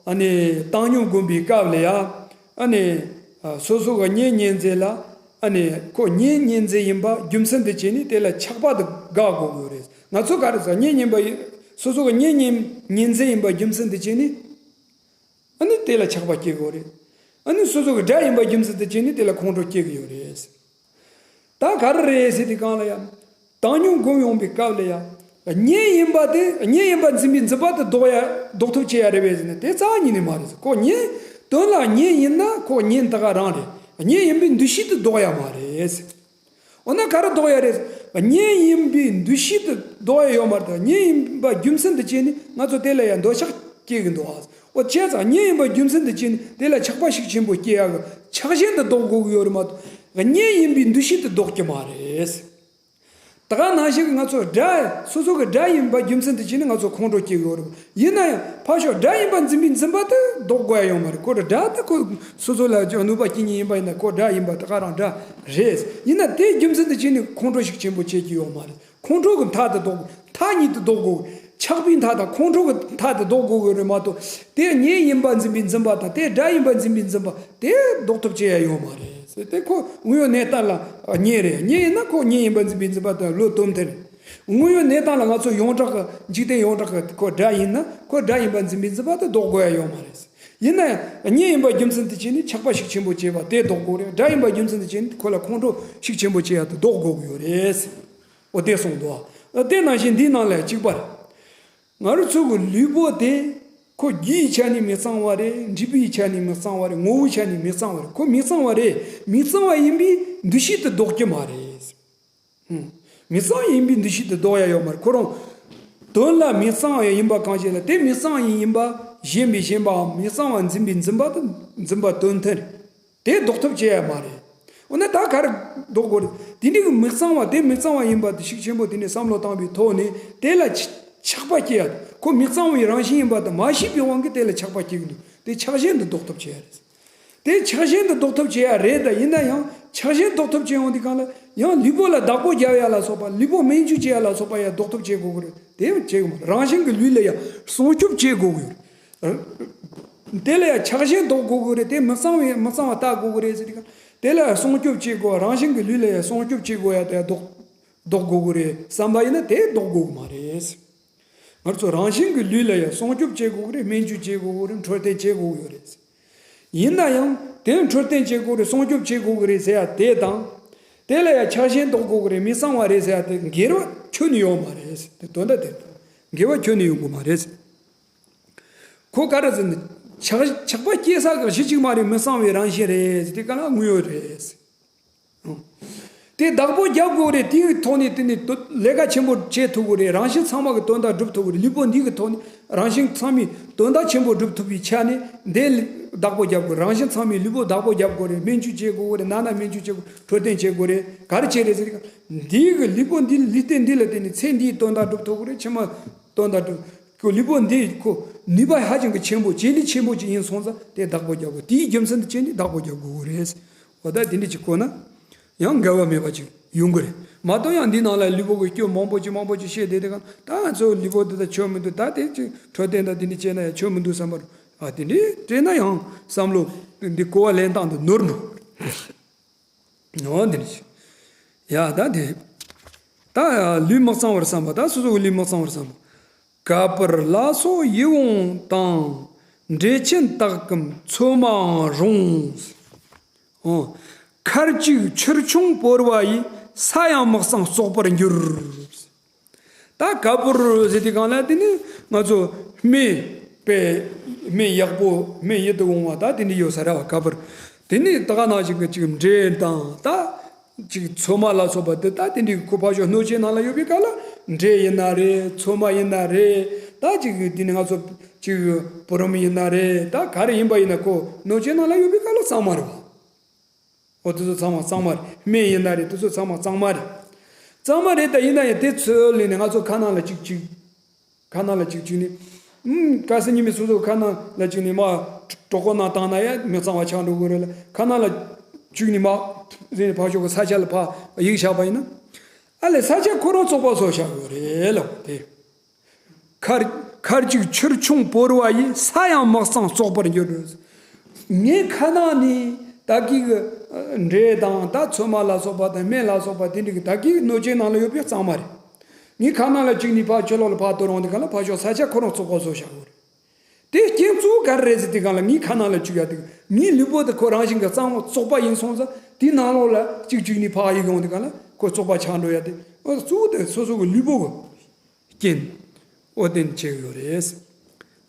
ཨ་ནི་བཏང་སྙོམས་སྒོམ་པའི་སྐབས་ལ་ཡ། ཨ་ནི། སོ་སོ་གི་གཉེན་ཉེ་ཚན་ལ། ཨ་ནི་ཁོ་གཉེན་ཉེ་ཚན་ཡིན་པ་རྒྱུ་མཚན་དུ་བྱས་ནས་དེ་ལ་ཆགས་པ་དེ་དགག་དགོས་ཀྱི་རེད། ང་ཚོ་ག་རེ་ཟེར་གཉེན་ཉེ་བ་ཡིན། སོ་སོ་གི་གཉེན་ཉེ་ཉེ་ཚན་ཡིན་པ་རྒྱུ་མཚན་དུ་བྱས་ནས། ཨ་ནི་དེ་ལ་ཆགས་པ་སྐྱེ་དགོས་རེད། ཨ་ནི་སོ་སོ་གི་དགྲ་ཡིན་པ་རྒྱུ་མཚན་དུ་བྱས་ནས་དེ་ལ་ཁོང་ཁྲོ་སྐྱེ་གི་ཡོད་རེད། ད་ག་རེ་རེད་ཟེར་དུས་གང་ལ་ཡང་། བཏང་སྙོམས་སྒོམ་ཡོང་བའི་སྐབས་ལ་ཡང་། གཉེན་ཡིན་པ་དེ་གཉེན་ཡིན་པ་འཛིན་པའི་འཛིན་པ་དེ་ལྡོག་ཡ་ལྡོག་ཐབས་བྱེད་ཡ་རེད་པས་ཟེར་ན་དེ་རྩ་བ་ཉིད་ནས་མ་རེད་ཟེར། ཁོ་གཉེན་དོན་ལ་གཉེན་ཡིན་ན་ཁོ་གཉེན་ད་ག་རང་རེད། གཉེན་ཡིན་པའི་འདུ་ཤེས་དེ་ལྡོག་ཡ་མ་རེད་ཟེར། འོ་ན་ག་རེ་ལྡོག་ཡ་རེད་ཟེར། གཉེན་ཡིན་པའི་འདུ་ཤེས་དེ་ལྡོག་ཡ་ཡོད་མ་རེད། གཉེན་ཡིན་པ་རྒྱུ་མཚན་དུ་བྱས་ནས་ང་ཚོ་དེ་ལ་ཡང་འདོད་ཆགས་སྐྱེ་གི་འདུག་ཨ། འོ་བྱས་ཙང་གཉེན་ཡིན་པ་རྒྱུ་མཚན་དུ་བྱས་ནས་དེ་ལ་ཆགས་པ་ཤུགས་ཆེན་པོ་སྐྱེ་ཡ་གི་ཆགས་ཞེན་དེ་ལྡོག་དགོས་ཀྱི་ཡོད་རེད་མ་གཏོགས་གཉེན་ཡིན་པའི་འདུ་ཤེས་དེ་ལྡོག་གི་མ་རེད། ད་ག་ནང་བཞིན་གྱི་ང་ཚོ་དགྲ་སོ་སོ་གི་དགྲ་ཡིན་པ་རྒྱུ་མཚན་དུ་བྱས་ནས་ང་ཚོ་ཁོང་ཁྲོ་སྐྱེ་གི་ཡོད་རེད། ཡིན་ན་ཡང་ཕར་ཕྱོགས་དགྲ་ཡིན་པ་འཛིན་པའི་འཛིན་པ་དེ་ལྡོག་དགོས་ཡ་ཡོད་མ་རེད། ཁོ་དགྲ་དེ་ཁོ་སོ་སོ་ལ་གནོད་པ་སྐྱེལ་མཁན་ཡིན་པ་ཡིན་ན་ཁོ་དགྲ་ཡིན་པ་དེ་ག་རང་དགྲ་རེད། ཡིན་ན་དེ་རྒྱུ་མཚན་དུ་བྱས་ནས་ཁོང་ཁྲོ་ཤུགས་ཆེན་པོ་སྐྱེ་གི་ཡོད་མ་རེད། ཁོང་ཁྲོ་གི་མཐའ་དེ་ལྡོག་མཐའ་གཉིས་དེ་ལྡོག་དགོས། ཆགས་པའི་མཐའ་དང་ཁོང་ཁྲོ་གི་མཐའ་དེ་ལྡོག་དགོས་གི་རེད་མ་གཏོགས། དེ་གཉེན་ཡིན་པ་འཛིན་པའི་འཛིན་པ་དང་དེ་དགྲ་ཡིན་པ་འཛིན་པའི་འཛིན་པ་དེ་ལྡོག་ཐབས་བྱེད་ཡ་ཡོད་མ་རེད། དེ་ཁོ་དངོས་ཡོད་གནས་སྟངས་ལ་གཉེན་རེད། གཉེན་ཡིན་ན་ཁོ་གཉེན་ཡིན་པ་འཛིན་པའི་འཛིན་པ་དང་བློ་དོན་མཐུན་རེད། དངོས་ཡོད་གནས་སྟངས་ལ་ང་ཚོ་ཡོངས་གྲགས་ཀྱི་འཇིག་རྟེན་ཡོངས་གྲགས་ཀྱི་ཁོ་དགྲ་ཡིན་ན་ཁོ་དགྲ་ཡིན་པ་འཛིན་པའི་འཛིན་པ་དེ་ལྡོག་དགོས་ཡ་ཡོད་མ་རེད། ཡིན་ན་ཡང་གཉེན་ཡིན་པ་རྒྱུ་མཚན་དུ་བྱས་ནས་ཆགས་པ་ཤུགས་ཆེན་པོ་སྐྱེས་པ་དེ་ལྡོག་དགོས་རེད། དགྲ་ཡིན་པ་རྒྱུ་མཚན་དུ་བྱས་ནས་ཁོ་ལ་ཁོང་ཁྲོ་ཤུགས་ཆེན་པོ་སྐྱེ་ཡ་དེ་ལྡོག་དགོས་ཀྱི་ཡོད་རེད། འོ་དེ་གསུངས་འདུག། དེ་ནང་བཞིན་འདིའི་ནང་ལ་གཅིག་པ་རེད། ང་རང་ཚོ་གི་ལུས་པོ་དེ་ཁོ་རྒྱུའི་ཆ་ནས་མི་གཙང་བ་རེད། འབྲས་བུའི་ཆ་ནས་མི་གཙང་བ་རེད། ངོ་བོའི་ཆ་ནས་མི་གཙང་བ་རེད། ཁོ་མི་གཙང་བ་རེད། མི་གཙང་བ་ཡིན་པའི་འདུ་ཤེས་དེ་ལྡོག་གི་མ་རེད། ཧུམ། མི་གཙང་ཡིན་པའི་འདུ་ཤེས་དེ་ལྡོག་ཡ་ཡོད་མ་རེད། ཁོ་རང་དོན་ལ་མི་གཙང་བ་ཡིན་པ་གང་ཞིག་ལ་དེ་མི་གཙང་ཡིན་ཡིན་པ་ཞེན་པའི་ཞེན་པའམ་མི་གཙང་བ་འཛིན་པའི་འཛིན་པ་དེ་འཛིན་པ་དོན་མཐུན་རེད། དེ་ལྡོག་ཐབས་བྱེད་ཡ་མ་རེད། འོ་ན་ད་ག་རེ་ལྡོག་དགོས་རེད། དེ་འདྲའི་གི་མི་གཙང་བ་དེ་མི་གཙང་བ་ཡིན་པ་དེ་ཤུགས་ཆེན་པོ་དེ་ནས་བསམ་བློ་བཏང་བའི་ཐོག་ནས་དེ་ལ་ཆ་ཆགས་པ་སྐྱེ་ཡ། ཁོ་མི་གཙང་བའི་རང་བཞིན་ཡིན་པ་དེ་མ་ཤེས་པའི་དབང་གིས་དེ་ལ་ཆགས་པ་སྐྱེ་གི་འདུག། དེ་ཆགས་ཞེན་དེ་ལྡོག་ཐབས་བྱེད་ཡ་རེད། དེ་ཆགས་ཞེན་དེ་ལྡོག་ཐབས་བྱེད་ཡ་རེད། ད་ཡིན་ན་ཡང་ཆགས་ཞེན་ལྡོག་ཐབས་བྱེད་ཡོང་དུས་གང་ལ་ཡང་ལུས་པོ་ལ་བདག་པོ་རྒྱབ་ཡ་ལ་སོགས་པ་ལུས་པོ་སྨན་བཅོས་བྱེད་ཡ་ལ་སོགས་པ་ཡ་ལྡོག་ཐབས་བྱེད་དགོས་གི་རེད། དེ་ཡང་བྱེད་དགོས་མ་རེད། རང་བཞིན་གྱི་ལུས་ལ་ཡ་སྲུང་སྐྱོབ་བྱེད་དགོས་གི་ཡོད་རེད། དེ་ལ་ཡང་ཆགས་ཞེན་ལྡོག་དགོས་ཀྱི་རེད། དེ་མི་གཙང་བའི་མི་གཙང་བ་ལྟ་དགོས་ཀྱི་རེད་ཟེར་དུས་གང་དེ་ལ་ཡང་སྲུང་སྐྱོབ་བྱེད་དགོས། རང་བཞིན་གྱི་ལུས་ལ་ཡང་སྲུང་སྐྱོབ་བྱེད་དགོས་ཡ་དེ་ལྡོག་ལྡོག་དགོས་ཀྱི་རེད་བསམ་པ་ཡིན་ན་དེ་ལྡོག་དགོས་ཀྱི་མ་རེད། ང་ཚོ་རང་བཞིན་གྱི་ལུས་ལ་ཡང་སྲུང་སྐྱོབ་བྱེད་དགོས་ཀྱི་རེད། སྨན་བཅོས་བྱེད་དགོས་ཀྱི་རེད། འཕྲོད་བསྟེན་བྱེད་དགོས་ཀྱི་ཡོད་རེད། ཡིན་ན་ཡང་དེ་འཕྲོད་བསྟེན་བྱེད་དགོས་རེད། སྲུང་སྐྱོབ་བྱེད་དགོས་ཀྱི་རེད་ཟེར་ཡ་དེ་དང་། དེ་ལ་ཡང་ཆགས་ཞེན་ལྡོག་དགོས་ཀྱི་རེད། མི་གཙང་བ་རེད་ཟེར་ཡ་དེ་འགལ་བ་ཁྱོན་ནས་ཡོད་མ་རེད། དེ་དོན་དག་དེ་འགལ་བ་ཁྱོན་ནས་ཡོང་གི་མ་རེད། ཁོ་ག་རེ་ཟེར་ན། ཆགས་ཆགས་པ་སྐྱེ་ས་གི་གཞི་གཅིག་མ་རེད། མི་གཙང་བའི་རང་བཞིན་རེད་ཟེར་དུས་གང་ལ་དངོས་ཡོད་རེད། དེ་བདག་པོ་རྒྱབ་དགོས་རེད། དེའི་ཐོག་ནས་དེ་ནས་དོ་ལས་ཀ་ཆེན་པོ་བྱེད་ཐུབ་དགོས་རེད། རང་བཞིན་ཚང་མ་གི་དོན་དག་སྒྲུབ་ཐུབ་དགོས་རེད། ལུས་པོ་འདི་གི་ཐོག་ནས་རང་བཞིན་ཚང་མའི་དོན་དག་ཆེན་པོ་སྒྲུབ་ཐུབ་པའི་ཆ་ནས་འདི་བདག་པོ་རྒྱབ་དགོས། རང་བཞིན་ཚང་མའི་ལུས་པོ་བདག་པོ་རྒྱབ་དགོས་རེད། སྨན་བཅོས་བྱེད་དགོས་རེད། ནང་ན་སྨན་བཅོས་བྱེད་དགོས། འཕྲོད་བསྟེན་བྱེད་དགོས་རེད། ག་རེ་བྱེད་རེད་ཟེར་ག་འདི་གི་ལུས་པོ་འདི་ལུས་རྟེན་འདི་ལ་བརྟེན་ནས་ཚེ་འདིའི་དོན་དག་སྒྲུབ་ཐུབ་དགོས་རེད། ཕྱི་མ་དོན་དག་སྒྲུབ། ཁོ་ལུས་པོ་འདི་ཁོ་ནུས་པ་ཧ་ཅང་གི་ཆེན་པོ་བྱེད་ལས་ཆེན་པོ་ཅིག་ཡིན་སོང་ཙང་དེ་བདག་པོ་རྒྱབ་དགོས། དེའི་རྒྱུ་མཚན་དུ་བྱས་ནས་བདག་པོ་རྒྱབ་དགོས་རེད། འོ་ད་དེ་འདྲ་ཅིག་གོ་ན། ཡང་འགལ་བ་མེད་པ་ཅིག་ཡོང་གི་རེད། མ་གཏོགས་ཡང་འདི་ནང་ལ་ལུས་པོ་གི་སྐྱོན་མང་པོ་ཅིག་མང་པོ་ཅིག་བཤད་བསྡད་དེ་གང་ད་ང་ཚོ་ལུས་པོ་འདི་ད་ཆོས་མི་འདུག། ད་དེ་ཅིག་འཕྲོད་བསྟེན་དང་དེ་འདྲ་བྱས་ན་ཡང་ཆོས་མི་འདུག་བསམ་པར། ཨ་དེ་འདྲ་བྱས་ན་ཡང་བསམ་བློ་འདི་གོ་བ་ལེན་སྟངས་འདི་ནོར་འགྲོ། འོ་འདི་འདྲ་ཅིག་ཡ་ད་དེ་ད་ལུས་མི་གཙང་བར་བསམ་པ། ད་སོ་སོ་གི་ལུས་མི་གཙང་བར་བསམ་པ། ག་པུར་ལ་སོགས་ཡིད་འོང་དང་། འབྲས་ཆན་དག་གམ་ཚོད་མའང་རུང་། ཨོ། ཁར་ཅིག་ཆུར་མཆོང་བོར་བ་ཡིས། ས་ཡང་མི་གཙང་བཙོག་པར་འགྱུར། ད་ག་པུར་ཟེར་དུས་གང་ལ་དེ་ནི་ང་ཚོ་སྨན་པའི་སྨན་ཡག་པོ་སྨན་ཡིད་དུ་འོང་བ་ད་དེ་འདྲ་ཡོད་ས་རེད་བ། ག་པུར་དེ་ནི་ད་ག་ནང་བཞིན་གྱི་ཅིག་འབྲས་དང་ད་ཅིག་ཚོད་མ་ལ་སོགས་པ་དེ་ད་དེ་འདྲའི་ཁོ་ཕར་ཕྱོགས་སྣོད་ཆས་ནང་ལ་ཡོད་པའི་སྐབས་ལ་འབྲས་ཡིན་ན་རེད། ཚོད་མ་ཡིན་ན་རེད། ད་ཅིག་དེ་ནི་ང་ཚོ་ཅིག་བུ་རམ་ཡིན་ན་རེད། ད་ག་རེ་ཡིན་པ་ཡིན་ན་ཁོ་སྣོད་ཆས་ནང་ལ་ཡོད་པའི་སྐབས་ལ་གཙང་མ་རེད་བ། འོ་དེ་ཚོ་ཚང་མ་གཙང་མ་རེད། སྨན་ཡིན་ན་རེད། དེ་ཚོ་ཚང་མ་གཙང་མ་རེད། གཙང་མ་རེད། ད་ཡིན་ན་ཡང་དེ་ཚོ་ལས་ནས་ང་ཚོ་ཁ་ནང་ལ་ཅིག་ཅིག་ཁ་ནང་ལ་ཅིག་བཅུག་ནས། ཨུམ་གལ་སྲིད་ཉི་མའི་སོ་སོ་ཁ་ནང་ལ་བཅུག་ནས་མར་གྲོད་ཁོག་ནང་བཏང་ན་ཡང་མི་གཙང་བ་ཆགས་འགྲོ་གི་རེད་ལ། ཁ་ནང་ལ་བཅུག་ནས་མར་ཟེར་ནས་ཕར་ཕྱོགས་ཀྱི་ས་ཆ་ལ་ཕར་གཡུགས་བཞག་པ་ཡིན་ན། ཨ་ལས་ས་ཆ་ཁོ་རང་བཙོག་པ་བཟོས་བཞག་ཡོད་རེད་ལབ་དེ། ཁར་ཁར་ཅིག་ཆུར་མཆོང་བོར་བ་ཡིས། ས་ཡང་མི་གཙང་བཙོག་པར་འགྱུར། ངའི་ཁ་ནང་ནས་ད་གིན་གྱི་འབྲས་དང་ད་ཚོད་མ་ལ་སོགས་པ་དང་སྨན་ལ་སོགས་པ་དེ་འདྲ་གི་ད་གིན་གྱི་སྣོད་ཆས་ནང་ལ་ཡོད་པའི་གཙང་མ་རེད། ངའི་ཁ་ནང་ལ་བཅུག་ནས་ཕར་ཕྱི་ལོགས་ལ་ཕར་གཏོར་འོང་དུས་ག་ལ་ཕར་ཕྱོགས་ས་ཆ་ཁོ་རང་བཙོག་པ་བཟོས་བཞག་ཡོད་རེད། དེ་རྐྱེན་གཙོ་བོ་ག་རེ་རེད་ཟེར་དུས་ག་ལ་ངའི་ཁ་ནང་ལ་བཅུག་ཡ་དེ་ངའི་ལུས་པོ་དེ་ཁོ་རང་བཞིན་གྱི་གཙང་བོ་བཙོག་པ་ཡིན་སོང་ཙང་དེའི་ནང་ལོགས་ལ་གཅིག་བཅུག་ནས་ཕར་གཡུགས་ཡོང་དུས་ག་ལ་ཁོ་བཙོག་པ་ཆགས་འགྲོ་ཡ་དེ་ཨོ་གཙོ་བོ་དེ་སོ་སོ་གི་ལུས་པོ་གི་རྐྱེན། ཨོ་དེ་ནི་བྱེད་ཀྱི་ཡོད་རེད། བྱས་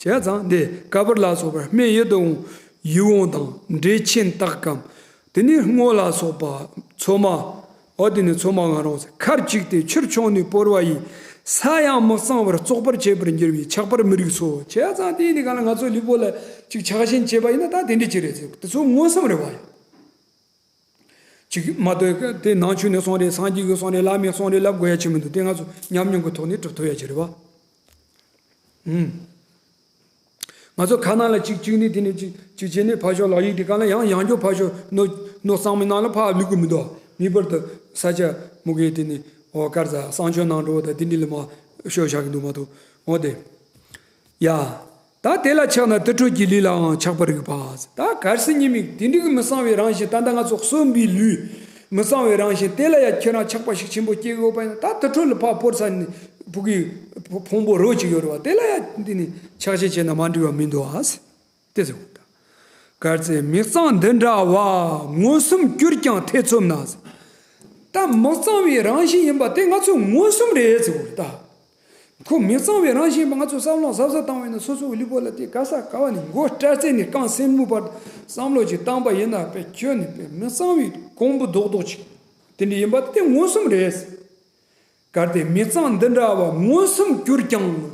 ཙང་འདི་ག་པུར་ལ་སོགས་པར་སྨན་ཡིད་དུ་འོང་ཡིད་འོང་དང་། འབྲས་ཆན་དག་གམ། དེ་ནི་སྔོ་ལ་སོགས་པ་ཚོད་མ། ཨོ་དེ་ནི་ཚོད་མ་ང་རང་ཟེར། ཁར་ཅིག་སྟེ་ཆུར་མཆོང་ནས་བོར་བ་ཡིས། ས་ཡང་མི་གཙང་བར་བཙོག་པར་བྱེད་པར་འགྱུར་བའི་ཆགས་པར་མི་རིགས་སོ། བྱས་ཙང་དེ་ཡིན་དུས་ག་ལ་ང་ཚོ་ལུས་པོ་ལ་ཅིག་ཆགས་ཞེན་བྱས་པ་ཡིན་ན་ད་དེ་འདྲ་ཅིག་རེད་ཟེར། དེ་ཚོ་མངོན་སུམ་རེད་བ་ཡ། ཅིག་མ་གཏོགས་དེ་ནང་ཆོས་ནས་གསུངས་རེད། སངས་རྒྱས་ཀྱིས་གསུངས་རེད། བླ་མས་གསུངས་རེད་ལབ་དགོས་ཡ་ཅིག་མི་འདུག་དེ་ང་ཚོ་ཉམས་མྱོང་གི་ཐོག་ནས་གྲུབ་ཐུབ་ཡ་ཅིག་རེད་བ། ཨུམ། ང་ཚོ་ཁ་ནང་ལ་གཅིག་གཅིག་ནས་དེ་ནས་གཅིག་གཅིག་བྱས་ནས་ཕར་ཕྱོགས་ལ་ཡིག་དེ་ག་ལ་ཡང་ཡང་བསྐྱར་ཕར་ཕྱོགས་ནོར་ནོར་གཙང་མའི་ནང་ལ་ཕར་བླུག་གི་མི་འདུག་ངེས་པར་དུ་ས་སྐྱ་མུ་གེ་དེ་ནས་འོ་དཀར་ཟ་གསང་སྤྱོད་ནང་འགྲོ་བ་དང་དེ་འདྲ་ལ་མར་ཤོད་བཞག་གི་འདུག་མ་གཏོགས། འོ་དེ། ཡ། ད་དེ་ལ་ཆགས་ན་དུར་ཁྲོད་ཀྱི་ལུས་ལའང་ཆགས་པར་རིགས་པ། ད་གལ་སྲིད་ཉེས་དམིགས་དེ་འདྲའི་གི་མི་གཙང་བའི་རང་བཞིན་ད་ལྟ་ང་ཚོ་གསོན་པའི་ལུས་མི་གཙང་བའི་རང་བཞིན་དེ་ལ་ཡ་ཁྱེད་རང་ཆགས་པ་ཤུགས་ཆེན་པོ་སྐྱེ་དགོས་པ་ཡིན་ན། ད་དུར་ཁྲོད་ལ་ཕར་བོར་ཚར་ནས་ཕུག་གི་ཕུང་པོ་རོ་གཅིག་ཡོད་རེད་བ། དེ་ལ་ཡ་འདི་ནི་ཆགས་ཞེན་བྱས་ན་མ་འགྲིག་པ་མི་འདུག་ཨ། དེ་ཟེར་བ་ད། གལ་ཏེ་མི་གཙང་འདི་འདྲ་བ་མངོན་སུམ་གྱུར་ཀྱང་ཐེ་ཚོམ་ན། ད་མི་གཙང་བའི་རང་བཞིན་ཡིན་པ་དེ་ང་ཚོས་མངོན་སུམ་རེད་ཟེར་བ་རེད་ད། ཁོ་མི་གཙང་བའི་རང་བཞིན་པ་ང་ཚོས་བསམ་བློ་གཟབ་གཟབ་བཏང་བས་ན་སོ་སོའི་ལུས་པོ་ལ་དེ་ག་ས་ག་བ་ནས་མགོ་སྐྲ་རྩེ་ནས་རྐང་སེན་མོའི་བར་བསམ་བློ་ཅིག་བཏང་པ་ཡིན་ན་དཔེ་ཁྱོད་ནི་དཔེ་མི་གཙང་བའི་གོང་བུ་རྡོག་རྡོག་ཅིག་དེ་འདྲ་ཡིན་པ་དེ་མངོན་སུམ་རེད། གལ་ཏེ་མི་གཙང་འདི་འདྲ་བ་མངོན་སུམ་གྱུར་ཀྱང་།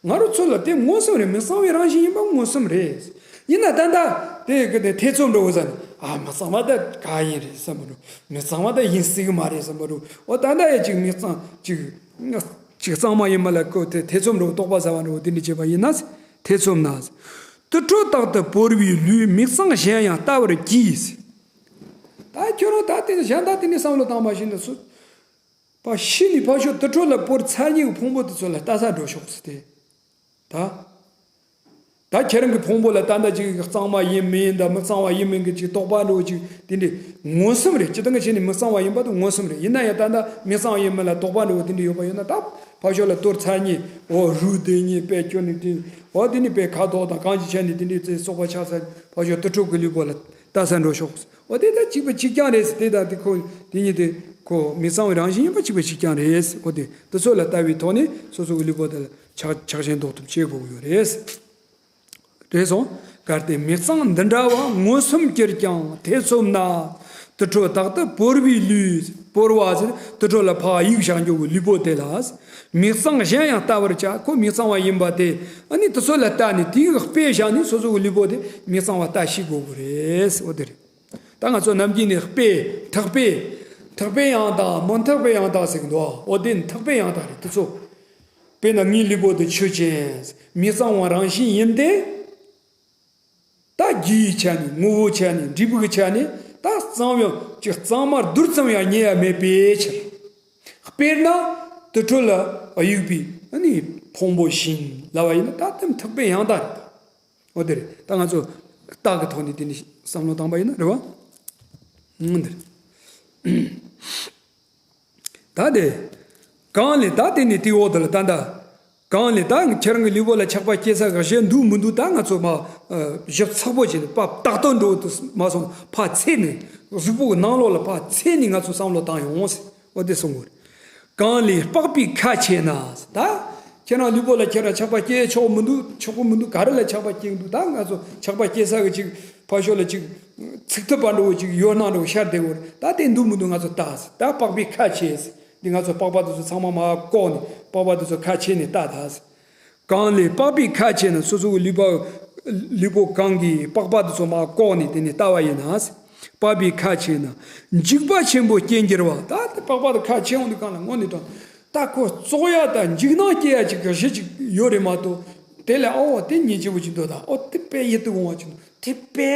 ང་རང་ཚོ་ལ་དེ་མངོན་སུམ་རེད། མི་གཙང་བའི་རང་བཞིན་ཡིན་པ་མངོན་སུམ་རེད། ཡིན་ན་ད་ལྟ་དེ་གི་དེ་ཐེ་ཚོམ་འགྲོ་བ་ཟ་ནས་ཨ་མི་གཙང་བ་ད་ག་ཡིན་རེད་བསམ་པ་འགྲོ། མི་གཙང་བ་ད་ཡིན་སྲིད་གི་མ་རེད་བསམ་པ་འགྲོ། འོ་ད་ལྟ་ཡ་ཅིག་མི་གཙང་ཅིག་ཅིག་གཙང་མ་ཡིན་མ་ལ་ཁོ་དེ་ཐེ་ཚོམ་འགྲོ་དོགས་པ་ཟ་བ་འགྲོ། དེ་འདྲ་བྱས་པ་ཡིན་ན་ཐེ་ཚོམ་ན། དུར་ཁྲོད་དག་ཏུ་བོར་བའི་ལུས་མི་གཙང་གཞན་ཡང་ལྟ་བར་གྱིས། ད་ཁྱོད་རང་ད་དེ་གཞན་དག་དེ་འདྲ་བསམ་བློ་བཏང་མ་ཤེས་ན་སུ། པ་ཤི་ནས་ཕར་ཕྱོགས་དུར་ཁྲོད་ལ་བོར་ཚར་ཉེ་གི་ཕུང་པོ་དེ་ཚོ་ལ་ལྟ་ས་འགྲོ་ཤོག་ཟེར་ཏེ། ད། ད་ཁྱེད་རང་གི་ཕུང་པོ་ལ་ད་ལྟ་ཅིག་གཙང་མ་ཡིན་མིན་དང་མི་གཙང་བ་ཡིན་མིན་གྱི་ཅིག་དོགས་པ་འགྲོ་ཅིག་དེ་འདྲའི་མངོན་སུམ་རེད། སྤྱིར་བཏང་གི་ཆ་ནས་མི་གཙང་བ་ཡིན་པ་དེ་མངོན་སུམ་རེད། ཡིན་ན་ཡང་ད་ལྟ་མི་གཙང་བ་ཡིན་མིན་ལ་དོགས་པ་འགྲོ་བ་དེ་འདྲ་ཡོད་པ་ཡོད་ན། ད་ཕར་ཕྱོགས་ལ་གཏོར་ཚར་ཉེ་འོ་རུལ་བསྡད་ཉེ་དཔེ་སྐྱོ་ནས་དེ་འོ་དེ་ནི་དཔེ་ཁ་དོག་དང་གང་ཅི་ཆ་ནས་དེ་འདྲའི་རྩེ་སོགས་པ་ཆགས་ཚར། ཕར་ཕྱོགས་དུར་ཁྲོད་ཀྱི་ལུས་པོ་ལ་ལྟ་ས་འགྲོ་ཤོག་འོ་དེ་ད་གཅིག་པ་གཅིག་རྐྱང་རེད་ཟེར། དེ་ད་དེ་ཁོ་དེ་ཉིད་དེ་ཁོ་མི་གཙང་བའི་རང་བཞིན་ཡིན་པ་གཅིག་པ་གཅིག་རྐྱང་རེད། འོ་དེ་དེ་ཚོ་ལ་ལྟ་བའི་ཐོག་ནས་སོ་སོ་གི་ལུས་པོ་དེ་ལ་ཆགས་ཆགས་ཞེན་ལྡོག་ཐབས་བྱེད་དགོས་ཀྱི་ཡོད་རེད། རེད་སོང་། གལ་ཏེ་མི་གཙང་འདི་འདྲ་བ་མངོན་སུམ་གྱུར་ཀྱང་ཐེ་ཚོམ་ན། དུར་ཁྲོད་དག་ཏུ་བོར་བའི་ལུས། བོར་བ་ཟེར་དུར་ཁྲོད་ལ་ཕར་གཡུགས་བཞག་འགྱོ་བའི་ལུས་པོ་དེ་ལ། མི་གཙང་གཞན་ཡང་ལྟ་བར་བྱ། ཁོ་མི་གཙང་བ་ཡིན་པ་དེ་ཨ་ནི་དེ་ཚོ་ལ་ལྟ་ནས་དེའི་དཔེ་བཞག་ནས་སོ་སོ་གི་ལུས་པོ་དེ་མི་གཙང་བ་ལྟ་ཤེས་དགོས་ཀྱི་རེད། འོ་དེ་རེད། ད་ང་ཚོ་ནམ་རྒྱུན་ནས་དཔེ་ཐག་པས་ཐག་པའི་ཡང་དག་མི་ཐག་པའི་ཡང་དག་ཟེར་གི་འདུག་འོ་དེ་ནི་ཐག་པའི་ཡང་དག་རེད་དེ་ཚོ། དཔེར་ན་ངའི་ལུས་པོ་དེ་ཆོས་ཅན། མི་གཙང་བ་རང་བཞིན་ཡིན་ཏེ། ད་རྒྱུ་ཡི་ཆ་ནས་ངོ་བོའི་ཆ་ནས་འབྲས་བུ་གི་ཆ་ནས་ད་གཙང་བ་ཅིག་གཙང་མ་རྡུལ་ཙམ་ཡང་རྙེད་ཡ་མེད་པའི་ཕྱིར། དཔེར་ན་དུར་ཁྲོད་ལ་གཡུགས་པའི་ཨ་ནི་ཕུང་པོ་བཞིན་ལབ་པ་ཡིན་ན་ད་དེ་ཐག་པའི་ཡང་དག་རེད། འོ་དེ་རེད། ད་ང་ཚོ་རྟགས་ཀྱི་ཐོག་ནས་དེ་ནི་བསམ་བློ་བཏང་པ་ཡིན་ན་རེད་བ། འོ་དེ་རེད། ད་དེ། གང་ལས་ད་དེ་ནི་དེའི་འོག་ཏུ་ལ་ད་ད། གང་ལས་ད་ཁྱེད་རང་གི་ལུས་པོ་ལ་ཆགས་པ་སྐྱེ་ས་གི་གཞི་འདུག་མི་འདུག་ད་ང་ཚོ་མ། གཞི་ཚགས་པོ་བྱས་ནས་པ་ཏག་ཏག་འགྲོ་དུ་མ་སོང་ཕར་འཚེད་ནས་གཟུགས་པོ་གི་ནང་ལོགས་ལ་ཕར་འཚེད་ནས་ང་ཚོ་བསམ་བློ་བཏང་ཡོང་ཟེར། འོ་དེ་གསུང་དགོས་རེད། གང་ལས་པགས་པའི་ཁ་ཕྱེ་ན། ད་ཁྱེད་རང་ལུས་པོ་ལ་ཁྱེད་རང་ཆགས་པ་སྐྱེ་ཆོག་མི་འདུག་ཆོག་གི་མི་འདུག་ག་རེ་ལ་ཆགས་པ་སྐྱེ་གི་འདུག་ད་ང་ཚོ་ཆགས་པ་སྐྱེ་ས་གི་ཅིག་ཕར་ཕྱོགས་ལ་ཅིག་ཚིག་ཐུབ་པ་འདྲ་བོ་ཅིག་ཡོད་སྣང་འདྲ་བོ་ཤར་བསྡད་ཡོད་རེད། ད་དེ་འདུག་མི་འདུག་ང་ཚོ་ལྟ་ཟེར། ད་པགས་པའི་ཁ་ཕྱེ་ཟེར། འདི་ང་ཚོ་པགས་པ་དེ་ཚོ་ཚང་མ་མར་བཀོག་ནས་པགས་པ་དེ་ཚོ་ཁ་ཕྱེ་ནས་ལྟ་ད་ཟེར། གང་ལས་པགས་པའི་ཁ་ཕྱེ་ན། སོ་སོ་གི་ལུས་པོ་ལུས་པོ་གང་གི་པགས་པ་དེ་ཚོ་མར་བཀོག་ནས་དེ་ནས་ལྟ་བ་ཡིན་ན། པགས་པའི་ཁ་ཕྱེ་ན་འཇིགས་པ་ཆེན་པོ་སྐྱེ་འགྱུར་བ། ད་དེ་པགས་པ་དེ་ཁ་ཕྱེ་འོང་དུས་གང་ལ་དངོས་གནས་དྲང་ད་ཁོ་བཙོག་ཡ་དང་འཇིགས་སྣང་སྐྱེ་ཡ་ཅིག་གི་གཞི་ཅིག་ཡོད་རེད་མ་གཏོགས། དེ་ལས་ཨོ་དེ་སྙིང་རྗེ་པོ་ཅིག་འདུག་ད་ཨོ་དེ་དཔེ་ཡིད་དུ་འོང་བ་ཅིག་འདུག་དེ་དཔེ་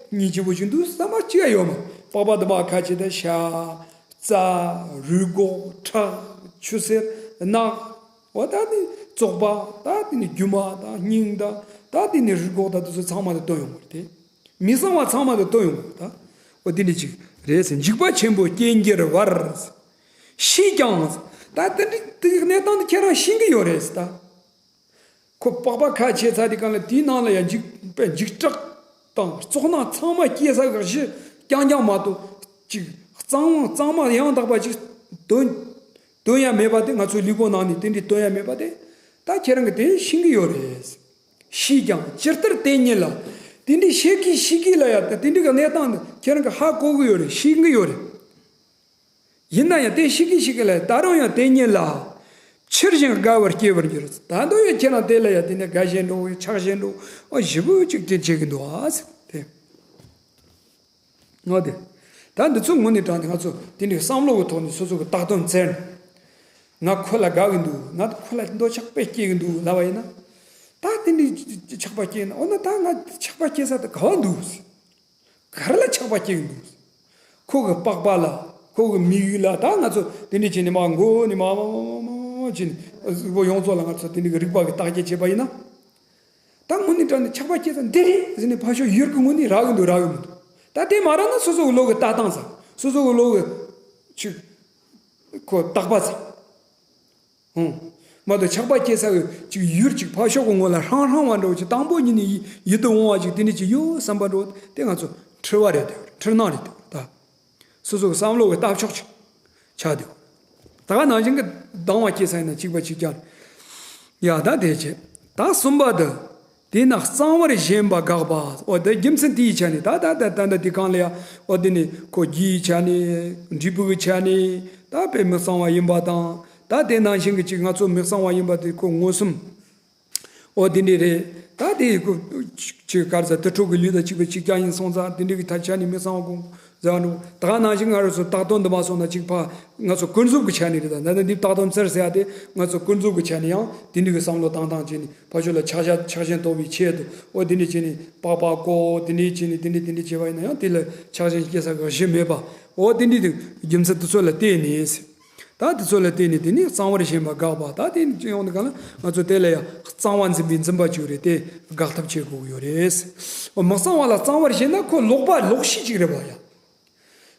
སྙིང་རྗེ་པོ་ཅིག་འདུག་བསམ་པ་ཅི་ཡང་ཡོད་མ། པགས་པ་དེ་མར་ཁ་ཕྱེ་ད་ཤ། རྩ། རུས་སྒོ། ཁྲག་ཆུ་སེར། རྣག་འོ་ད་དེ་བཙོག་པ། ད་དེ་ནི་རྒྱུ་མ་དང་སྙིང་དང་། ད་དེ་ནི་རུས་སྒོ་དང་དེ་ཚོ་ཚང་མ་དེ་བཏོན་ཡོང་བ་རེད་དེ། མི་གཙང་བ་ཚང་མ་དེ་བཏོན་ཡོང་བ་རེད་ད། འོ་དེ་འདྲ་ཅིག་རེད་ཟེར། འཇིགས་པ་ཆེན་པོ་སྐྱེ་འགྱུར་བར། ཤེས་ཀྱང་། ད་དེ་འདྲ་དེ་གནས་སྟངས་དེ་ཁྱེད་རང་ཤེས་ཀྱི་ཡོད་རེད་ཟེར་ད། ཁོ་པགས་པ་ཁ་ཕྱེ་ཚར་དུས་གང་ལ་དེའི་ནང་ལ་ཡང་འཇིགས་པའི་འཇིགས་སྐྲག་དང་བཙོག་སྣང་ཚང་མ་སྐྱེ་ས་གི་གཞི་རྐྱང་རྐྱང་མ་གཏོགས་ཅིག་གཙང་མ་གཙང་མ་ཡང་དག་པ་ཅིག་དོན་དོན་ཡང་མེད་པ་དེ། ང་ཚོའི་ལུས་པོ་ནང་ནས་དེ་འདྲའི་དོན་ཡང་མེད་པ་དེ་ད་ཁྱེད་རང་གིས་དེ་ཤེས་ཀྱི་ཡོད་རེད། ཤེས་ཀྱང་ཇི་ལྟར་དེ་ཉིད་ལ། དེ་འདྲའི་ཤེས་ཀྱི་ཤེས་ཀྱི་ལ་ཡང་དེ་འདྲའི་གི་གནས་སྟངས་འདི་ཁྱེད་རང་གིས་ཧ་གོ་གི་ཡོད་རེད། ཤེས་ཀྱི་ཡོད་རེད། ཡིན་ན་ཡང་དེ་ཤེས་ཀྱི་ཤེས་ཀྱི་ལ་ད་རུང་ཡང་དེ་ཉིད་ལ། ཕྱིར་ཞིང་དགའ་བར་སྐྱེ་བར་འགྱུར། ད་དུང་ཡང་ཁྱེད་རང་དེ་ལ་ཡང་དེ་ནས་དགའ་ཞེན་འགྲོ་ཆགས་ཞེན་འགྲོ་ཨ་ཞེ་པོ་ཅིག་དེ་བྱེད་ཀྱི་འདུག་ཨ་ཟེར་དེ། འོ་དེ། ད་འདི་ཚོ་དངོས་གནས་དྲང་གནས་ང་ཚོ་དེ་འདྲའི་བསམ་བློ་གི་ཐོག་ནས་སོ་སོ་གི་བཏགས་དོན་བཙལ་ནས། ང་ཁོ་ལ་དགའ་གི་འདུག་ང་ཁོ་ལ་འདོད་ཆགས་དཔེ་སྐྱེ་གི་འདུག་ལབ་པ་ཡིན་ན། ད་དེ་འདྲའི་ཆགས་པ་སྐྱེ་ན། འོ་ན་ད་ང་ཆགས་པ་སྐྱེ་ས་དེ་ག་བ་འདུག་ག་རེ་ལ་ཆགས་པ་སྐྱེ་གི་འདུག་ཁོ་གི་པགས་པ་ལ། ཁོ་གི་མིག་ཡུལ་ལ། ད་ང་ཚོ་དེ་འདྲ་བྱས་ནས་མར་མགོ་ནས་མར་མར་མར་མར་བྱས་ནས་གཟུགས་པོ་ཡོངས་རྫོགས་ལ་ང་ཚོ་དེ་འདྲ་གི་རིག་པ་གི་བརྟག་དཔྱད་བྱས་པ་ཡིན་ན། ད་དངོས་གནས་དྲང་གནས་ཆགས་པ་སྐྱེ་ས་འདི་རེད་ཟེར་ནས་ཕར་ཕྱོགས་ཡུལ་གྱི་ངོས་ནས་རག་གི་འདུག་རག་གི་མི་འདུག་ད་དེ་མ་རག་ན་སོ་སོ་གི་བློ་གི་ལྟ་སྟངས་ཟེར། སོ་སོ་གི་བློ་གི་ཅིག་ཁོ་བརྟག་པ་ཟེར། ཧུང་། མ་གཏོགས་ཆགས་པ་སྐྱེ་ས་གི་ཅིག་ཡུལ་ཅིག་ཕར་ཕྱོགས་གི་ངོས་ལ་ཧྲང་ཧྲང་བ་འདྲ་བོ་ཅིག་དང་པོ་ཉིད་ནས་ཡིད་དུ་འོང་བ་ཅིག་དེ་འདྲ་ཅིག་ཡོད་བསམ་པ་འདྲ་བོ་དེ་ང་ཚོ་འཁྲུལ་བ་རེད་དེ། འཁྲུལ་སྣང་རེད་དེ། ད་སོ་སོ་གི་བསམ་བློ་གི་ལྟ་ཕྱོགས་ཅིག་ཆགས་དེ། ད་ག་ནང་བཞིན་གྱི་སྡང་བ་སྐྱེ་ས་ཡིན་ན་གཅིག་པ་གཅིག་རྐྱང་། ཡ་ད་དེ་བྱས། ད་གསུམ་པ་དེ། དེས་ན་གཙང་བར་ཞེན་པ་དགག་པ། འོ་དེ་རྒྱུ་མཚན་དེའི་ཆ་ནས་ད་ད་ད་ད་ད་དེ་གང་ལ་ཡ། འོ་དེ་ནི་ཁོ་རྒྱུའི་ཆ་ནས། འབྲས་བུ་གི་ཆ་ནས། ད་དཔེ་མི་གཙང་བ་ཡིན་པ་དང་། ད་དེ་ནང་བཞིན་གྱི་ཅིག་ང་ཚོ་མི་གཙང་བ་ཡིན་པ་དེ་ཁོ་མངོན་སུམ། འོ་དེ་འདྲས་རེད། ད་དེ་ཁོ་ཅིག་ག་རེ་ཟེར། དུར་ཁྲོད་ཀྱི་ལུས་དང་གཅིག་པ་གཅིག་རྐྱང་ཡིན་སོང་ཙང་དེ་འདྲས་ཀྱི་ཐ་ཆ་ནས་མི་གཙང་བ་དགོངས་ཟེར་བ་འདྲ་བོ། ད་ག་ནང་བཞིན་ང་རང་ཚོ་བཏགས་དོན་འདི་མ་སོང་ན་ཅིག་ཕ་ང་ཚོ་ཀུན་རྫོབ་ཀྱི་ཆ་ནས་རེད། ད་ད་ནི་འདི་བཏགས་དོན་བཙལ་ཟེར་ཡ་དེ་ང་ཚོ་ཀུན་རྫོབ་ཀྱི་ཆ་ནས་ཡང་དེ་འདྲས་ཀྱི་བསམ་བློ་བཏང་སྟངས་བྱས་ནས། ཕར་ཕྱོགས་ལ་ཆགས་ཞེན་ཆགས་ཞེན་དོར་བའི་ཆེད་དུ། འོ་དེ་འདྲས་བྱས་ནས་པགས་པ་བཀོག་དེ་འདྲས་བྱས་ནས་དེ་འདྲས་དེ་འདྲས་བྱས་པ་ཡིན་ན་ཡང་དེ་ལ་ཆགས་ཞེན་སྐྱེ་ས་གི་གཞི་མེད་པ། འོ་དེ་འདྲས་དེ་རྒྱུ་མཚན་དེ་ཚོ་ལ་བརྟེན་ནས། ད་དེ་ཚོ་ལ་བརྟེན་ནས་དེ་ནི་གཙང་བར་ཞེན་པ་དགག་པ། ད་དེ་ཡོང་དུས་གང་ལ་ང་ཚོ་དེ་ལ་ཡང་གཙང་བ་འཛིན་པའི་འཛིན་པ་བཅུ་རེད། དེ་དགག་ཐབས་བྱེད་དགོས་ཀྱི་ཡོད་རེད། འོ་མི་གཙང་བ་ལ་གཙང་བར་ཞེན་ན་ཁོ་ལོག་པ་ལོག་ཤེས་ཅིག་རེད་པ་ཡ།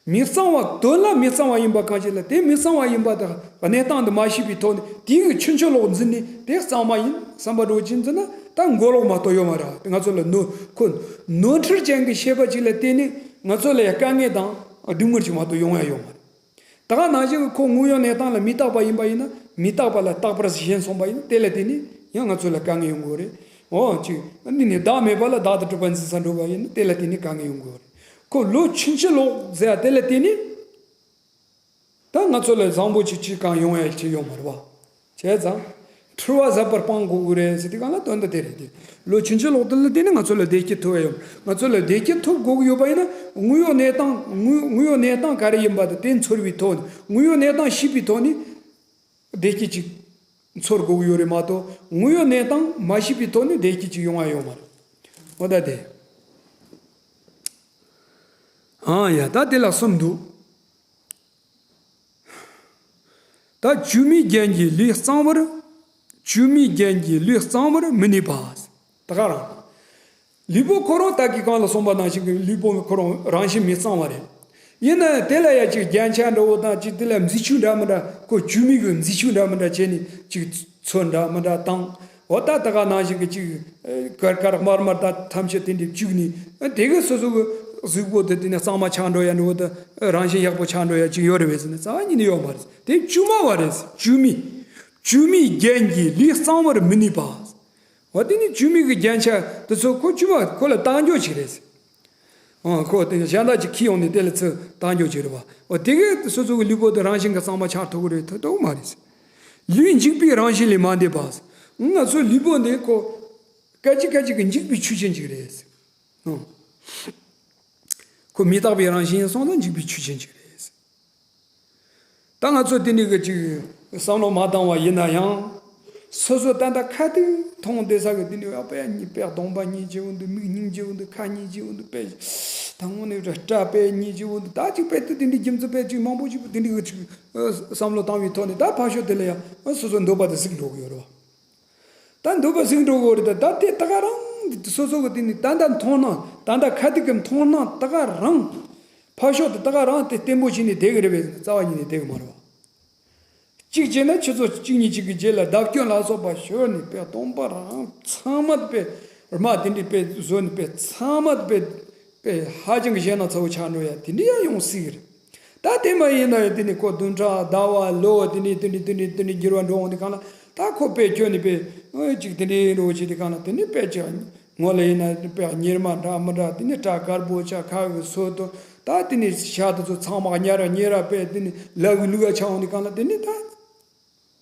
མི་གཙང་བ་དོན་ལ་མི་གཙང་བ་ཡིན་པ་གང་ཞིག་ལ། དེ་མི་གཙང་བ་ཡིན་པ་དང་གནས་སྟངས་དེ་མ་ཤེས་པའི་ཐོག་ནས་དེའི་གི་ཆུན་ཆུ་ལོག་འཛིན་ནས་དེ་གཙང་མ་ཡིན་བསམ་པ་འདྲ་བོ་ཅིག་འཛིན་ན་ད་མགོ་ལོག་མ་གཏོགས་ཡོད་མ་རེད། ང་ཚོ་ལ་ནོར་ཁོ་ནོར་འཁྲུལ་ཅན་གྱི་ཤེས་པ་ཅིག་ལ་བརྟེན་ནས་ང་ཚོ་ལ་ཡང་དཀའ་ངལ་དང་སྡུག་བསྔལ་ཅིག་མ་གཏོགས་ཡོང་ཡ་ཡོད་མ་རེད། ད་ག་ནང་བཞིན་གྱི་ཁོ་དངོས་ཡོད་གནས་སྟངས་ལ་མི་རྟག་པ་ཡིན་པ་ཡིན་ན། མི་རྟག་པ་ལ་རྟག་པར་ཞེན་སོང་པ་ཡིན་ན་དེ་ལ་བརྟེན་ནས་ཡང་ང་ཚོ་ལ་དཀའ་ངལ་ཡོང་གི་རེད། འོ་ཅིག་འདི་ནི་བདག་མེད་པ་ལ་བདག་ཏུ་གྲུབ་པ་འཛིན་ས་འགྲོ་བ་ཡིན་ན་དེ་ལ་བརྟེན་ནས་དཀའ་ངལ་ཡོང་གི་རེད། ཁོ་ལོ་ཕྱིན་ཅི་ལོག་ཟེར་ཡ་དེ་ལ་བརྟེན་ནས་ད་ང་ཚོ་ལ་བཟང་པོ་ཅིག་ཅིག་གང་ཡོང་ཡ་ཅིག་ཡོང་མ་རེད་པ། བྱས་ཙང་། འཁྲུལ་བ་ཟད་པར་སྤང་དགོས་ཀྱི་རེད་ཟེར་དུས་གང་ལ་དོན་དག་དེ་རེད་དེ། ལོ་ཕྱིན་ཅི་ལོག་དེ་ལ་བརྟེན་ནས་ང་ཚོ་ལ་བདེ་སྐྱིད་ཐོབ་ཡ་ཡོད། ང་ཚོ་ལ་བདེ་སྐྱིད་ཐོབ་དགོས་ཀྱི་ཡོད་པ་ཡིན་ན་དངོས་ཡོད་གནས་སྟངས་དངོས་དངོས་ཡོད་གནས་སྟངས་ག་རེ་ཡིན་པ་དེ་དེ་ཚོར་བའི་ཐོག་ནས། དངོས་ཡོད་གནས་སྟངས་ཤེས་པའི་ཐོག་ནས་བདེ་སྐྱིད་ཅིག་ཚོར་དགོས་ཀྱི་ཡོད་རེད་མ་གཏོགས། དངོས་ཡོད་གནས་སྟངས་མ་ཤེས་པའི་ཐོག་ནས་བདེ་སྐྱིད་ཅིག་ཡོང་ཡ་ཡོད་མ་རེད། འོ་ད་དེ། ཨང་ཡ་ད་དེ་ལ་གསུམ་འདུག་ད་བཅོས་མའི་རྒྱན་གྱིས་ལུས་གཙང་བར། བཅོས་མའི་རྒྱན་གྱིས་ལུས་གཙང་བར་མི་ནུས་པ། ད་ག་རང་། ལུས་པོ་ཁོ་རང་ད་གིན་གོང་ལ་གསུངས་པ་ནང་བཞིན་གྱི་ལུས་པོ་ཁོ་རང་རང་བཞིན་མི་གཙང་བ་རེད། ཡིན་ན་དེ་ལ་ཡ་ཅིག་རྒྱན་ཆ་འདྲ་བོ་དང་ཅིག་དེ་ལ་མཛེས་ཆོས་འདྲ་མི་འདྲ། ཁོ་བཅོས་མའི་གི་མཛེས་ཆོས་འདྲ་མི་འདྲ་བྱས་ནས་ཅིག་ཚོན་འདྲ་མི་འདྲ་དང་། འོ་ད་ད་ག་ནང་བཞིན་གྱི་ཅིག་དཀར་དཀར་དམར་དམར་ད་ཐམས་ཅད་དེ་འདྲ་བཅུག་ནས་དེ་གི་སོ་སོ་གི་གཟུགས་པོ་དེ་དེ་ནས་གཙང་མ་ཆགས་འགྲོ་ཡ་འདྲ་བོ་དང་རང་བཞིན་ཡག་པོ་ཆགས་འགྲོ་ཡ་ཅིག་ཡོད་རེད་པས་ཟེར་ན་རྩ་བ་ཉིད་ནས་ཡོད་མ་རེད། དེ་བཅོས་མ་བ་རེད། བཅོས་མའི། བཅོས་མའི་རྒྱན་གྱིས་ལུས་གཙང་བར་མི་ནུས་པ། འོ་དེ་ནི་བཅོས་མའི་གི་རྒྱན་ཆ་དེ་ཚོ་ཁོ་བཅོས་མ་ཁོ་ལ་བཏང་རྒྱུ་ཅིག་རེད། ཨང་ཁོ་དེ་གཞན་དག་ཅིག་ཁྱེར་ཡོང་ནས་དེ་ལ་ཚུར་བཏང་རྒྱུ་ཅིག་རེད་པ། འོ་དེ་གས་སོ་སོ་གི་ལུས་པོ་དེ་རང་བཞིན་གྱིས་གཙང་མ་ཆགས་ཐུབ་ཀྱི་རེད། ཐུབ་ཐུབ་མ་རེད། ལུས་འཇིག་པའི་རང་བཞིན་ལས་མ་འདས་པ། ང་ཚོའི་ལུས་པོ་འདི་ཁོ་སྐད་ཅིག་སྐད་ཅིག་གིས་འཇིག་པའི་ཆོས་ཅན་ཅིག་རེད། ཨང་། ཁོ་མི་རྟག་པའི་རང་བཞིན་ཡིན་སོང་ཙང་འཇིག་པའི་ཆོས་ཅན་ཅིག་རེད། ད་ང་ཚོ་དེ་འདྲའི་གི་ཅིག་བསམ་བློ་མ་བཏང་བ་ཡིན་ན་ཡང་། སོ་སོ་ད་ལྟ་ཁ་ཐུག་མཐོང་བསྡད་ས་གི་དེ་འདྲའི་ཨ་པད་གཉིས་པད་གདོང་པ་གཉིས་བྱེད་འོང་དུས། མིག་གཉིས་བྱེད་འོང་དུས། ཁ་གཉིས་བྱེད་འོང་དུས། པད་ད་དངོས་གནས་ར་སྐྲ་པད་གཉིས་བྱེད་འོང་དུས། ད་ཅིག་པད་དུ་དེ་འདྲའི་རྒྱུ་མཚན་པད་ཅིག་མང་པོ་ཅིག་དེ་འདྲའི་གི་ཅིག་བསམ་བློ་བཏང་བའི་ཐོག་ནས་ད་ཕར་ཕྱོགས་དེ་ལ་ཡང་སོ་སོ་འདོད་པ་དེ་གཟིགས་འགྲོ་གི་ཡོད་རེད་བ། ད་འདོད་པ་གཟིགས་འགྲོ་གི་ཡོད་རེད། ད་ད་དེ་ད་ག་རང་སོ་སོ་གི་དེ་ནི་ད་ལྟ་མཐོང་སྣང་ད་ལྟ་ཁ་ཐུག་གི་མཐོང་སྣང་ད་ག་རང་། ཕར་ཕྱོགས་དེ་ད་ག་རང་དེ་བརྟན་པོ་བྱས་ནས་བསྡད་གི་རེད་པས་རྩ་བ་ཉིད་ནས་བསྡད་གི་མ་རེད་བ། གཅིག་བྱས་ན་ཆུ་ཚོད་གཅིག་གཉིས་གཅིག་གི་རྗེས་ལ་བརྡབ་སྐྱོན་ལ་སོགས་པ་ཤོར་ནས་པད་སྟོང་པ་རང་ཚང་མ་པད་རྨ་དེ་འདྲའི་པད་བཟོས་ནས་པད་ཚང་མ་པད་པད་ཧ་ཅང་གི་ཞེད་སྣང་ཚ་བོ་ཆགས་འགྲོ་ཡ་དེ་འདྲ་ཡང་ཡོང་སྲིད་གི་རེད། ད་དེ་མ་ཡིན་ན་ཡང་དེ་ནི་ཁོ་བདུན་ཕྲག་ཟླ་བ་ལོ་དེ་ནི་དེ་འདྲའི་དེ་འདྲའི་དེ་འདྲའི་འགྱུར་བ་འགྲོ་འོང་དུས་གང་ལ་ད་ཁོ་པད་ཁྱོད་ནི་པད་ཨོ་གཅིག་དེ་འདྲའི་འགྲོ་བྱེད་དུས་གང་ལ་དེ་ནི་པད་ཅིག་ངོ་ལ་ཡིན་ན་པད་གཉེར་མ་འདྲ་མི་འདྲ། དེ་ནི་སྐྲ་དཀར་པོ་ཆགས། ཁ་གི་སོ་དོ། ད་དེ་ནི་ཤ་དེ་ཚོ་ཚང་མ་ཉ་ར་ཉེ་ར་པད་དེ་ནི་ལ་གི་ལུག་ག་ཆགས་འོང་དུས་གང་ལ་དེ་ནི་ད།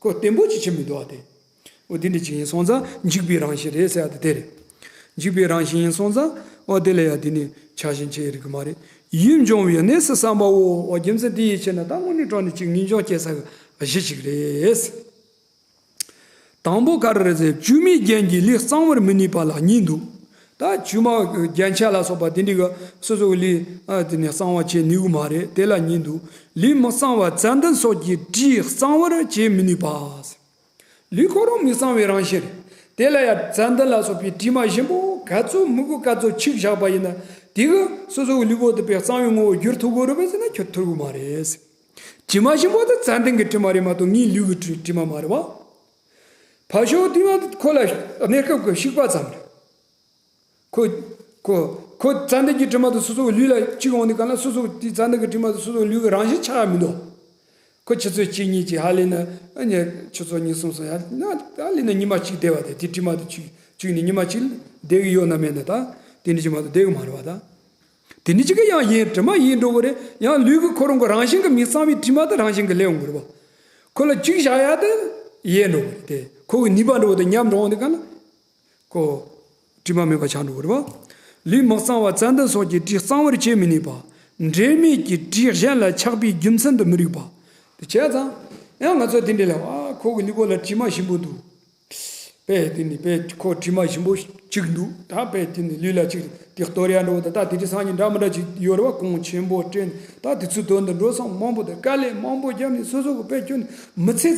ཁོ་བརྟན་པོ་ཅིག་ཕྱིན་མི་འདུག་བ་དེ། འོ་དེ་འདྲ་ཅིག་ཡིན་སོང་ཙང་འཇིག་པའི་རང་བཞིན་རེད་ཟེར་ཡ་དེ་དེ་རེད། འཇིག་པའི་རང་བཞིན་ཡིན་སོང་ཙང་འོ་དེ་ལ་ཡ་དེ་ནི་ཆགས་ཞེན་བྱེད་ཡ་རིགས་མ་རེད། ཡིད་འབྱུང་བའི་གནས་སུ་བསམ་པའོ། རྒྱུ་མཚན་དེ་ཡིས་བྱས་ན་ད་དངོས་གནས་དྲང་གནས་ཅིག་ངེས་འབྱུང་སྐྱེ་ས་གི་གཞི་ཅིག་རེད། དང་པོ་ག་རེ་རེད་ཟེར། བཅོས་མའི་རྒྱན་གྱིས་ལུས་གཙང་བར་མི་ནུས་པ་ལ་ཉེས་འདུག་ད་བཅོས་མ་རྒྱན་ཆ་ལ་སོགས་པ་དེ་འདྲ་གི་སོ་སོ་གི་ལུས་ཨ་དེ་ནས་གཙང་བ་བྱེད་ནུས་གི་མ་རེད། དེ་ལ་ཉེས་འདུག་ལུས་མི་གཙང་བ་ཙན་དན་སོགས་ཀྱིས་དྲི་གཙང་བར་བྱེད་མི་ནུས་པ། ལུས་ཁོ་རང་མི་གཙང་བའི་རང་བཞིན་རེད། དེ་ལ་ཡང་ཙན་དན་ལ་སོགས་པའི་དྲི་མ་ཞིམ་པོ་ག་ཚོད་མི་དགོས་ག་ཚོད་བྱུགས་བཞག་པ་ཡིན་ན། དེ་གི་སོ་སོ་གི་ལུས་པོ་དེ་དཔེ་གཙང་བའི་ངོ་བོར་བསྒྱུར་ཐུབ་དགོས་རེད་པས་ཟེར་ན་བསྒྱུར་ཐུབ་ཀྱི་མ་རེད། དྲི་མ་ཞིམ་པོ་དེ་ཙན་དན་གྱི་དྲི་མ་རེད་མ་གཏོགས་ངའི་ལུས་ཀྱི་དྲི་དྲི་མ་མ་རེད་བ། ཕ་ཤོ་དེ་མ་ཁོ་ལ་གནས་སྐབས་ཀྱི་བྱུག་པ་ཙམ་རེད། ཁོ་ཁོ་ཁོ་ཙན་དན་གྱི་དྲི་མ་དེ་སོ་སོ་གི་ལུས་ལ་བྱུགས་འོང་དུས་གང་ལ་སོ་སོ་དེ་ཙན་དན་གྱི་དྲི་མ་དེ་སོ་སོ་གི་ལུས་ཀྱི་རང་བཞིན་ཆགས་ཡ་མི་འདུག་ཁོ་ཆུ་ཚོད་གཅིག་གཉིས་ཀྱི་ཧ་ལས་ན་ཨ་ནི་ཆུ་ཚོད་གཉིས་གསུམ་སོང་ཡ་ན་ཧ་ལས་ན་ཉི་མ་གཅིག་བསྡད་པ་དེ་དེ་དྲི་མ་དེ་བྱུགས་བྱུགས་ནས་ཉི་མ་གཅིག་བསྡད་ཀྱི་ཡོད་ན་མེད་ན་ད་དེ་འདྲ་ཅིག་མ་གཏོགས་བསྡད་ཀྱི་མ་རེད་བ་ད། དེ་འདྲ་ཅིག་གི་ཡང་ཡལ་དྲི་མ་ཡལ་འགྲོ་གི་རེད། ཡང་ལུས་ཀྱི་ཁོ་རང་གི་རང་བཞིན་གྱི་མི་གཙང་བའི་དྲི་མ་དེ་རང་བཞིན་གྱིས་ལས་འོང་གི་རེད་བ། ཁོ་ལ་བྱུགས་བཞག་ཡ་དེ་ཡལ་འགྲོ་གི་རེད་དེ། ཁོ་གི་ནུས་པ་འགྲོ་བ་དེ་ཉམས་འགྲོ་འོང་དུས་གང་ལ། ཁོ་དྲི་མ་མེད་པ་ཆགས་འགྲོ་གི་རེད་བ། ལུས་མི་གཙང་བ་ཙན་དན་སོགས་ཀྱིས་དྲི་གཙང་བར་བྱེད་མི་ནུས་པ། འབྲེལ་མེད་ཀྱི་དྲི་གཞན་ལ་ཆགས་པའི་རྒྱུ་མཚན་དུ་མི་རིགས་པ། དེ་བྱས་ཙང་ཡང་ང་ཚོ་དེ་འདྲ་ལ་ཨ་ཁོ་གི་ལུས་པོ་ལ་དྲི་མ་ཞིམ་པོ་འདུག་དཔེ་དེ་ནི་དཔེ་ཁོ་དྲི་མ་ཞིམ་པོ་གཅིག་འདུག་ད་དཔེ་དེ་ནི་ལུས་ལ་གཅིག་དེ་གཏོར་ཡ་འགྲོ་བ་ད་ད་དེ་འདྲ་སང་ཉིན་འདྲ་མི་འདྲ་ཅིག་ཡོད་རེད་བ། གོང་ཆེན་པོ་སྤྲད་ད་དེ་ཚོའི་དོན་དུ་འགྲོ་སོང་མང་པོ་དང་དཀའ་ལས་མང་པོ་བརྒྱབ་ནས་སོ་སོ་གི་དཔེ་ཁྱོན་མི་ཚེ་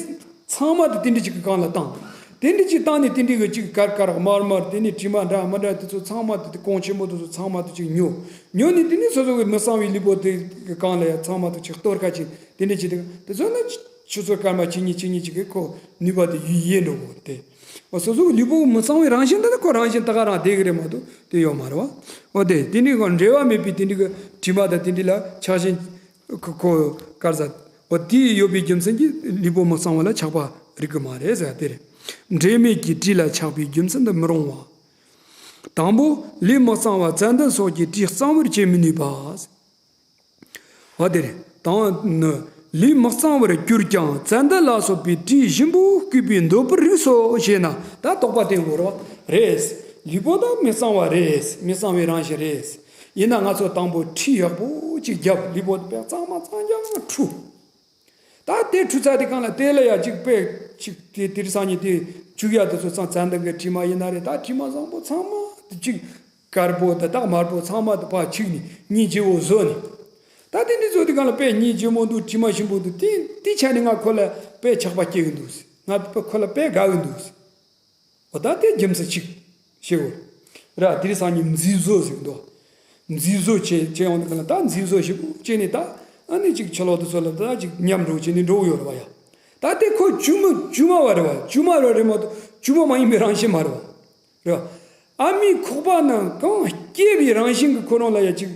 ཚང་མ་དེ་དེ་འདྲ་ཅིག་གི་སྒང་ལ་བཏང་། དེ་འདྲ་ཅིག་བཏང་ནས་དེ་འདྲ་གི་ཅིག་དཀར་དཀར་དམར་དམར་དེ་ནས་དྲི་མ་འདྲ་མི་འདྲ་དེ་ཚོ་ཚང་མ་དེ་གོང་ཆེན་པོ་དེ་ཚོ་ཚང་མ་དེ་ཅིག་ཉོ་ཉོ་ནས་དེ་ནས་སོ་སོ་གི་མི་གཙང་བའི་ལུས་པོ་དེ་གི་སྒང་ལ་ཡ་ཚང་མ་དེ་ཅིག་གཏོར་ཁ་ཅིག་དེ་འདྲ་ཅིག་དེ་དེ་ཚོ་ནི་ཆུ་ཚོད་སྐར་མ་གཅིག་གཉིས་གཅིག་གཉིས་ཅིག་གི་ཁོ་ནུས་པ་དེ་ཡུལ་ཡལ་འགྲོ་གི་རེད་དེ། སོ་སོ་གི་ལུས་པོ་མི་གཙང་བའི་རང་བཞིན་དེ་ནི་ཁོ་རང་བཞིན་ད་ག་རང་བསྡད་གི་རེད་མ་གཏོགས་དེ་ཡོད་མ་རེད་བ། འོ་དེ་དེ་ནི་གང་འབྲེལ་བ་མེད་པའི་དེ་འདྲ་གི་དྲི་མ་དང་དེ་འདྲ་ལ་ཆགས་ཞེན། ཁོ་ཁོ་དཀར་ཟ། འོ་དེ་ཡོད་པའི་རྒྱུ་མཚན་གྱིས་ལུས་པོ་མི་གཙང་བ་ལ་ཆགས་པ་རིགས་ཀྱི་མ་རེད་ཟེར་དེ་རེད། འབྲེལ་མེད་ཀྱི་དྲི་ལ་ཆགས་པའི་རྒྱུ་མཚན་དུ་མི་རུང་བ། དང་པོ་ལུས་མི་གཙང་བ་ཙན་དན་སོགས་ཀྱིས་དྲི་གཙང་བར་བྱེད་མི་ནུས་པ། འོ་དེ་རེད། དང་ནི་ལུས་མི་གཙང་བར་གྱུར་ཀྱང་ཙན་དན་ལ་སོགས་པའི་དྲི་ཞིམ་པོ་བསྐུས་པས་འདོད་པར་རིགས་སོ་ཞེ་ན་ད་དོགས་པ་བསྟན་དགོས་རེད་བ། རེད། ལུས་པོ་དང་མི་གཙང་བ་རེད། མི་གཙང་བའི་རང་བཞིན་རེད། ཡིན་ན་ང་ཚོ་དང་པོ་དྲི་ཡག་པོ་ཅིག་བརྒྱབ་ལུས་པོ་དཔེ་གཙང་མ་གཙང་རྐྱང་འཁྲུ། ད་དེ་འཁྲུ་ཚར་དེ་གང་ལ་དེ་ལ་ཡ་ཅིག་དཔེ་ཅིག་དེ་དེ་རིང་སང་ཉིན་དེ་བྱུག་ཡ་དེ་ཚོ་ཚང་ཙན་དན་གྱི་དྲི་མ་ཡིན་ན་རེད། ད་དྲི་མ་བཟང་པོ་ཚང་མ་དེ་ཅིག་དཀར་པོ་དེ་དག་དམར་པོ་ཚང་མ་དེ་ཕར་བྱུག་ནས་སྙིང་རྗེ་བོ་བཟོ་ནས། ད་དེ་འདྲ་བཟོ་དེ་གང་ལ་དཔེ་སྙིང་རྗེ་མོ་འདུག་དྲི་མ་ཞིམ་པོ་འདུག་དེ་དེ་ཆ་ནས་ང་ཁོ་ལ་དཔེ་ཆགས་པ་སྐྱེ་གི་འདུག་ང་དཔེ་ཁོ་ལ་དཔེ་དགའ་གི་འདུག་འོ་ད་དེ་རྒྱུ་མཚན་གཅིག་བཤད་དགོས་ར། དེ་རིང་སང་ཉིན་མཛེས་བཟོ་ཟེར་གི་འདུག་མཛེས་བཟོ་བྱེད་བྱེད་ཡོང་དུས་ག་ལ་ད་མཛེས་བཟོ་ཞིག་བྱས་ནས་ད་ཨ་ནི་ཅིག་ཕྱི་ལོག་ཏུ་ཚོ་ལ་ད་ཅིག་མཉམ་འགྲོ་བྱས་ནས་འགྲོ་གི་ཡོད་རེད་བ་ཡ། ད་དེ་ཁོ་བཅོས་མ་བཅོས་མ་བ་རེད་བ། བཅོས་མ་རེད་མ་གཏོགས་བཅོས་མ་མ་ཡིན་པའི་རང་བཞིན་མ་རེད་བ། རེད་བ། ཨ་མའི་ཁོག་པ་ནང་གང་སྐྱེས་པའི་རང་བཞིན་གྱི་ཁོ་རང་ལ་ཡ་ཅིག་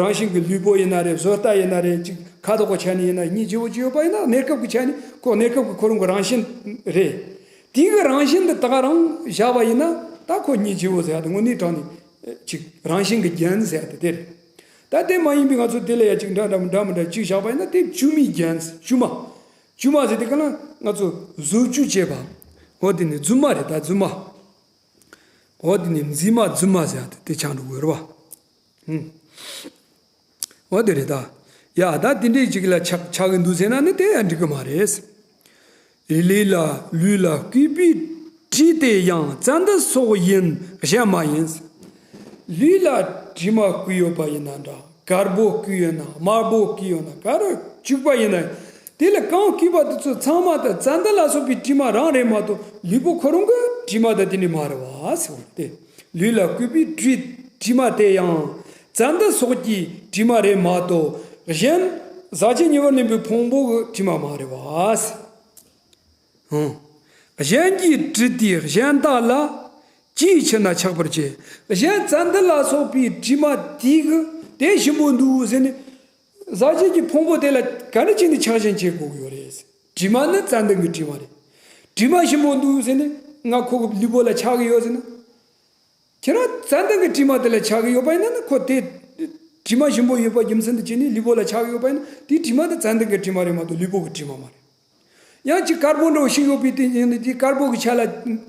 རང་བཞིན་གྱི་ལུས་པོ་ཡིན་ན་རེད། བཟོ་ལྟ་ཡིན་ན་རེད། ཅིག་ཁ་དོག་གི་ཆ་ནས་ཡིན་ན་སྙིང་རྗེ་བོ་ཅིག་ཡོད་པ་ཡིན་ན་གནས་སྐབས་ཀྱི་ཆ་ནས་ཁོ་གནས་སྐབས་ཀྱི་ཁོ་རང་གི་རང་བཞིན་རེད། དེའི་གི་རང་བཞིན་དེ་ད་ག་རང་བཞག་པ་ཡིན་ན་ད་ཁོ་སྙིང་རྗེ་བོ་ཟེར་ཡ་དེ་དངོས་གནས་དྲང་ནས་ཅིག་རང་བཞིན་གྱི་རྒྱན་ཟེར་ཡ་དེ་དེ་རེད། ད་དེ་མ་ཡིན་པའི་ང་ཚོ་དེ་ལ་ཡ་ཅིག་འདྲ་འདྲ་མི་འདྲ་མི་འདྲ་ཅིག་བཞག་པ་ཡིན་ན་དེ་བཅོས་མའི་རྒྱན། བཅོས་མ། བཅོས་མ་ཟེར་དེ་ག་ལ་ང་ཚོ་བཟོ་བཅོས་བྱས་པ། འོ་དེ་ནི་རྫུན་མ་རེད། ད་རྫུན་མ། འོ་དེ་ནི་མཛེས་མ་རྫུན་མ་ཟེར་ཡ་དེ་དེ་ཆགས་འགྲོ་དགོས་རེད་བ། ཧུམ། འོ་དེ་རེད་ད། ཡ་ད་དེ་འདྲའི་ཅིག་ལ་ཆགས་ཆགས་གི་འདུག་ཟེར་ན་ནི་དེ་ཡང་འགྲིག་གི་མ་རེད། ལུས་ལ་ལུས་ལ་བསྐུས་པའི་དྲི་དེ་ཡང་ཙན་དན་སོགས་ཡིན་གཞན་མ་ཡིན། ལུས་ལ་དྲི་མ་བསྐུས་ཡོད་པ་ཡིན་ན་འདྲ། དཀར་པོ་བསྐུས་ཡོད་ན་དམར་པོ་བསྐུས་ཡོད་ན་ག་རེ་བྱུགས་པ་ཡིན་ན། དེ་ལ་གང་བསྐུས་པ་དེ་ཚོ་ཚང་མ་ད་ཙན་དན་ལ་སོགས་པའི་དྲི་མ་རང་རེད་མ་གཏོགས་ལུས་པོ་ཁོ་རང་གི་དྲི་མ་ད་དེ་ནི་མ་རེད་བ་ཟེར་བ་སྟེ། ལུས་ལ་བསྐུས་པའི་དྲི་དྲི་མ་དེ་ཡང་ཙན་དན་སོགས་ཀྱི་དྲི་མ་རེད་མ་གཏོགས་གཞན་ཟག་བཅས་ཉེ་བར་གནས་པའི་ཕུང་པོ་གི་དྲི་མ་མ་རེད་བ་ཟེར། ཧུམ། གཞན་གྱི་དྲི་དེ་གཞན་དག་ལ་ཅིའི་ཕྱིར་ན་ཆགས་པར་བྱེད། གཞན་ཙན་དན་ལ་སོགས་པའི་དྲི་མ་དེ་གི་དེ་ཞིམ་པོ་འདུག་ཟེར་ནས། ཟག་བཅས་ཀྱི་ཕུང་པོ་དེ་ལ་ག་འདྲ་བྱས་ནས་ཆགས་ཞེན་བྱེད་དགོས་ཀྱི་ཡོད་རེད། དྲི་མ་ནི་ཙན་དན་གྱི་དྲི་མ་རེད། དྲི་མ་ཞིམ་པོ་འདུག་ཟེར་ནས་ང་ཁོ་གི་ལུས་པོ་ལ་ཆགས་ཀྱི་ཡོད་ཟེར་ན། ཁྱེད་རང་ཙན་དན་གྱི་དྲི་མ་དེ་ལ་ཆགས་ཀྱི་ཡོད་པ་ཡིན་ན་ནི་ཁོ་དེ། དྲི་མ་ཞིམ་པོ་ཡོད་པ་རྒྱུ་མཚན་དུ་བྱས་ནས་ལུས་པོ་ལ་ཆགས་ཀྱི་ཡོད་པ་ཡིན་ན་དེའི་དྲི་མ་དེ་ཙན་དན་གྱི་དྲི་མ་རེད་མ་གཏོགས་ལུས་པོ་གི་དྲི་མ་མ་རེད། ཡང་ཅིག་དཀར་པོ་འདྲ་བོ་ཞིག་ཡོད་པའི་དེ་ཡིན་ན་དེའི་དཀར་པོ་གི་ཆ་ལ་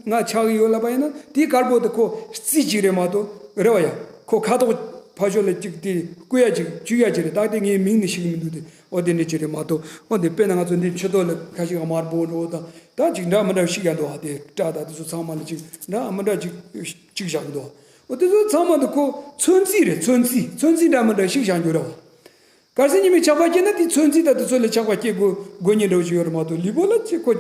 ང་ཆགས་ཀྱི་ཡོད་ལབ་པ་ཡིན་ན་དེའི་དཀར་པོ་དེ་ཁོ་རྩི་ཅིག་རེད་མ་གཏོགས་རེད་བ་ཡ། ཁོ་ཁ་དོག་ ཕར་ཕྱོགས་ལ་གཅིག་དེ་བརྐུ་ཡ་གཅིག་གཅུ་ཡ་གཅིག་རེད། ད་དེ་ངའི་མིང་ནས་ཤེས་ཀྱི་མི་འདུག་དེ། འོ་དེ་འདྲ་ཅིག་རེད་མ་གཏོགས། འོ་དེ་དཔེར་ན་ང་ཚོ་འདི་ཆུ་ཐོག་ལ་ཁ་ཤས་དམར་པོ་འགྲོ་བ་དང་ད་ཅིག་འདྲ་མི་འདྲ་ཤིག་ཡ་འདུག་ཨ་དེ་སྐྲ་དང་དེ་ཚོ་ཚང་མ་ལ་ཅིག་འདྲ་མི་འདྲ་ཅིག་ཅིག་བཞག་གི་འདུག་འོ་དེ་ཚོ་ཚང་མ་དེ་ཁོ་ཚོན་རྩི་རེད། ཚོན་རྩི་ཚོན་རྩི་འདྲ་མི་འདྲ་ཤིག་བཞག་རྒྱུ་རེད་བ། གལ་སྲིད་ཉི་མའི་ཆགས་པ་སྐྱེས་ན་དེ་ཚོན་རྩི་དང་དེ་ཚོ་ལ་ཆགས་པ་སྐྱེ་དགོས་དགོས་ཉེན་འདྲ་བོ་ཅིག་ཡོད་རེད་མ་གཏོགས་ལུས་པོ་ལ་ཅིག་ཁོ།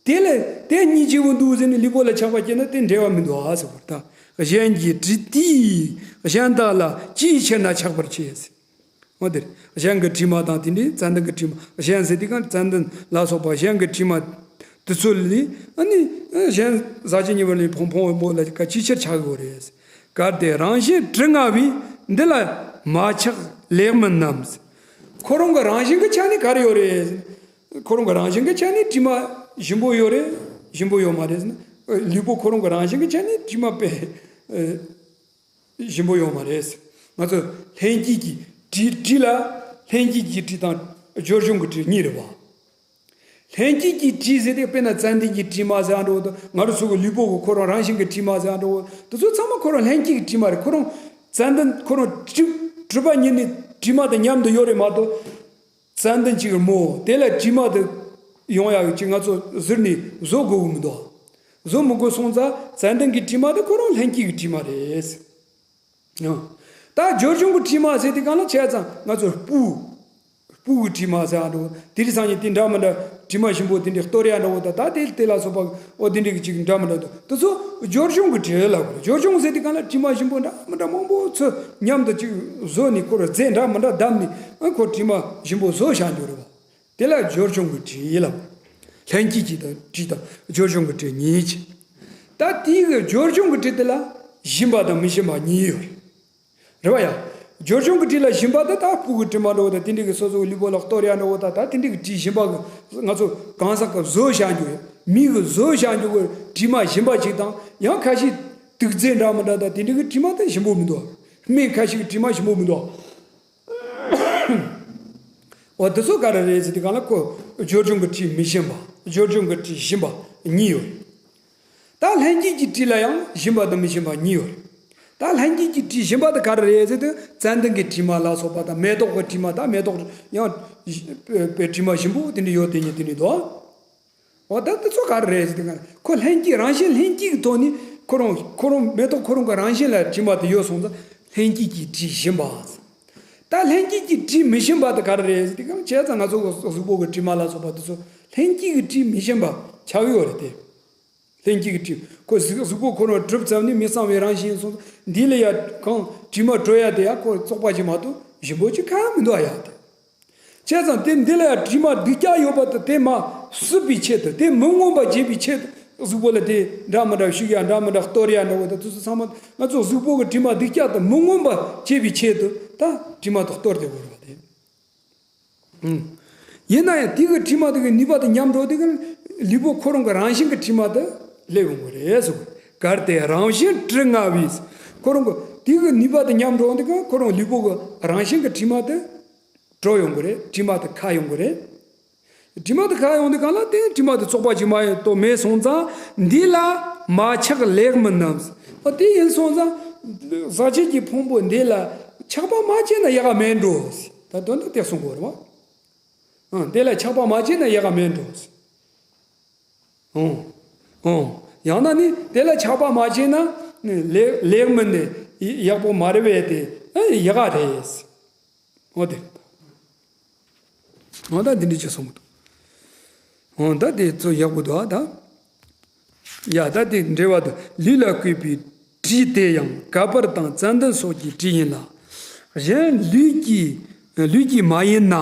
དེ་ལས་དེ་གཉིས་སྐྱེ་བོ་འདུག་ཟེར་ནས་ལུས་པོ་ལ་ཆགས་པ་སྐྱེས་ན་དེ་འབྲེལ་བ་མི་འདུག་ཨ་ཟེར་བ་དང་། གཞན་གྱི་དྲི་དེས་གཞན་དག་ལ་ཅིའི་ཕྱིར་ན་ཆགས་པར་བྱེད་ཟེར། འོ་དེར་གཞན་གྱི་དྲི་མ་དང་དེ་འདྲའི་ཙན་དན་གྱི་དྲི་མ། གཞན་ཟེར་དུས་གང་ཙན་དན་ལ་སོགས་པ་གཞན་གྱི་དྲི་མ་དེ་ཚོ་ལས་ཨ་ནི་གཞན་ཟག་བཅས་ཉེ་བར་ལས་ཕོངས་ཕོངས་པོ་ལ་ཅིའི་ཕྱིར་ཆགས་དགོས་རེད། གལ་ཏེ་རང་བཞིན་དྲི་ང་བས་འདི་ལ་མ་ཆགས་ལེགས་མིན་ནམ། ཁོ་རང་གི་རང་བཞིན་གྱི་ཆ་ནས་ག་རེ་ཡོད་རེད། ཁོ་རང་གི་རང་བཞིན་གྱི་ཆ་ནས་དྲི་མ་ཞིམ་པོ་ཡོད་རེད། ཞིམ་པོ་ཡོད་མ་རེད་ཟེར་ན། ལུས་པོ་ཁོ་རང་གི་རང་བཞིན་གྱི་ཆ་ནས་དྲི་མ་དཔེ་ཞིམ་པོ་ཡོད་མ་རེད། ང་ཚོ་ལྷན་སྐྱེས་ཀྱི་དྲི། དྲི་ལ་ལྷན་སྐྱེས་ཀྱི་དྲི་དང་སྦྱོར་བྱུང་གི་དྲི་གཉིས་རེད་བ། ལྷན་སྐྱེས་ཀྱི་དྲི་ཟེར་དེ་དཔེར་ན་ཙན་དན་གྱི་དྲི་མ་ཟེར་ཡ་འདྲ་བོ་དང་། ང་རང་ཚོ་གི་ལུས་པོ་གི་ཁོ་རང་རང་བཞིན་གྱི་དྲི་མ་ཟེར་ཡ་འདྲ་བོ་དེ་ཚོ་ཚང་མ་ཁོ་རང་ལྷན་སྐྱེས་ཀྱི་དྲི་མ་རེད། ཁོ་རང་ཙན་དན་ཁོ་རང་གྲུབ་གྲུབ་པ་ཉིད་ནས་དྲི་མ་དང་མཉམ་དུ་ཡོད་རེད་མ་གཏོགས། ཙན་དན་གཅིག་མོ་དེ་ལ་དྲི་མ་དེ་ཡོང་ཡག་གི་ཅིག་ང་ཚོ་ཟུར་ནས་བཟོ་དགོས་གི་མི་འདུག་བཟོ་མི་དགོས་སོང་ཙང་ཙན་དན་གྱི་དྲི་མ་དེ་ཁོ་རང་ལྷན་སྐྱེས་ཀྱི་དྲི་མ་རེད། ཡང་། ད་སྦྱོར་བྱུང་གི་དྲི་མ་ཟེར་དུས་གང་ལ་བྱས་ཙང་ང་ཚོ་སྤུ། སྤུ་གི་དྲི་མ་ཟེར་ཡ་འདྲ་བོ་དེ་རིགས་སང་ཉིན་དེ་འདྲ་མི་འདྲ་དྲི་མ་ཞིམ་པོ་དེ་འདྲའི་གཏོར་ཡ་འདྲ་བོ་དང་ད་དེ་དེ་ལ་སོགས་པ་འོ་དེ་འདྲའི་གི་ཅིག་འདྲ་མི་འདྲ་འདུག་དེ་ཚོ་སྦྱོར་བྱུང་གི་དྲི་ལབ་དགོས། སྦྱོར་བྱུང་ཟེར་དུས་གང་ལ་དྲི་མ་ཞིམ་པོ་འདྲ་མི་འདྲ་མང་པོ་ཚོ་མཉམ་དུ་ཅིག་བཟོས་ནས་ཁོ་ར་རྫས་འདྲ་མི་འདྲ་བསྡམས་ནས་ཨ་ཁོ་དྲི་མ་ཞིམ་པོ་བཟོ་བཞག་རྒྱུ་རེད་བ། དེ་ལ་སྦྱོར་བྱུང་གི་དྲི་ལབ། ལྷན་སྐྱེས་ཀྱི་དང་དྲི་དང་སྦྱོར་བྱུང་གི་དྲི་གཉིས་ཀྱི། ད་དེའི་གི་སྦྱོར་བྱུང་གི་དྲི་དེ་ལ་ཞིམ་པ་དང་མི་ཞིམ་པ་གཉིས་ཡོད་རེད། རེད་བ་ཡ། སྦྱོར་བྱུང་གི་དྲི་ལ་ཞིམ་པ་དེ་ད་སྤུ་གི་དྲི་མ་འདྲ་བོ་དང་དེ་འདྲའི་གི་སོ་སོའི་ལུས་པོ་ལ་གཏོར་ཡ་འདྲ་བོ་དང་ད་དེ་འདྲའི་གི་དྲི་ཞིམ་པ་གི་ང་ཚོ་གང་ཟག་གི་བཟོ་བཞག་རྒྱུ་ཡོད། མི་གི་བཟོ་བཞག་རྒྱུ་གི་དྲི་མ་ཞིམ་པ་ཅིག་དང་ཡང་ཁ་ཤས་དུག་རྫས་འདྲ་མི་འདྲ་དང་དེ་འདྲའི་གི་དྲི་མ་དེ་ཞིམ་པོ་མི་འདུག་སྨན་ཁ་ཤས་གི་དྲི་མ་ཞིམ་པོ་མི་འདུག་འོ་དེ་ཚོ་ག་རེ་རེད་ཟེར་དུས་གང་ལ་ཁོ་སྦྱོར་བྱུང་གི་དྲི་མི་ཞིམ་པ་སྦྱོར་བྱུང་གི་དྲི་ཞིམ་པ་གཉིས་ཡོད། ད་ལྷན་སྐྱེས་ཀྱི་དྲི་ལ་ཡང་ཞིམ་པ་དང་མི་ཞིམ་པ་གཉིས་ཡོད། ད་ལྷན་སྐྱེས་ཀྱི་དྲི་ཞིམ་པ་དེ་ག་རེ་རེད་ཟེར་དུས་ཙན་དན་གྱི་དྲི་མ་ལ་སོགས་པ་དང་མེ་ཏོག་གི་དྲི་མ་ད་མེ་ཏོག་ཡང་དྲི་མ་ཞིམ་པོ་དེ་འདྲ་ཡོད་དེ་ཉིད་དེ་ནི་དོ། འོ་ད་དེ་ཚོ་ག་རེ་རེད་ཟེར་དུས་གང་ཁོ་ལྷན་སྐྱེས་རང་བཞིན་ལྷན་སྐྱེས་ཀྱི་ཐོག་ནས་ཁོ་རང་ཁོ་རང་མེ་ཏོག་ཁོ་རང་གི་རང་བཞིན་ལ་དྲི་མ་དེ་ཡོད་སོང་ཙང་ལྷན་སྐྱེས་ཀྱི་དྲི་ཞིམ་པ། ད་ལྷན་སྐྱེས་ཀྱི་དྲི་མི་ཞིམ་པ་དེ་ག་རེ་རེད་ཟེར་དུས་གང་བྱས་ཙང་ང་ཚོ་གི་གཟུགས་པོ་གི་དྲི་མ་ལ་སོགས་པ་དེ་ཚོ་ལྷན་སྐྱེས་ཀྱི་དྲི་མི་ཞིམ་པ་ཆགས་ཡོད་རེད་དེ། ལྷན་སྐྱེས་ཀྱི་དྲི་ཁོ་གཟུགས་གཟུགས་པོ་ཁོ་རང་གྲུབ་ཙམ་ནས་མི་གཙང་བའི་རང་བཞིན་སོང་ཙང་འདི་ལ་ཡ་གང་དྲི་མ་བྲོ་ཡ་དེ་ཡ་ཁོ་བཙོག་པ་ཅིག་མ་གཏོགས་ཞིམ་པོ་ཅིག་གང་ཡང་མི་འདུག་ཨ་ཡ་དེ། བྱས་ཙང་དེ་འདི་ལ་ཡང་དྲི་མ་སྡུག་ཅག་ཡོད་པ་དེ་དེ་མ་བསུབ་པའི་ཆེད་དུ་དེ་མི་མངོན་པ་བྱེད་པའི་ཆེད་དུ་གཟུགས་པོ་ལ་དེ་འདྲ་མི་འདྲ་བྱུག་ཡ་འདྲ་མི་འདྲ་གཏོར་ཡ་འདྲ་བོ་དེ་དུས་སུ་ཚང་མ་ང་ཚོ་གཟུགས་པོ་གི་དྲི་མ་སྡུག་ཅག་དེ་མི་མངོན་པ་བྱེད་པའི་ཆེད་དུ་ད་དྲི་མ་དེ་གཏོར་དེ་དགོས་རེད་བ་དེ། ཨུམ། ཡིན་ན་ཡང་དེ་གི་དྲི་མ་དེ་གི་ནུས་པ་དེ་ཉམས་འགྲོ་དེ་གི་ལུས་པོ་ཁོ་རང་གི་རང་བཞིན་གི་དྲི་མ་དེ་སླེབས་ཡོང་གི་རེད་ཟེར། གལ་ཏེ་རང་བཞིན་དྲི་ང་བས་ཁོ་རང་གི་དེ་གི་ནུས་པ་དེ་ཉམས་འགྲོ་དེ་གི་ཁོ་རང་ལུས་པོ་གི་རང་བཞིན་གི་དྲི་མ་དེ། བྲོ་ཡོང་གི་རེད། དྲི་མ་དེ་ཁ་ཡོང་གི་རེད། དྲི་མ་དེ་ཁ་ཡོང་དུས་གང་ལ་དེ་དྲི་མ་དེ་བཙོག་པ་ཅིག་མ་གཏོགས་མེད་སོང་ཙང་འདི་ལ་མ་ཆགས་ལེགས་མིན་ནམ། ཨ་དེ་ཡིན་སོང་ཙང་ཟག་བཅས་ཀྱི་ཕུང་པོ་འདི་ལ་ཆགས་པ་མ་བྱས་ན་ཡག་ག་མེད་འགྲོ། ད་དོན་དག་དེ་གསུང་དགོས་རེད་བ། ཨ་འདི་ལ་ཆགས་པ་མ་བྱས་ན་ཡག་ག་མེད་འགྲོ། ཨོ། ཨོ། ཡང་ན་ནི་དེ་ལ་ཆགས་པ་མ་བྱས་ན་ལེགས་ལེགས་མིན་ནི་ཡག་པོ་མ་རེད་པས་དེ་ཨ་ཡག་ག་རེད། འོ་དེ། འོ་ད་འདི་འདྲ་ཅིག་གསུངས་འདུག་འོ་ད་དེ་ཚོ་ཡག་པོ་འདུག་ཨ་ད། ཡ་ད་དེ་འགྲེལ་བ་དུ་ལུས་ལ་བསྐུས་པའི་དྲི་དེ་ཡང་ཀ་པར་དང་ཙན་དན་སོགས་ཀྱི་དྲི་ཡིན་ལ། གཞན་ལུས་ཀྱི་ལུས་ཀྱི་མ་ཡིན་ན།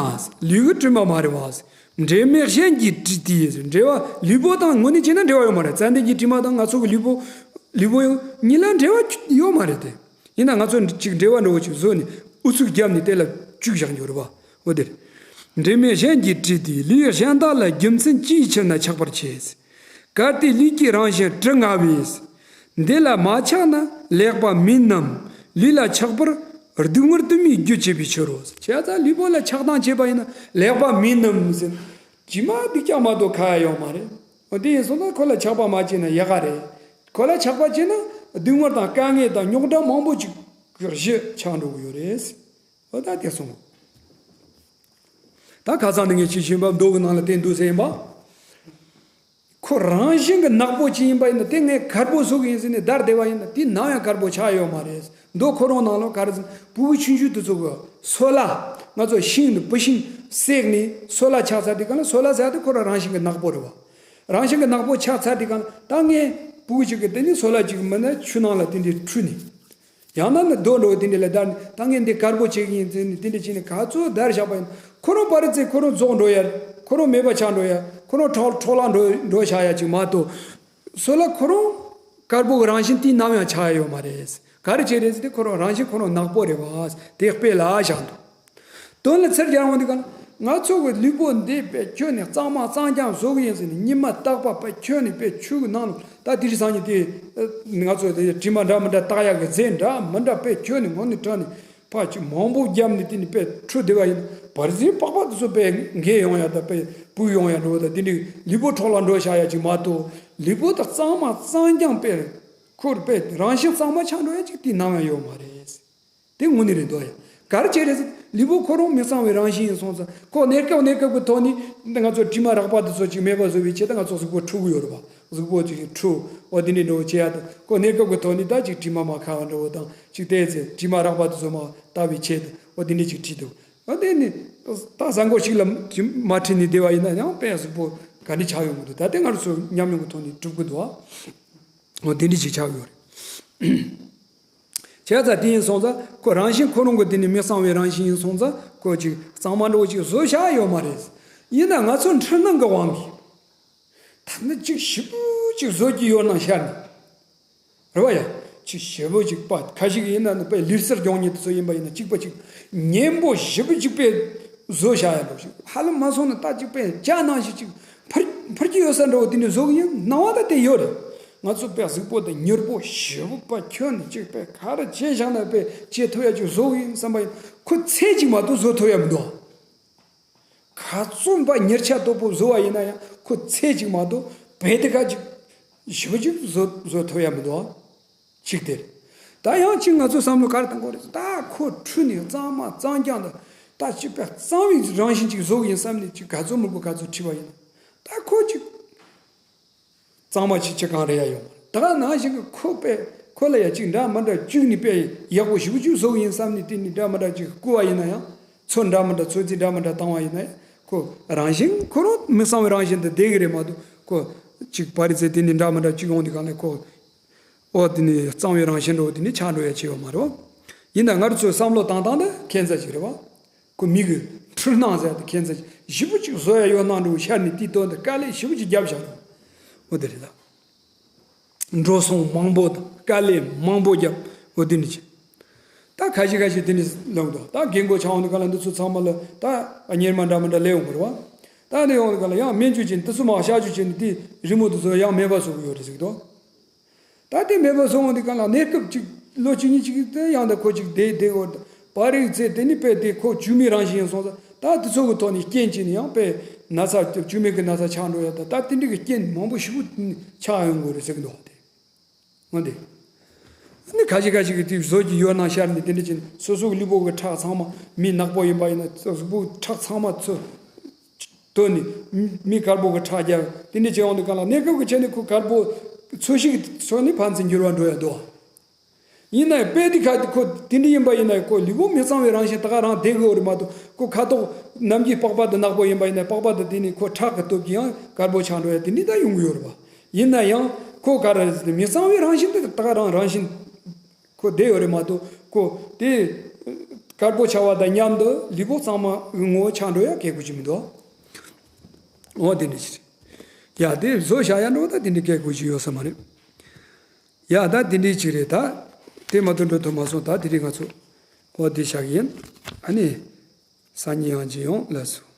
ལུས་ཀྱི་དྲི་མ་མ་རེད་བ། འབྲེལ་མེད་གཞན་གྱི་དྲི་དེ་ཡིན། འབྲེལ་བ་ལུས་པོ་དང་དངོས་གནས་བྱས་ན་འབྲེལ་བ་ཡོད་མ་རེད། ཙན་དན་གྱི་དྲི་མ་དང་ང་ཚོ་གི་ལུས་པོ་ལུས་པོ་གཉིས་ལ་འབྲེལ་བ་ཡོད་མ་རེད་དེ། ཡིན་ན་ང་ཚོ་ཅིག་འབྲེལ་བ་འདྲ་བོ་ཅིག་བཟོས་ནས་ཨུ་ཚུགས་བརྒྱབ་ནས་དེ་ལ་བཅུག་བཞག་འགྱུར་བ། འོ་དེར། འབྲེལ་མེད་གཞན་གྱི་དྲི་དེས་ལུས་གཞན་དག་ལ་རྒྱུ་མཚན་ཅིའི་ཕྱིར་ན་ཆགས་པར་བྱེད། གལ་ཏེ་ལུས་ཀྱི་རང་བཞིན་དྲི་ང་བས། འདི་ལ་མ་ཆགས་ན་ལེགས་པ་མིན་ནམ། ལུས་ལ་ཆགས་པར་སྡུག་བསྔལ་དུ་མའི་རྒྱུ་བྱེད་པའི་ཕྱིར་རོ། བྱས་ཙང་ལུས་པོ་ལ་ཆགས་སྡང་བྱས་པ་ཡིན་ན་ལེགས་པ་མིན་ནམ་ཟེར། ཇི་མ་སྡུག་ཅག་མ་གཏོགས་ཁ་ཡ་ཡོད་མ་རེད། འོ་དེ་ཡིན་སོང་ན་ཁོ་ལ་ཆགས་པ་མ་བྱས་ན་ཡག་ག་རེད། ཁོ་ལ་ཆགས་པ་བྱས་ན་སྡུག་བསྔལ་དང་དཀའ་ངལ་དང་རྙོག་དྲ་མང་པོ་ཅིག་ གི་གཞི་ཆགས་འགྲོ་གི་ཡོད་རེད། འོ་ད་དེ་སོང་། ད་ཁ་སང་ནས་ངས་ཅི་བྱིན་པ་མདོ་གི་ནང་ལ་བསྟན་འདུག་ཟེར་ཡིན་པ། ཁོ་རང་བཞིན་གྱི་ནག་པོ་ཅིག་ཡིན་པ་ཡིན་ན། དེ་ངས་དཀར་པོ་བཟོ་གི་ཡིན་ཟེར་ནས་བརྡར་བསྡད་པ་ཡིན་ན། དེ་ནམ་ཡང་དཀར་པོ་ཆགས་ཡོད་མ་རེད། མདོ་ཁོ་རང་ནང་ལ་ག་རེ་ཟེར་ན། ཕྲུ་གུ་ཆུང་ཆུང་དེ་ཚོ་གི་སོལ་བ། ང་ཚོ་ཤིང་དང་བུད་ཤིང་བསྲེགས་ནས་སོལ་བ་ཆགས་ཚར་དུས་སྒང་ལ། སོལ་བ་ཟེར་དེ་ཁོ་རང་རང་བཞིན་གྱི་ནག་པོ་རེད་བ། རང་བཞིན་གྱི་ནག་པོ་ཆགས་ཚར་དུས་སྒང་ལ། ད་ངས་ཕྲུ་གུ་ཅིག་གི་དེ་ནས་སོལ་བ་ཅིག་མིན་ན་ཆུ་ནང་ལ་དེ་འདྲའི་འཁྲུད་ནས། ཡང་ན་ནི་རྡོ་འདྲ་བོ་དེ་འདྲ་ལ་བརྡར་ནས། ད་ངས་འདི་དཀར་པོ་བྱེད་ཀྱི་ཡིན་ཟེར་ནས་དེ་འདྲ་བྱས་ནས་ག་ཚོད་བརྡར་བཞག་པ་ཡིན། ཁོ་རང་ཕར་ཚུར་ཁོ་རང་རྫོགས་འགྲོ་ཡ། ཁོ་རང་མེད་པ་ཆགས་འགྲོ་ཡ། ཁོ་རང་འཕྲོ་འཕྲོ་བརླག་འགྲོ་འགྲོ་བཞག་ཡ་ཅིག་མ་གཏོགས། སོལ་བ་ཁོ་རང་དཀར་པོ་གི་རང་བཞིན་དེ་ནམ་ཡང་ཆགས་ཡ་ཡོད་མ་རེད། ག་རེ་བྱས་རེད་ཟེར་དུས། ཁོ་རང་རང་བཞིན་ཁོ་རང་ནག་པོ་རེད་བ། དེ་དཔེ་ལ་བཞག་འདུག་དོན་ལ་ཚུར་སྦྱར་འོང་དུས་སྒང་ལ། ང་ཚོ་གི་ལུས་པོ་འདི་དཔེ་ཁྱོན་ནས་གཙང་མ་གཙང་རྐྱང་བཟོ་གི་ཡིན་ཟེར་ནས། ཉི་མ་རྟག་པར་དཔེ་ཁྱོན་ནས་དཔེ་ཆུ་གི་ནང་ལ། ད་དེ་རིང་སང་ཉིན་དེ་ང་ཚོ་དེ་དྲི་མ་འདྲ་མི་འདྲ་བཏགས་ཡག་གི་རྫས་འདྲ་མི་འདྲ་དཔེ་ཁྱོན་ནས་ངོ་ནས་དྲངས་ནས། ཕར་ཅིག་མང་པོ་བརྒྱབ་ནས་དེ་ནས་དཔེ་འཁྲུད་བསྡད་པ་ཡིན། ཕར་ཚུར་པགས་པ་དེ་ཚོ་དཔེ་འགས་ཡོང་ཡ་དང་། དཔེ་སྤུས་ཡོང་ཡ་འདྲ་བོ་དང་། དེ་འདྲའི་ལུས་པོ་འཕྲོ་བརླག་འགྲོ་བཞག་ཡ་ཅིག་མ་གཏོགས། ལུས་པོ་དེ་གཙང་མ་གཙང་རྐྱང་དཔེ་ཁོ་དཔེ་རང་བཞིན་གཙང་མ་ཆགས་འགྲོ་ཡ་ཅིག་དེ་ནམ་ཡང་ཡོད་མ་རེད། དེ་དངོས་གནས་རེད་འདུག་ཡ། ག་རེ་བྱས་རེད་ཟེར། ལུས་པོ་ཁོ་རང་མི་གཙང་བའི་རང་བཞིན་ཡིན་སོང་ཙང་། ཁོ་གནས་སྐབས་གནས་སྐབས་ཀྱི་ཐོག་ནས་ང་ཚོ་དྲི་མ་རགས་པ་དེ་ཚོ་ཅིག་མེད་པ་བཟོ་བའི་ཆེད་དུ་ང་ཚོ་གཟུགས་པོ་འཁྲུ་གི་ཡོད་རེད་པ། གཟུགས་པོ་ཅིག་འཁྲུ། འོ་དེ་འདྲའི་འདྲ་བོ་བྱེད་ཡ་དང་། ཁོ་གནས་སྐབས་ཀྱི་ཐོག་ནས་ད་ཅིག་དྲི་མ་མ་ཁ་བ་འདྲ་བོ་དང་། ཅིག་བལྟས་ཚེ་དྲི་མ་རགས་པ་དེ་ཚོ་མར་དག་པའི་ཆེད་དུ། འོ་དེ་འདྲའི་ཅིག་བྲིས་འདུག་འོ་དེ་ནི་ད་གཟའ་འཁོར་ཞིག་ལ་མ་བྲིས་ནས་བསྡད་པ་ཡིན་ན་ཡང་དཔེ་གཟུགས་པོ་ག་འདྲ་ཆགས་ཡོང་གི་འདུག་ད་དེ་ང་ཚོ་ཉམས་མྱོང་གི་ཐོག་ནས་གྲུབ་ཀྱི་འདུག་འོ་དེ་འདྲའི་ཅིག་ཆགས་ཡོད་རེད། བྱས་ཙང་དེ་ཡིན་སོང་ཙང་། ཁོ་རང་བཞིན་ཁོ་རང་གི་དེ་ནི་མི་གཙང་བའི་རང་བཞིན་ཡིན་སོང་ཙང་། ཁོ་ཅིག་གཙང་མ་འདྲ་བོ་ཅིག་བཟོ་བྱ་ཡོད་མ་རེད། ཡིན་ན་ང་ཚོ་འཁྲུལ་སྣང་གི་དབང་གིས། ད་ནི་ཅིག་ཞིབ་པོ་ཅིག་བཟོ་གི་ཡོད་ན་ཤར་ནས། རེད་བ་ཡ། ཅིག་ཞིབ་པོ་ཅིག་པ་ཁ་ཞིག་ཡིན་ན་ནི་དཔེ་ལུས་རྩལ་སྦྱོང་མཁན་དེ་ཚོ་ཡིན་པ་ཡིན་ན། གཅིག་པ་ཅིག་ཉན་པོ་ཞིབ་པོ་ཅིག་དཔེ་བཟོ་བྱ་ཡ་འདྲ་བོ་ཞིག་ཧ་ལམ་མ་སོང་ན་ད་ཅིག་དཔེ་ཇ་ནང་བཞིན་ཅིག་འཕུར་འཕུར་གྱི་ཡོད་ས་འདྲ་བོ་དེ་འདྲ་བཟོ་གི་ཡིན། སྣང་བ་ད་དེ་ཡོད་རེད། ང་ཚོ་དཔེ་གཟུགས་པོ་དེ་མྱུར་པོ་ཞིབ་པོ་པ་ཁྱོན་ནས་ཅིག་དཔེ་ག་རེ་བྱས་བཞག་ན་དཔེ་བྱེད་ཐུབ་ཡ་ཅིག་བཟོ་གི་ཡིན་བསམ་པ་ཡིན། ཁོ་ཚད་ཅིག་མ་གཏོགས་བཟོ་ཐུབ་ཡ་མི་འདུག་ག་ཚོད་པ་མྱུར་ཆ་དོད་པོ་བཟོ་བ་ཡིན་ན་ཡང་ཁོ་ཚད་ཅིག་མ་གཏོགས་རྦད་དེ་ག་ཅིག་ཞིབ་པོ་ཅིག་བཟོ་བཟོ་ཐུབ་ཡ་མི་འདུག་གཅིག་དེ་རེད། ད་ཡང་གཅིག་ང་ཚོས་བསམ་བློ་ག་རེ་གཏང་དགོས་རེད། ད་ཁོ་འཁྲུལ་ནས་གཙང་མ་གཙང་རྐྱང་དང་། ད་ཅིག་དཔེ་གཙང་བའི་རང་བཞིན་ཅིག་བཟོ་གི་ཡིན་བསམ་ནས་ཅིག་ག་ཚོད་མི་དགོས་ག་ཚོད་བྲིས་པ་ཡིན་ན། ད་ཁོ་ཅིག་གཙང་མ་ཅིག་བྱེད་གང་རེ་ཡ་ཡོང་། ད་ག་ནང་བཞིན་གྱི་ཁོ་དཔེ་ཁོ་ལ་ཡ་ཅིག་འདྲ་མི་འདྲ་བཅུག་ནས་དཔེ་ཡག་པོ་ཞིབ་པོ་ཅིག་བཟོ་གི་ཡིན་བསམ་ནས་དེ་ནས་འདྲ་མི་འདྲ་ཅིག་བསྐུར་བ་ཡིན་ན་ཡང་། ཚོད་འདྲ་མི་འདྲ་ཚོད་རྩིས་འདྲ་མི་འདྲ་བཏང་བ་ཡིན་ན་ཡང་། ཁོ་རང་བཞིན་ཁོ་རང་མི་གཙང་བའི་རང་བཞིན་དུ་བསྡད་གི་རེད་མ་གཏོགས། ཁོ་ཅིག་པ་རི་ཚེ་དེ་ནས་འདྲ་མི་འདྲ་ཅིག་ཡོང་དུས་གང་ལ་ཁོ། འོ་དེ་ནི་གཙང་བའི་རང་བཞིན་འདྲ་བོ་དེ་ནི་ཆགས་འགྲོ་ཡ་ཆེ་བ་མ་རེད་བ། ཡིན་ན་ང་ཚོའི་བསམ་བློ་བཏང་སྟངས་དེ་ཁྱད་མཚར་ཅིག་རེད་བ། ཁོ་མི་གི་འཁྲུལ་སྣང་ཟེར་དེ་ཁྱད་མཚར་ཅིག་ཞིབ་པོ་ཅིག་བཟོ་ཡ་ཡོད་སྣང་འདྲ་བོ་ཤར་ནས་དེའི་དོན་དེ་དཀའ་ལས་ཞིབ་པོ་ཅིག་བརྒྱབ་བཞག་རེད། འོ་དེ་རེད་ད། འགྲོ་སོང་མང་པོ་དང་དཀའ་ལས་མང་པོ་བརྒྱབ། འོ་དེ་འདྲ་ཅིག་ད་ཁ་ཤས་ཁ་ཤས་དེ་འདྲ་ལབ་འདུག་ད་རྒན་གོག་ཆགས་འོང་དུས་གང་ལ་འདི་ཚོ་ཚང་མ་ལ་ད་གཉེར་མ་འདྲ་མི་འདྲ་ལས་ཡོང་གི་རེད་བ། ད་འདི་ཡོང་དུས་གང་ལ་ཡང་སྨན་བཅོས་བྱས་ནས་དེ་ཚོ་མར་གཤག་བཅོས་བྱས་ནས་དེ་རི་མོ་དེ་ཚོ་ཡང་མེད་པ་བཟོ་གི་ཡོད་རེད་ཟེར་གི་འདུག་ད་དེ་མེད་པ་བཟོ་འོང་དུས་གང་ལ་གནས་སྐབས་གཅིག་ལོ་གཅིག་གཉིས་གཅིག་དེ་ཡང་ད་ཁོ་གཅིག་བསྡད་བསྡད་འོ། པ་རིག་ཚེ་དེ་ནི་དཔེ་དེ་ཁོ་བཅོས་མའི་རང་བཞིན་ཡིན་སོང་ཙང་། ད་དེ་ཚོ་གི་ཐོག་ནས་རྐྱེན་བྱས་ནས་ཡང་དཔེ་ན་ཚ་བཅོས་མའི་གི་ན་ཚ་ཆགས་འགྲོ་ཡ་ད། ད་དེ་འདྲའི་གི་རྐྱེན་མང་པོ་ཞིག་ཆགས་ཡོང་གི་རེད་ཟེར་གི་འདུག་དེ། འོ་དེ། ནི་ཁ་ཤས་ཁ་ཤས་ཀྱིས་དེ་བཟོ་གི་ཡོད་ན་ཤར་ནས་དེ་འདྲ་བྱས་ནས་སོ་སོ་གི་ལུས་པོ་གི་ཁྲག་ཚང་མ། མི་ནག་པོ་ཡིན་པ་ཡིན་ན་གཟུགས་པོ་ཁྲག་ཚང་མ་ཚོ་བཏོན་ནས་མི་དཀར་པོ་གི་ཁྲག་རྒྱག་དེ་འདྲ་བྱས་ཡོང་དུས་གང་ལ་གནས་སྐབས་ཀྱི་ཆ་ནས་ཁོ་དཀར་པོ་ཚོས་གཞི་གི་ཚོས་ནི་ཕན་ཚུན་འགྱུར་བ་འགྲོ་ཡ་འདུག་ཡིན་ན་ཡང་དཔེ་དེ་ཁ་ཁོ་དེ་འདྲ་ཡིན་པ་ཡིན་ན་ཡང་ཁོ་ལུས་པོ་མི་གཙང་བའི་རང་བཞིན་ད་ག་རང་བསྡད་དགོས་རེད་མ་གཏོགས། ཁོ་ཁ་དོག་ནམ་རྒྱུན་པགས་པ་དེ་ནག་པོ་ཡིན་པ་ཡིན་ན་པགས་པ་དེ་དེ་ནི་ཁོ་ཁྲག་གི་སྟོབས་ཀྱིས་ཡང་དཀར་པོ་ཆགས་འགྲོ་ཡ་དེ་འདྲ་ད་ཡོང་གི་ཡོད་རེད་པ། ཡིན་ན་ཡང་ཁོ་ག་རེ་མི་གཙང་བའི་རང་བཞིན་དེ་ད་ག་རང་རང་བཞིན་ཁོ་བསྡད་ཡོད་རེད་མ་གཏོགས། ཁོ་དེ་དཀར་པོ་ཆགས་པ་དང་མཉམ་དུ་ལུས་པོ་གཙང་མ་གི་ངོ་བོ་ཆགས་འགྲོ་ཡ་གལ་དགོས་ཀྱི་མི་འདུག་འོ་དེ་འདྲ་ཞིག་རེད། ཡ་དེ་བཟོ་བྱ་ཡ་འགྲོ་ད་དེ་འདྲ་གལ་དགོས་ཀྱི་ཡོད་ས་མ་རེད། ཡ་ད་དེ་འདྲའི་ཅིག་རེད་ད། དེ་མ་གཏོགས་འགྲོ་ཐུབ་མ་སོང་། ད་དེ་རིང་ང་ཚོ་འོ་དེ་བཞག་གི་ཡིན། ཨ་ནི། སང་ཉིན་ཡང་ཅིག་ཡོང་ལགས་སོ།